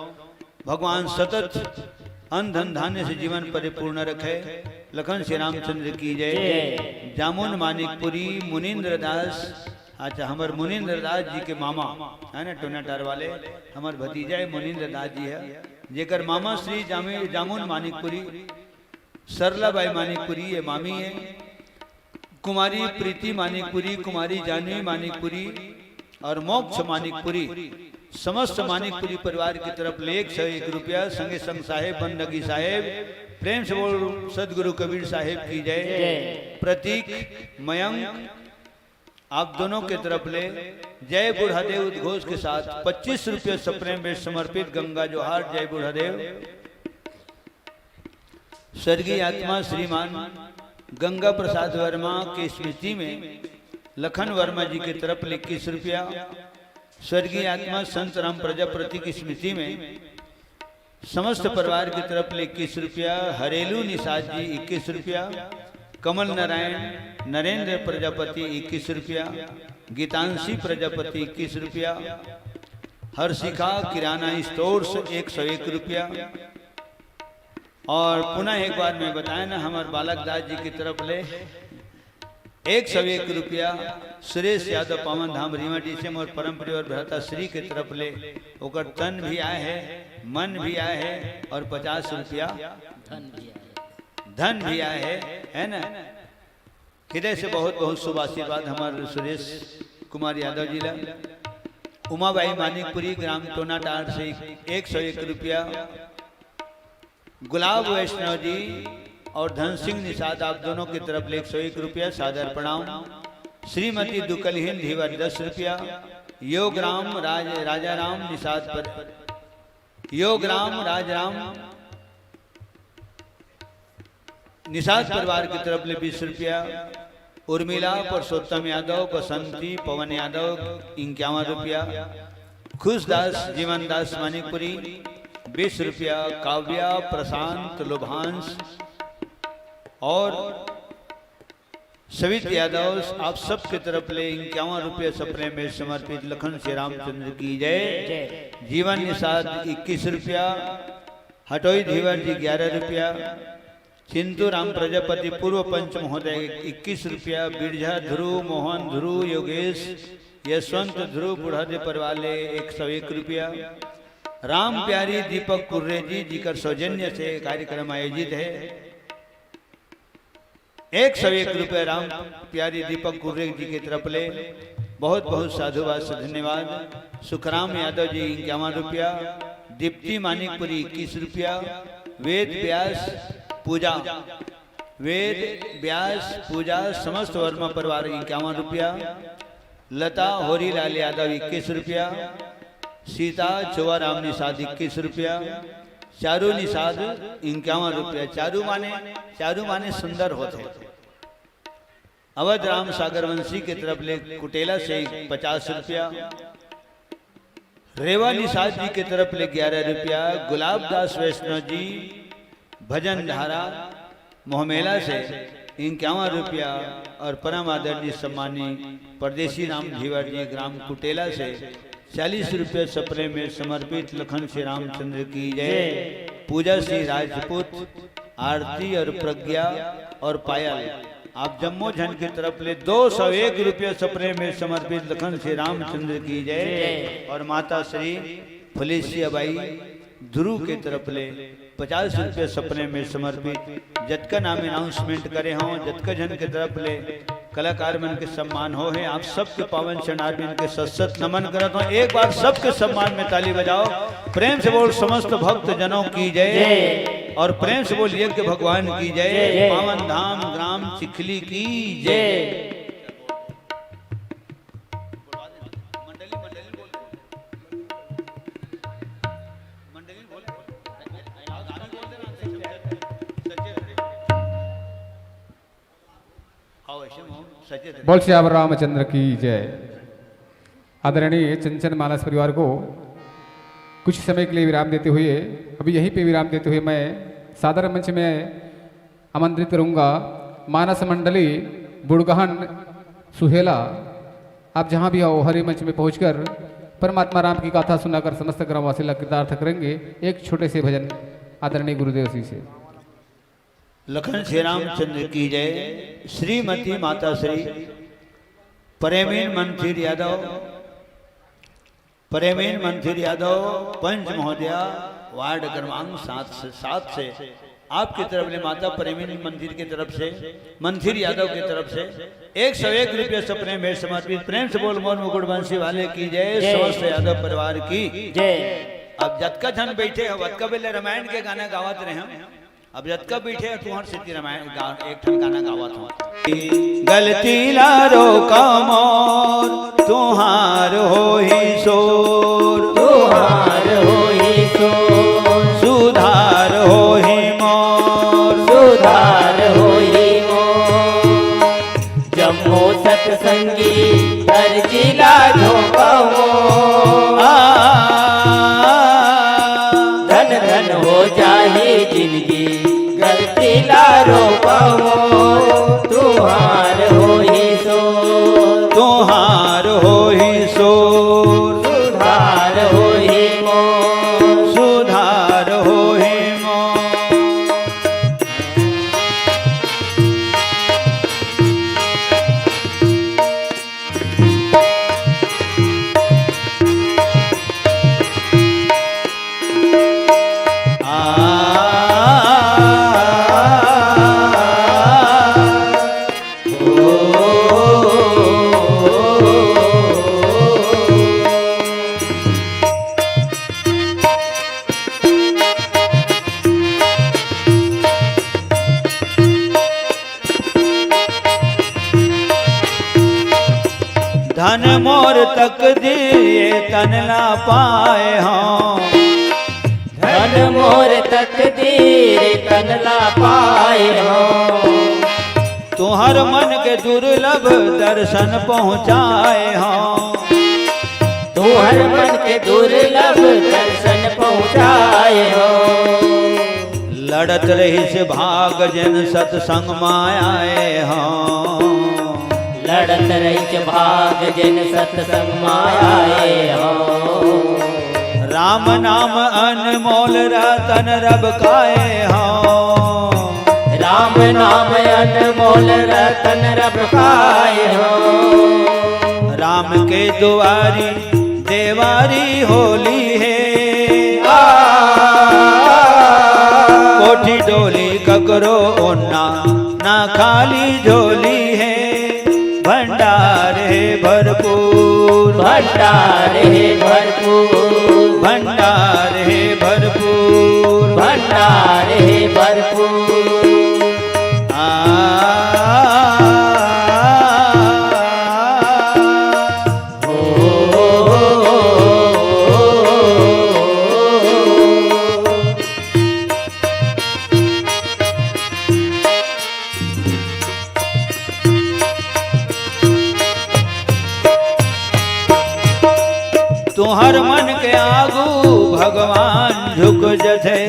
भगवान सतत अन्न धन धान्य से जीवन परिपूर्ण रखे। लखन श्री रामचंद्र की जय। जय। जामुन मानिकपुरी, मुनींद्र दास, अच्छा, हमर मुनींद्र दास जी के मामा है ना, टोनाटार वाले, हमर भतीजा है मुनींद्र दास जी है, जेकर मामा श्री जामे-, जामुन मानिकपुरी, सरला बाई मानिकपुरी ये मामी है, कुमारी प्रीति मानिकपुरी, कुमारी जानवी मानिकपुरी और मोक्ष मानिकपुरी, समस्त मानिकपुरी परिवार की तरफ ले एक सौ एक रुपया, संगे संग साहेब, बंदगी साहेब, प्रेम से बोल सदगुरु कबीर साहेब की जय। जय। प्रतीक, मयंक, आप दोनों के तरफ ले जय बुढ़ादेव उद्घोष के साथ पच्चीस रुपये सप्रेम में समर्पित गंगा जोहार, जय बुढ़ादेव। स्वर्गीय आत्मा श्रीमान गंगा प्रसाद वर्मा की स्मृति में लखन वर्मा जी की तरफ ले इक्कीस रुपया, स्वर्गीय आत्मा संत राम प्रजापति की स्मृति में समस्त परिवार की तरफ ले इक्कीस रुपया, हरेलू निषाद जी इक्कीस रुपया, कमल नारायण नरेंद्र प्रजापति इक्कीस रुपया, गीतांशी प्रजापति इक्कीस रुपया, हर्षिका किराना स्टोर्स एक सौ एक रुपया। और पुनः एक बार मैं बताया ना, हमारे बालक दास जी की तरफ ले एक सौ एक रुपया, सुरेश यादव पावन धाम रीवा डीसीएम और परम प्रिय और भ्राता श्री के तरफ ले ओकर तन भी आए है, मन भी आए है और पचास रुपया धन भी आए है, है ना। हृदय से बहुत बहुत शुभ आशीर्वाद हमारे सुरेश कुमार यादव जी ला। उमाबाई मानिकपुरी ग्राम टोनाटार से एक सौ एक रुपया। गुलाब वैष्णव जी और धन सिंह निषाद, आप दोनों की तरफ ले एक सौ एक रुपया सादर प्रणाम। श्रीमती दुकलहीन धीवर दस रुपया। योगराम राज, राजाराम निषाद पर, योगराम राजराम निषाद परिवार की तरफ ले बीस रुपया। उर्मिला पुरुषोत्तम यादव, बसंती पवन यादव इक्यावन रुपया। खुशदास जीवनदास मानिकपुरी बीस रुपया। काव्या प्रशांत लोभांश और सवित यादव, आप सबके तरफ ले इक्यावन रुपये सप्रेम में समर्पित। लखन श्री रामचंद्र की जय। जय। जीवन निषाद इक्कीस रुपया, हटोई धीवर जी ग्यारह रुपया, चिंतू राम प्रजापति पूर्व पंच महोदय इक्कीस रुपया, बिरझा ध्रुव, मोहन ध्रुव, योगेश, यशवंत ध्रुव, बूढ़ा दे परवाले एक सौ एक रुपया, राम प्यारी दीपक कुर्रे जी, जिकर सौजन्य से कार्यक्रम आयोजित है, एक सौ एक रुपये राम प्यारी दीपक कुर्रे जी की तरफ ले बहुत बहुत साधुवाद से धन्यवाद। सुखराम यादव जी इक्यावन रुपया, दीप्ति मानिकपुरी इक्कीस रुपया, वेद व्यास पूजा, वेद व्यास पूजा समस्त वर्मा परिवार इक्यावन रुपया, लता होरीलाल यादव इक्कीस रुपया, सीता चोवाराम निषाद इक्कीस रुपया, चारू निषाद इक्यावन रुपया। चारू माने, चारू माने सुंदर होते। अवध राम सागरवंशी के तरफ ले कुटेला से पचास रुपया, रेवा निषाद जी के तरफ ले ग्यारह रुपया, गुलाब दास वैष्णव जी भजन धारा मोहमेला से इक्यावन रुपया और परम आदरणीय सम्मानी परदेसी राम धीवर जी ग्राम कुटेला से चालीस रुपये सप्रेम में समर्पित। लखन श्री रामचंद्र की जय। पूजा श्री राजपूत, आरती और प्रज्ञा और पायल, आप जम्मो झन के तरफ ले दो सौ एक रुपये सप्रेम में समर्पित। लखन श्री रामचंद्र की जय। और माता श्री फलिसिया बाई ध्रुव के तरफ ले पचास रुपये सप्रेम में समर्पित। जतका नाम अनाउंसमेंट करे हों, जतका झन के तरफ ले कलाकार मन के सम्मान हो हे, आप सबके पावन चरणारविंद के सत सत नमन करत हों। एक बार सबके सम्मान में ताली बजाओ, प्रेम से बोल समस्त भक्त जनों की जय। जय। और प्रेम से बोल यज्ञ भगवान की जय। जय। पावन धाम ग्राम चिखली की जय। जय। मंडली, मंडली बोल। मंडली बोल। गाना बोल देना। बोल सियावर रामचंद्र की जय। आदरणीय चंचन मानस परिवार को कुछ समय के लिए विराम देते हुए, अभी यहीं पे विराम देते हुए, मैं सादर मंच में आमंत्रित करूंगा मानस मंडली बुड़गहन सुहेला। आप जहां भी हो, हरि मंच में पहुंचकर परमात्मा राम की गाथा सुनाकर समस्त ग्रामवासी ला कृतार्थ करेंगे। एक छोटे से भजन आदरणीय गुरुदेव जी से। लखन श्री रामचंद्र की जय। श्रीमती माता श्री प्रेमीन मंथिर यादव, प्रेमीन मंथिर यादव, पंच महोदया, वार्ड क्रमांक सात से, सात से, आपकी तरफ ले माता प्रेमीन मंथिर की तरफ से, मंथिर यादव की तरफ से एक सौ एक रुपये से प्रेम भेंट समर्पित। प्रेम से बोल मोर मुकुट बंसी वाले की जय, जय। समस्त यादव परिवार की जय। अब जतका झन बैठे हो, ओतका बेले रामायण के गाना गावत रहे हम। अब जतका बैठे हो, तुहर सेती रामायण गा-, एक ठन गाना गावत हो। गलती ला रोका मोर, तुहार होही सोर। तुहार होही सोर। सुधार होही मोर। सुधार होही मोर। जम्मो सत्संगी अर्जी ला झोंका मोर। आ, धन धन हो जाही जिनगी, गलती ला रोका मोर। तुहार होही सोर। तुहार होही सोर। सुधार होही मोर। सुधार होही मोर। धन मोर तकदीर ये तन ला पाए हँव। धन मोर तकदीर तन ला पाए हँव। तुहर मन के दुर्लभ दर्शन पहुँचाए हँव। तुहर मन के दुर्लभ दर्शन पहुँचाए हँव। लड़त रहिस भाग जेन सतसंग मा आए हँव। लड़त रहिस भाग जेन सतसंग मा आए हँव। राम नाम अनमोल रतन रब काए हँव। राम नाम अनमोल रतन रब काए हँव। राम के दुआरी देवारी होली हे। आ, कोठी डोली ककरो ओन्ना ना खाली झोली हे। भंडार हे भरपूर। भंडार हे भरपूर। भंडार हे भरपूर। भंडार हे भरपूर। आ, ओ, ओ, ओ, ओ, ओ। तुहर मन के आगू भगवान झुक जथे।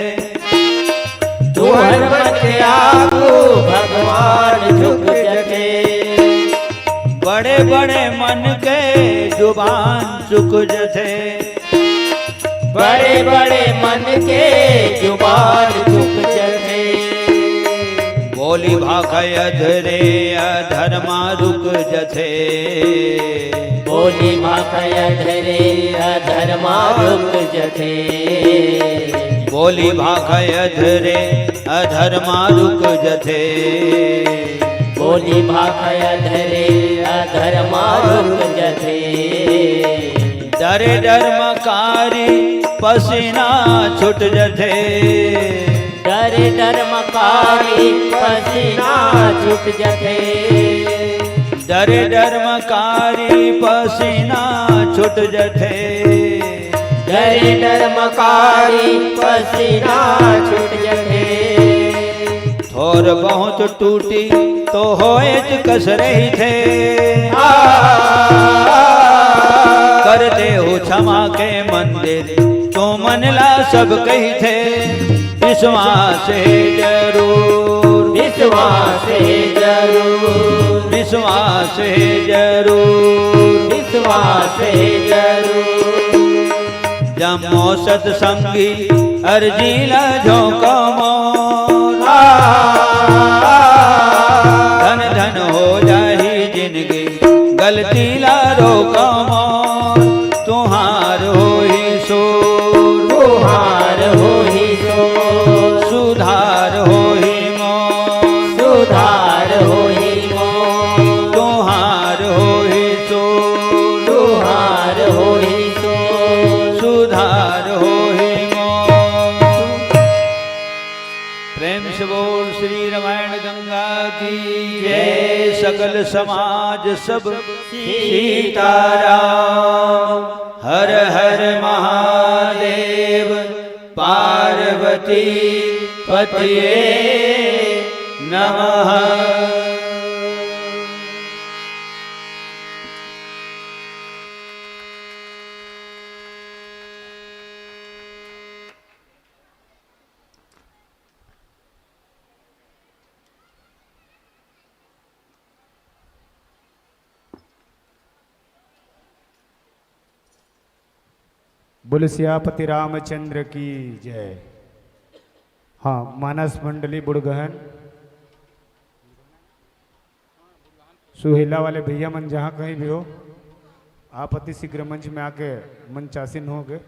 तुहर मन के आगू भगवान झुक जथे। बड़े बड़े मन के जुबान चुक जथे। बड़े बड़े मन के जुबान चुक जथे। बोली भाखय अधरे अधर्मा रुक जथे। बोली भाखय अधरे अधर्मा रुक जथे। बोली भाखय अधरे अधर्मा रुक जथे। बोली भाखय अधरे अधर्मा रुक जथे। डरे डर म कारी पसीना छूट जथे। डरे डर म कारी पसीना छूट जथे। डरे डर म कारी पसीना छूट जथे। डरे डर म कारी पसीना छूट जथे। थोर अउ पहुँच टूटी तो होएच कस रहिथे। कर देहु छमा के मंदिर तुमन ला सब कहिथे। विश्वास हे जरूर, विश्वास हे जरूर, विश्वास हे जरूर, विश्वास हे जरूर। जम्मो सतसंगी अरजी ला झोंको मोर। धन धन हो जाही जिनगी, गलती ला रोको मोर। तुहार होही सोर, तुहार होही सोर। सुधार होही मोर, सुधार होही मोर। तुहार होही सोर, तुहार होही सोर। सुधार होही मोर। प्रेम से बोल श्री रामायण गंगा की जय। सकल समाज सब सीताराम। हर हर महादेव, पार्वती पतिये नमः। बोले सियापति रामचंद्र की जय। हाँ, मानस मंडली बुढ़गहन, सुहेला वाले भैया मन जहाँ कहीं भी हो, आप अति शीघ्र मंच में आके मंचासीन होगे।